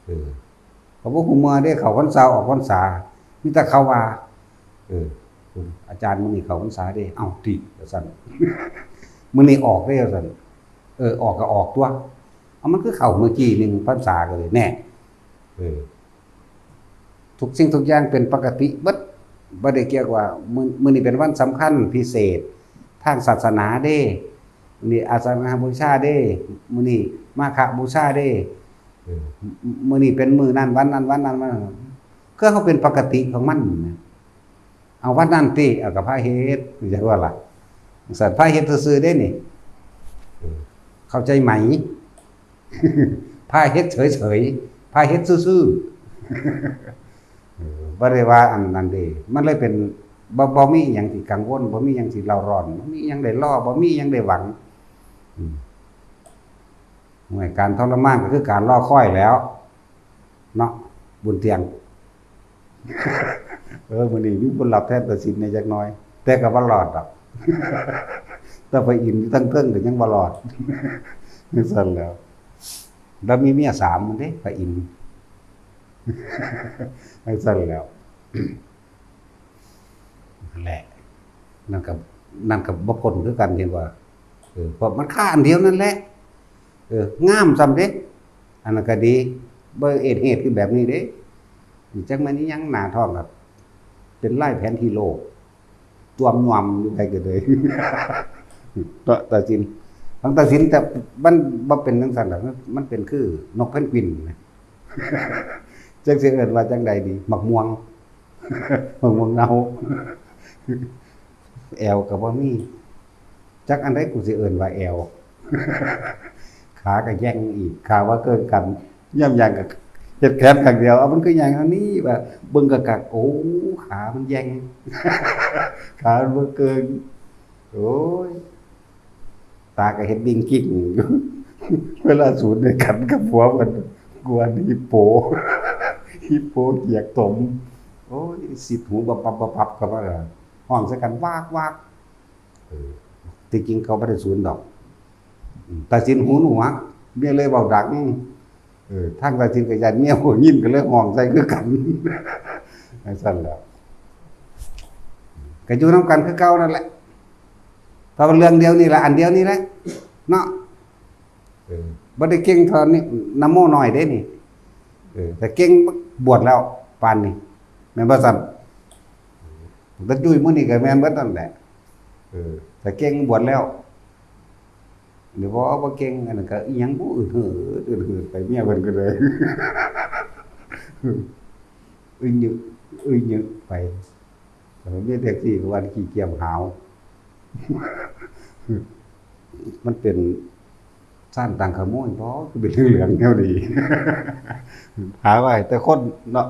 ເອີ ກໍບໍ່ຮູ້ເມື່ອເດ້ ເຂົ້າພັນສາອອກພັນສາ ມີແຕ່ເຂົາວ່າ ເອີ ອາຈານມື້ນີ້ເຂົ້າພັນສາເດ້. ເອົ້າ ຕິ ວ່າຊັ້ນ ມື້ນີ້ອອກເດ້ ວ່າຊັ້ນ. ເອີ ອອກກໍອອກຕົວະ ເອົາ ມັນຄືເຂົ້າມື້ກີ້ໜຶ່ງພັນສາກໍເລີຍແນ່. ເອີ ທຸກສິ່ງທຸກຢ່າງເປັນປົກກະຕິເບິດ ບໍ່ໄດ້ກ່ຽວວ່າມື້ ມື້ນີ້ເປັນວັນສຳຄັນພິເສດທາງສາສະໜາເດ້ ມື້ນີ້ອາສະນະບູຊາເດ້ ມື້ນີ້ມາຄະບູຊາເດ້. ເອີ ມື້ນີ້ເປັນມື້ນັ້ນ ວັນນັ້ນ ວັນນັ້ນ ວັນນັ້ນ ຄືເຮົາເປັນປົກກະຕິຂອງມັນນະ. ເອົາວັນນັ້ນຕິ ເອົາກໍພາເຮັດ ຈັ່ງວ່າລະ ສັນພາເຮັດຊື່ໆເດ້ນີ້. ເອີ ເຂົ້າໃຈໄໝ? ພາເຮັດເສີຍໆ ພາເຮັດຊື່ໆ. ເອີ ບໍ່ໄດ້ວ່າອັນນັ້ນເດ້ ມັນເລີຍເປັນ ບໍ່ ບໍ່ມີອີ່ຫຍັງທີ່ກັງວົນ ບໍ່ມີຫຍັງທີ່ເລົ່າຮ້ອນ ບໍ່ມີຫຍັງໄດ້ລໍ ບໍ່ມີຫຍັງໄດ້ຫວັງ. ອືມ ໂອ້ຍ ການທໍລະມານກໍຄືການລໍຄອຍແລ້ວເນາະ ບຸນຕຽງ. ເອີ ມື້ນີ້ມີຜົນລັບແທນຕາສິນແດ່ຈັກໜ້ອຍ ແຕ່ກໍບໍ່ລອດດອກ. ແຕ່ພະອິນຢູ່ທາງເທິງກໍຍັງບໍ່ລອດ. ຈັ່ງຊັ້ນແຫຼະ ລາວມີເມຍສາມພຸ້ນເດ້ ພະອິນ. ຈັ່ງຊັ້ນແຫຼະ ນັ້ນແຫຼະ ນັ້ນກໍ ນັ້ນກໍບໍ່ພົ້ນຄືກັນ ເຫັນບໍ່? ເອີ ເພາະມັນຄາອັນດຽວນັ້ນແຫຼະ. ເອີ ງາມຊ້ຳເດ້ ອັນນັ້ນກໍດີ. ບໍ່ເອດເຫດຄືແບບນີ້ເດ້ ຈັກແມ່ນອີ່ຫຍັງ ໜ້າທ້ອງກໍເປັນລາຍແຜນທີ່ໂລກ ຕວມຍວມຢູ່ໃຜກໍເລີຍ. ເນາະ ຕາສິນ ທາງຕາສິນ ແຕ່ມັນບໍ່ເປັນຈັ່ງຊັ້ນດອກ ມັນ ມັນເປັນຄືນົກເພນກວິນນະ. ຈັກຊິເອີ້ນວ່າຈັ່ງໃດດີ ໝາກມ່ວງ ໝາກມ່ວງເນົ່າ. ແອວກໍບໍ່ມີ ຈັກອັນໃດກູຊິເອີ້ນວ່າແອວ. ຂາກໍແຢງອີກ ຂາບໍ່ເກີງກັນ ຍາມຍ່າງກໍເຮັດແຂນຂ້າງດຽວ ເອົາ ມັນຄືຍ່າງອັນນີ້ ວ່າເບິ່ງກະກັກ ໂອ້ ຂາມັນແຢງ ຂາມັນບໍ່ເກີງ. ໂອ້ຍ ຕາກໍເຮັດວິ່ງກິ້ງຢູ່ ເວລາສູນດ້ວຍກັນກັບຜົວເພິ່ນ ກວນຮິບໂປ ຮິບໂປກຽກຕົມ. ໂອ້ຍ ຊິດຫູບັບໆໆໆ ເຂົ້າມາ ຮ້ອງໃສ່ກັນວາກໆ. ເອີ ທີ່ຈິງເຂົາບໍ່ໄດ້ສູນດອກ ອືມ ຕາສິນຫູໜວກ ເມຍເລີຍເວົ້າດັງ. ເອີ ທາງຕາສິນກໍຢ້ານເມຍບໍ່ຍິນ ກໍເລີຍຮ້ອງໃສ່ຄືກັນ. ຈັ່ງຊັ້ນແຫຼະ ກໍຢູ່ນຳກັນຄືເກົ່ານັ້ນແຫຼະ. ເພາະວ່າເລື່ອງດຽວນີ້ລະ ອັນດຽວນີ້ແຫຼະເນາະ. ເອີ ບໍ່ໄດ້ເກັ່ງເທົ່ານີ້ ນະໂມນ້ອຍເດ້ນີ້. ເອີ ແຕ່ເກັ່ງບວດແລ້ວປານນີ້ ແມ່ນບໍ່ຊັ້ນ? ແຕ່ຈຸ້ຍມື້ນີ້ກໍແມ່ນເບິດນັ້ນແຫຼະ. ເອີ ແຕ່ເກັ່ງບວດແລ້ວ. ດຽວບໍ່ ບໍ່ເກັ່ງ ອັນນັ້ນກໍອີ່ຫຍັງບຸ ອືດຫືດ ອືດຫືດໄປ ເມຍເພິ່ນກໍເລີຍ ອຶຍຍຶ ອຶຍຍຶໄປ. ແຕ່ວ່າເມຍແທັກຊີກໍວ່າຂີ້ກຽມຫາວ ມັນເປັນຊານຕັງຂະໂມຍບໍ ຄືເປັນເຫຼືອງໆແນວນີ້ ຫາໄຫວ້ແຕ່ຄົນເນາະ.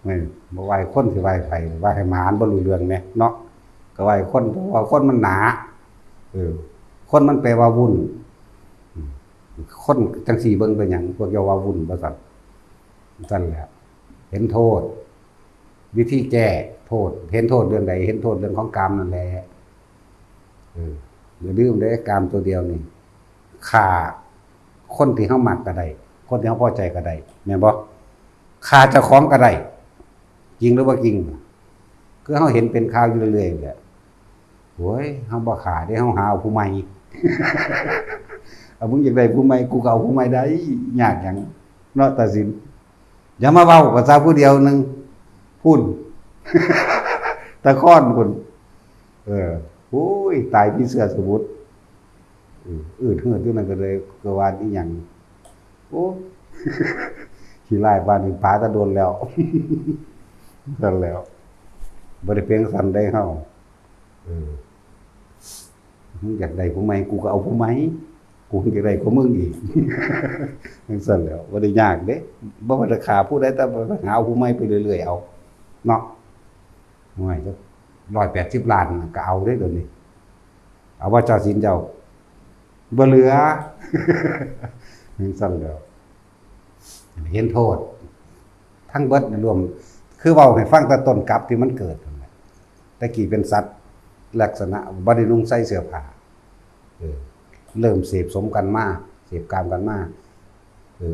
ແມ່ນ ບໍ່ໄຫວ້ຄົນຊິໄຫວ້ໃຜ ໄຫວ້ໃຫ້ໝາ ມັນບໍ່ຮູ້ເລື່ອງແດ່ເນາະ. ກໍໄຫວ້ຄົນ ເພາະວ່າຄົນມັນໜາ ເອີ ຄົນມັນແປວ່າວຸ່ນ. ອືມ ຄົນຈັ່ງຊີ້ເບິ່ງເປັນຫຍັງ ພວກເຈົ້າວ່າວຸ່ນວ່າຊັ້ນ. ຊັ້ນແຫຼະ ເຫັນໂທດ ວິທີແກ້ໂທດ ເຫັນໂທດເລື່ອງໃດ? ເຫັນໂທດເລື່ອງຂອງກາມນັ້ນແຫຼະ. ເອີ ຢ່າລືມເດ້ ກາມຕົວດຽວນີ້ ຂ້າຄົນທີ່ເຮົາມັກກໍໄດ້ ຄົນທີ່ເຮົາພໍໃຈກໍໄດ້ ແມ່ນບໍ່? ຂ້າເຈົ້າຂອງກໍໄດ້ ຈິງຫຼືບໍ່ຈິງ? ຄືເຮົາເຫັນເປັນຂ່າວຢູ່ເລື້ອຍໆແຫຼະ. ໂອ້ຍ ເຮົາບໍ່ຂ້າເດ້ ເຮົາຫາເອົາຜູ້ໃໝ່. ເອົາ ມຶງຢາກໄດ້ຜູ້ໃໝ່ ກູກໍເອົາຜູ້ໃໝ່ໄດ້ ຍາກຫຍັງເນາະ ຕາສິນ. ຢ່າມາເວົ້າພາສາຜູ້ດຽວໜຶ່ງ ພຸ້ນ ຕາຄອນພຸ້ນ. ເອີ ໂອ້ຍ ຕາຍມີເຊື້ອສະໝຸດ ອື ອືດຫືດຢູ່ນັ້ນ ກໍເລີຍ ກໍວ່າອີ່ຫຍັງ. ໂອ້ ຂີ້ຮ້າຍປານນີ້ປາແຕ່ດົນແລ້ວ. ຊັ້ນແລ້ວ ບໍ່ໄດ້ເປັນຊັ້ນໃດເຮົາ. ເອີ ມຶງຢາກໄດ້ຜູ້ໃໝ່ ກູກໍເອົາຜູ້ໃໝ່ ກູຍັງຢາກໄດ້ກວ່າມຶງອີກ. ຈັ່ງຊັ້ນແຫຼະ ບໍ່ໄດ້ຍາກເດ້ ບໍ່ວ່າຈະຂ້າຜູ້ໃດ ແຕ່ວ່າຫາເອົາຜູ້ໃໝ່ໄປເລື້ອຍໆເອົາເນາະ. ໂອ້ຍ ຈັກຮ້ອຍແປດສິບລ້ານກໍເອົາເດ້ດຽວນີ້ ເອົາບໍ່ ເຈົ້າສິນເຈົ້າ ບໍ່ເຫຼືອ. ຈັ່ງຊັ້ນແຫຼະ ເຫັນໂທດທັງເບິດລວມ ຄືເວົ້າໃຫ້ຟັງແຕ່ຕົ້ນກັບທີ່ມັນເກີດນັ້ນແຫຼະ. ແຕ່ກີ້ເປັນສັດລັກສະນະບໍ່ໄດ້ນຸ່ງໃສ່ເສື້ອຜ້າ ເອີ ເລີ່ມເສບສົມກັນມາ ເສບກາມກັນມາ ເອີ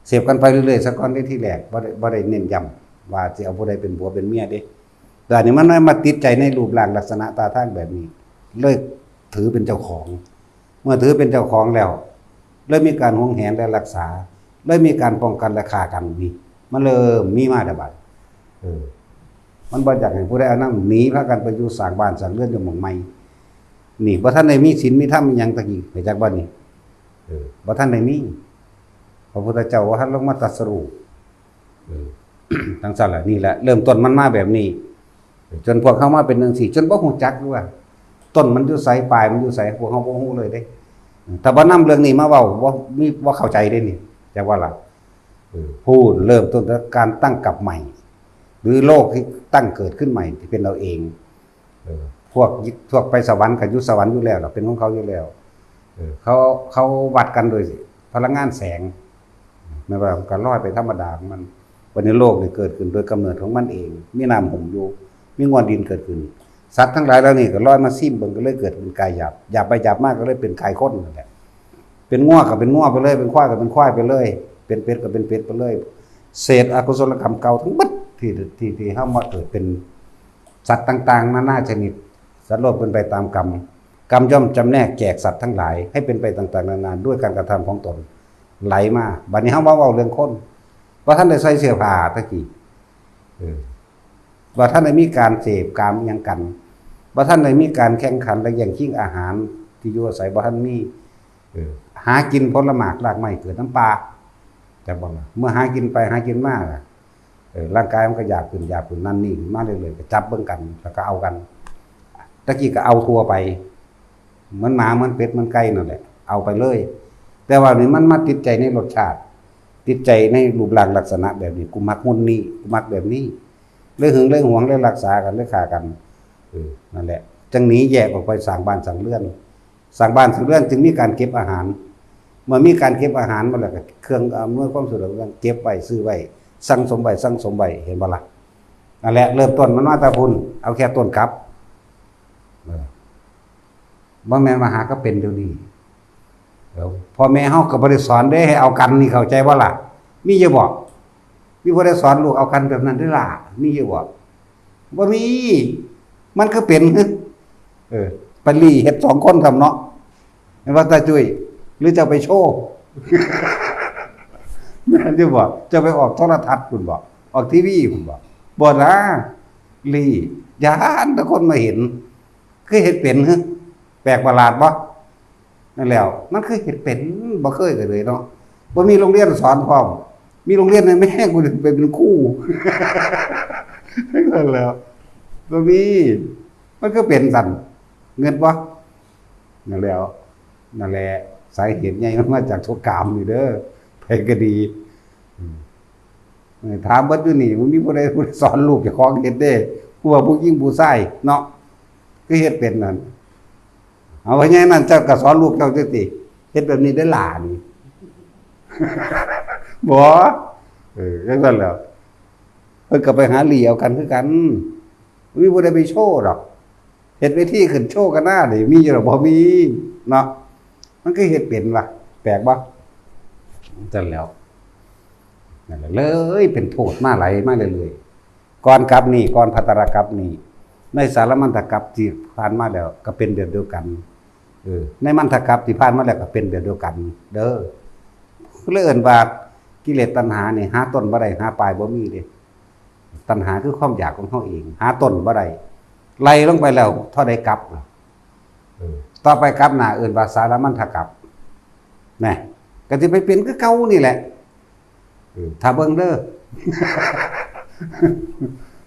ເສບກັນໄປເລື້ອຍໆຊະກ່ອນເດ້. ທີແລກບໍ່ໄດ້ ບໍ່ໄດ້ເນັ້ນຢ້ຳວ່າຊິເອົາຜູ້ໃດເປັນຜົວເປັນເມຍເດ້ ແຕ່ອັນນີ້ມັນມາ ມາຕິດໃຈໃນຮູບຮ່າງລັກສະນະທ່າທາງແບບນີ້ ເລີຍຖືເປັນເຈົ້າຂອງ. ເມື່ອຖືເປັນເຈົ້າຂອງແລ້ວ ເລີຍມີການຫວງແຫນ ແລະ ຮັກສາ ເລີຍມີການປ້ອງກັນ ແລະ ຂ້າກັນ ນີ້ ມັນເລີ່ມມີມາແລ້ວບາດ ເອີ ມັນບໍ່ຢາກໃຫ້ຜູ້ໃດເອົານຳ ໜີພາກັນໄປຢູ່ສ້າງບ້ານສ້າງເຮືອນຢູ່ໝ່ອງໃໝ່. ນີ້ບໍ່ທັນໄດ້ມີສິນມີທຳອີ່ຫຍັງ ຕະກີ້ ຮູ້ຈັກບໍ່ນີ້? ເອີ ບໍ່ທັນໄດ້ມີ ພະພຸດທະເຈົ້າບໍ່ທັນລົງມາຕັດສະຮູ້. ເອີ ຈັ່ງຊັ້ນລະ ນີ້ແຫຼະ ເລີ່ມຕົ້ນມັນມາແບບນີ້ ຈົນພວກເຮົາມາເປັນຈັ່ງຊີ້ ຈົນບໍ່ຮູ້ຈັກວ່າຕົ້ນມັນຢູ່ໃສ ປາຍມັນຢູ່ໃສ ພວກເຮົາບໍ່ຮູ້ເລີຍເດ້. ຖ້າບໍ່ນຳເລື່ອງນີ້ມາເວົ້າ ບໍ່ມີ ບໍ່ເຂົ້າໃຈເດ້ນີ້ ຈັກວ່າລະ. ເອີ ພູ້ນເລີ່ມຕົ້ນຈາກການຕັ້ງກັບໃໝ່ ຫຼື ໂລກທີ່ຕັ້ງເກີດຂຶ້ນໃໝ່ທີ່ເປັນເຮົາເອງ. ເອີ ພວກ ພວກໄປສະຫວັນກໍຢູ່ສະຫວັນຢູ່ແລ້ວລະ ເປັນຂອງເຂົາຢູ່ແລ້ວ. ເອີ ເຂົາ ເຂົາວັດກັນໂດຍພະລັງງານແສງ ແມ່ນວ່າມັນກໍລອຍໄປທຳມະດາຂອງມັນ. ບັດນີ້ໂລກນີ້ເກີດຂຶ້ນໂດຍກຳເນີດຂອງມັນເອງ ມີນ້ຳຫຸ້ມຢູ່ ມີງົວດິນເກີດຂຶ້ນ ສັດທັງຫຼາຍເຫຼົ່ານີ້ກໍລອຍມາຊິມເບິ່ງ ກໍເລີຍເກີດເປັນກາຍຫຍາບ ຫຍາບໄປຫຍາບມາກໍເລີຍເປັນກາຍຄົນນັ້ນແຫຼະ. ເປັນງົວກໍເປັນງົວໄປເລີຍ ເປັນຄວາຍກໍເປັນຄວາຍໄປເລີຍ ເປັນເປັດກໍເປັນເປັດໄປເລີຍ. ເສດອະກຸສົລະກຳເກົ່າທັງໝົດທີ່ ທີ່ ທີ່ເຮົາມາເກີດເປັນສັດຕ່າງໆນານາຊະນິດ ສັດໂລກເປັນໄປຕາມກຳ ກຳຍ່ອມຈຳແນກແຈກສັດທັງຫຼາຍໃຫ້ເປັນໄປຕ່າງໆນານາດ້ວຍການກະທຳຂອງຕົນໄຫຼມາ. ບັດນີ້ເຮົາມາເວົ້າເລື່ອງຄົນ ບໍ່ທັນໄດ້ໃສ່ເສື້ອຜ້າຕະກີ້ ເອີ ບໍ່ທັນໄດ້ມີການເສບກາມອີ່ຫຍັງກັນ ບໍ່ທັນໄດ້ມີການແຂ່ງຂັນ ແລະ ແຍ່ງຊິງອາຫານທີ່ຢູ່ອາໄສ ບໍ່ທັນມີ. ເອີ ຫາກິນຜົນລະໝາກລາກໄມ້ເກີດນຳປ່າ ຈັກບໍ່ລະ? ເມື່ອຫາກິນໄປຫາກິນມາ ເອີ ຮ່າງກາຍມັນກໍຢາກຂຶ້ນ ຢາກຂຶ້ນ ນັ້ນນີ້ຂຶ້ນມາເລື້ອຍໆ ກໍຈັບເບິ່ງກັນ ແລ້ວກໍເອົາກັນ. ແຕ່ກີ້ກໍເອົາທົ່ວໄປ ເໝືອນໝາ ເໝືອນເປັດ ເໝືອນໄກ່ນັ້ນແຫຼະ ເອົາໄປເລີຍ. ແຕ່ວ່ານີ້ມັນມາຕິດໃຈໃນລົດຊາດ ຕິດໃຈໃນຮູບຮ່າງລັກສະນະແບບນີ້ ກູມັກຫຸ່ນນີ້ ກູມັກແບບນີ້ ເລີຍຫຶງເລີຍຫວງ ເລີຍຮັກສາກັນ ເລີຍຂ້າກັນ. ເອີ ນັ້ນແຫຼະ ຈັ່ງໜີແຍກອອກໄປສ້າງບ້ານສ້າງເຮືອນ ສ້າງບ້ານສ້າງເຮືອນຈຶ່ງມີການເກັບອາຫານ. ເມື່ອມີການເກັບອາຫານມາແລ້ວ ກໍເຄື່ອງອຳນວຍຄວາມສະດວກເກັບໄວ້ ຊື້ໄວ້ ສັງສົມໄວ້ ສັງສົມໄວ້ ເຫັນບໍ່ລະ? ນັ້ນແຫຼະ ເລີ່ມຕົ້ນມັນມາແຕ່ພຸ້ນ ເອົາແຄ່ຕົ້ນກັບ ເອີ ບໍ່ແມ່ນວ່າຫາກໍເປັນດຽວນີ້. ເອີ ພໍ່ແມ່ເຮົາກໍບໍ່ໄດ້ສອນເດ້ໃຫ້ເອົາກັນນີ້ ເຂົ້າໃຈບໍ່ລະ? ມີຢູ່ບໍ່? ມີຜູ້ໃດສອນລູກເອົາກັນແບບນັ້ນເດ້ລະ? ມີຢູ່ບໍ່? ບໍ່ມີ. ມັນຄືເປັນ ເອີ ໄປລີ້ເຮັດສອງຄົນຊ້ຳເນາະ ແມ່ນບໍ່ຕາຈຸ້ຍ? ຫຼືເຈົ້າໄປໂຊ? ແມ່ນຢູ່ບໍ່? ເຈົ້າໄປອອກໂທລະທັດພຸ້ນບໍ່? ອອກທີວີພຸ້ນບໍ່? ບໍ່ນາ ລີ້ ຢ້ານແຕ່ຄົນມາເຫັນ. ຄືເຮັດເປັນ ແປກປະຫຼາດບໍ່? ນັ້ນແຫຼ້ວ ມັນຄືເຮັດເປັນ ບໍ່ເຄີຍກະເລີຍເນາະ ບໍ່ມີໂຮງຮຽນສອນພ້ອມ ມີໂຮງຮຽນໃຫ້ແມ່ກູໄປເປັນຄູ ນັ້ນແຫຼ້ວ ບໍ່ມີ ມັນຄືເປັນຊັ້ນ ເງິດບໍ່? ນັ້ນແຫຼ້ວ ນັ້ນແຫຼະ ສາເຫດໃຫຍ່ມັນມາຈາກສົງຄາມນີ້ເດີ ໃຜກະດີ ອືມ ເອີ ຖາມເບິດຢູ່ນີ້ ບໍ່ມີຜູ້ໃດ ຜູ້ໃດສອນລູກເຈົ້າຂອງເຮັດເດ້ ຜູ້ວ່າຜູ້ຍິງຜູ້ຊາຍເນາະ ຄືເຮັດເປັນນັ້ນ ເອົາ ວ່າໃຫຍ່ນັ້ນເຈົ້າກະສອນລູກເຈົ້າຕິ ເຮັດແບບນີ້ເດີຫຼ້ານີ້ ບໍ່ ເອີ ຈັ່ງຊັ້ນແຫຼ້ວ ເພິ່ນກະໄປຫາລີ້ເອົາກັນຄືກັນ ບໍ່ມີຜູ້ໃດໄປໂຊດອກ ເຮັດເວທີຂຶ້ນໂຊກັນນານີ້ ມີຢູ່ດອກ ບໍ່ມີເນາະ ມັນຄືເຮັດເປັນວະ ແປກບໍ່? ຊັ້ນແຫຼ້ວ ນັ້ນແຫຼະ ເລີຍເປັນໂທດມາຫຼາຍ ມາເລື້ອຍໆ ກ່ອນກັບນີ້ ກ່ອນພັດຕະລະກັບນີ້ ໃນສາລະມັນທະກັບທີ່ຜ່ານມາແລ້ວກະເປັນແບບດຽວກັນ ເອີ ໃນມັນທະກັບທີ່ຜ່ານມາແລ້ວກະເປັນແບບດຽວກັນເດີ ເລີຍເອີ້ນວ່າກິເລດຕັນຫານີ້ ຫາຕົ້ນບໍ່ໄດ້ ຫາປາຍບໍ່ມີເດ້ ຕັນຫາຄືຄວາມຢາກຂອງເຮົາເອງ ຫາຕົ້ນບໍ່ໄດ້ ໄລ່ລົງໄປແລ້ວເທົ່າໃດກັບ ເອີ ຕໍ່ໄປກັບໜ້າເອີ້ນວ່າສາລະມັນທະກັບ ນະ ກະຊິໄປເປັນຄືເກົ່ານີ້ແຫຼະ ເອີ ຖ້າເບິ່ງເດີ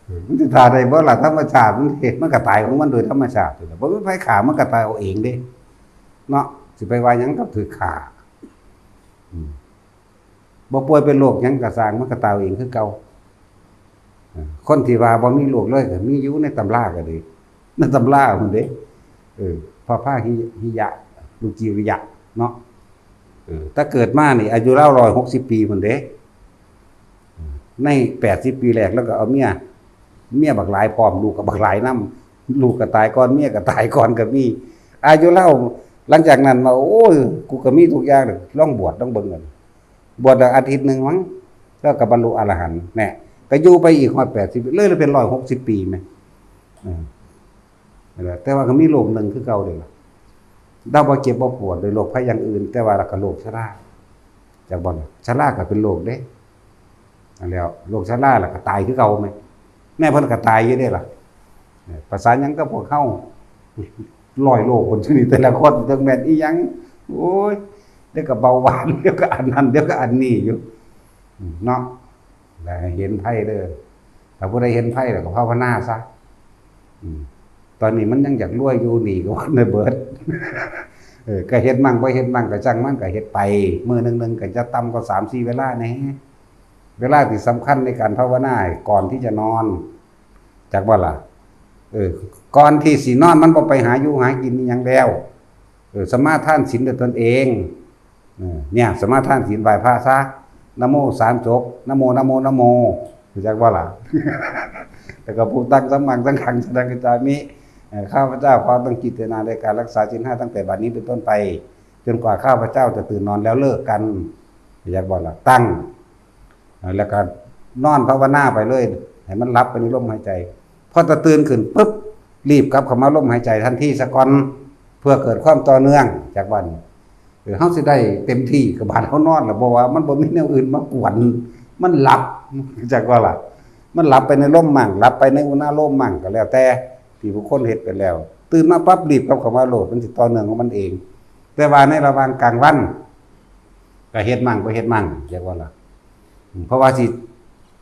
ເອີ ມັນຊິຖ້າໄດ້ບໍ່ລະ? ທຳມະຊາດມັນເຮັດ ມັນກະຕາຍຂອງມັນໂດຍທຳມະຊາດ ບໍ່ມີໃຜຂ້າ ມັນກະຕາຍເອົາເອງເດ້ ເນາະ ຊິໄປວ່າຫຍັງກັບຖືກຂ້າ ອືມ ບໍ່ປ່ວຍເປັນໂລກຫຍັງກະຊ່າງ ມັນກະຕາຍເອງຄືເກົ່າ ເອີ ຄົນທີ່ວ່າບໍ່ມີໂລກເລີຍກະມີຢູ່ໃນຕຳລາກະດີ ໃນຕຳລາພຸ້ນເດ້ ເອີ ພະພາຫິ ຫິຍະ ລຸຈີວິຍະເນາະ ເອີ ແຕ່ເກີດມານີ້ອາຍຸລາວຮ້ອຍຫົກສິບປີພຸ້ນເດ້ ໃນແປດສິບປີແລກລາວກະເອົາເມຍ ເມຍບັກຫຼາຍພ້ອມ ລູກກະບັກຫຼາຍນຳ ລູກກະຕາຍກ່ອນ ເມຍກະຕາຍກ່ອນກະມີ ອາຍຸລາວ ຫຼັງຈາກນັ້ນມາ ໂອ້ຍ ກູກະມີທຸກຢ່າງ ລອງບວດລອງເບິ່ງ ບວດໄດ້ອາທິດໜຶ່ງມັງ ລາວກະບັນລຸອະລະຫັນ ແນ່ ກະຢູ່ໄປອີກຮອດແປດສິບ ເລີຍເປັນຮ້ອຍຫົກສິບປີແມ ເອີ ແຕ່ວ່າກະມີໂລກໜຶ່ງຄືເກົ່າເດ້ລະ ລາວບໍ່ເຈັບບໍ່ປວດໂດຍໂລກໄພຢ່າງອື່ນ ແຕ່ວ່າລາວກະໂລກຊະລາ ຈັກບໍ່ລະ? ຊະລາກະເປັນໂລກເດ້ ນັ້ນແຫຼ້ວ ໂລກຊະລາລະກະຕາຍຄືເກົ່າແມ ແນ່ ເພິ່ນກະຕາຍຢູ່ເດ້ລະ ເອີ ປະສານຫຍັງກັບພວກເຮົາ ຮ້ອຍໂລພຸ້ນ ແຕ່ລະຄົນ ຈັກແມ່ນອີ່ຫຍັງ ໂອ້ຍ ດຽວກະເບົາຫວານ ດຽວກະອັນນັ້ນ ດຽວກະອັນນີ້ຢູ່ ເນາະ ແລະ ໃຫ້ເຫັນໄພເດີ ຖ້າຜູ້ໃດເຫັນໄພແລ້ວກະພາວະນາຊະ ອືມ ຕອນນີ້ມັນຍັງຢາກລວຍຢູ່ ໜີ້ກະບໍ່ທັນໄດ້ເບິດ ເອີ ກະເຮັດໝັ້ງບໍ່ເຮັດໝັ້ງກະຊ່າງມັນ ກະເຮັດໄປ ມື້ໜຶ່ງໆກະຢ່າຕ່ຳກວ່າສາມສີ່ເວລາແນ່ ເວລາທີ່ສຳຄັນໃນການພາວະນາ ກ່ອນທີ່ຈະນອນ ຈັກບໍ່ລະ? ເອີ ກ່ອນທີ່ຊິນອນ ມັນບໍ່ໄປຫາຢູ່ຫາກິນອີ່ຫຍັງແລ້ວ ເອີ ສະມາທານສິນດ້ວຍຕົນເອງ ເອີ ເນີ້ຍ ສະມາທານສິນ ໄຫວ້ພະຊະ ນະໂມສາມຈົບ ນະໂມ ນະໂມ ນະໂມ ຮູ້ຈັກບໍ່ລະ? ແລ້ວກໍ ພຸດທັງ ສຳມັງ ສັງຂັງ ສະດັງ ຄະຈາມິ ເອີ ຂ້າພະເຈົ້າຂໍຕັ້ງຈິດຕະນາໃນການລັກສາສິນຫ້າຕັ້ງແຕ່ບັດນີ້ເປັນຕົ້ນໄປ ຈົນກວ່າຂ້າພະເຈົ້າຈະຕື່ນນອນແລ້ວເລີກກັນ ຮູ້ຈັກບໍ່ລະ? ຕັ້ງ ແລ້ວກໍນອນພາວະນາໄປເລີຍ ໃຫ້ມັນຫຼັບໄປໃນລົມຫາຍໃຈ ພໍຕະຕື່ນຂຶ້ນປຶບ ລີບກັບເຂົ້າມາລົມຫາຍໃຈທັນທີຊະກ່ອນ ເພື່ອເກີດຄວາມຕໍ່ເນື່ອງ ຈັກວ່ານີ້ ເອີ ເຮົາຊິໄດ້ເຕັມທີ່ ກະບາດເຮົານອນລະ ເພາະວ່າມັນບໍ່ມີແນວອື່ນມາກວນ ມັນຫຼັບ ຈັກວ່າລະ ມັນຫຼັບໄປໃນລົມໝັ້ງ ຫຼັບໄປໃນອຸນາໂລມໝັ້ງ ກະແລ້ວແຕ່ທີ່ຜູ້ຄົນເຮັດໄປແລ້ວ ຕື່ນມາປັບ ລີບກັບເຂົ້າມາໂລດ ມັນຊິຕໍ່ເນື່ອງຂອງມັນເອງ ແຕ່ວ່າໃນລະຫວ່າງກາງວັນ ກະເຮັດໝັ້ງບໍ່ເຮັດໝັ້ງ ຈັກວ່າລະ ເພາະວ່າຊິ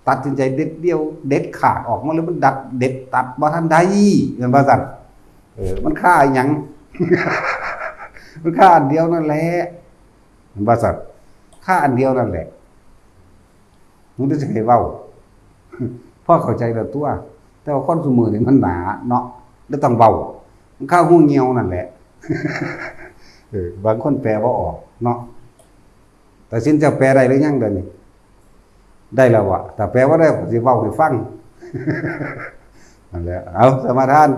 ຕັດສິນໃຈເດັດດ່ຽວເດັດຂາດອອກມາເລີຍ ມັນດັດເດັດຕັດບໍ່ທັນໄດ້ ແມ່ນບໍ່ຊັ້ນ? ເອີ ມັນຄາອີ່ຫຍັງ? ມັນຄາອັນດຽວນັ້ນແຫຼະ ແມ່ນບໍ່ຊັ້ນ? ຄາອັນດຽວນັ້ນແຫຼະ ມັນຈະໃຫ້ເວົ້າ ພໍເຂົ້າໃຈແລ້ວຕົວະ ແຕ່ວ່າຄົນຊຸມື້ນີ້ມັນໜາເນາະ ເລີຍຕ້ອງເວົ້າ ມັນຄາຮູຍ່ຽວນັ້ນແຫຼະ ເອີ ບາງຄົນແປບໍ່ອອກເນາະ ຕາສິນເຈົ້າແປໄດ້ຫຼືຍັງດຽວນີ້? ໄດ້ແລ້ວວະ? ຖ້າແປບໍ່ໄດ້ ຂ້ອຍຊິເວົ້າໃຫ້ຟັງ ນັ້ນແຫຼະ ເອົາ ສະມາທານ.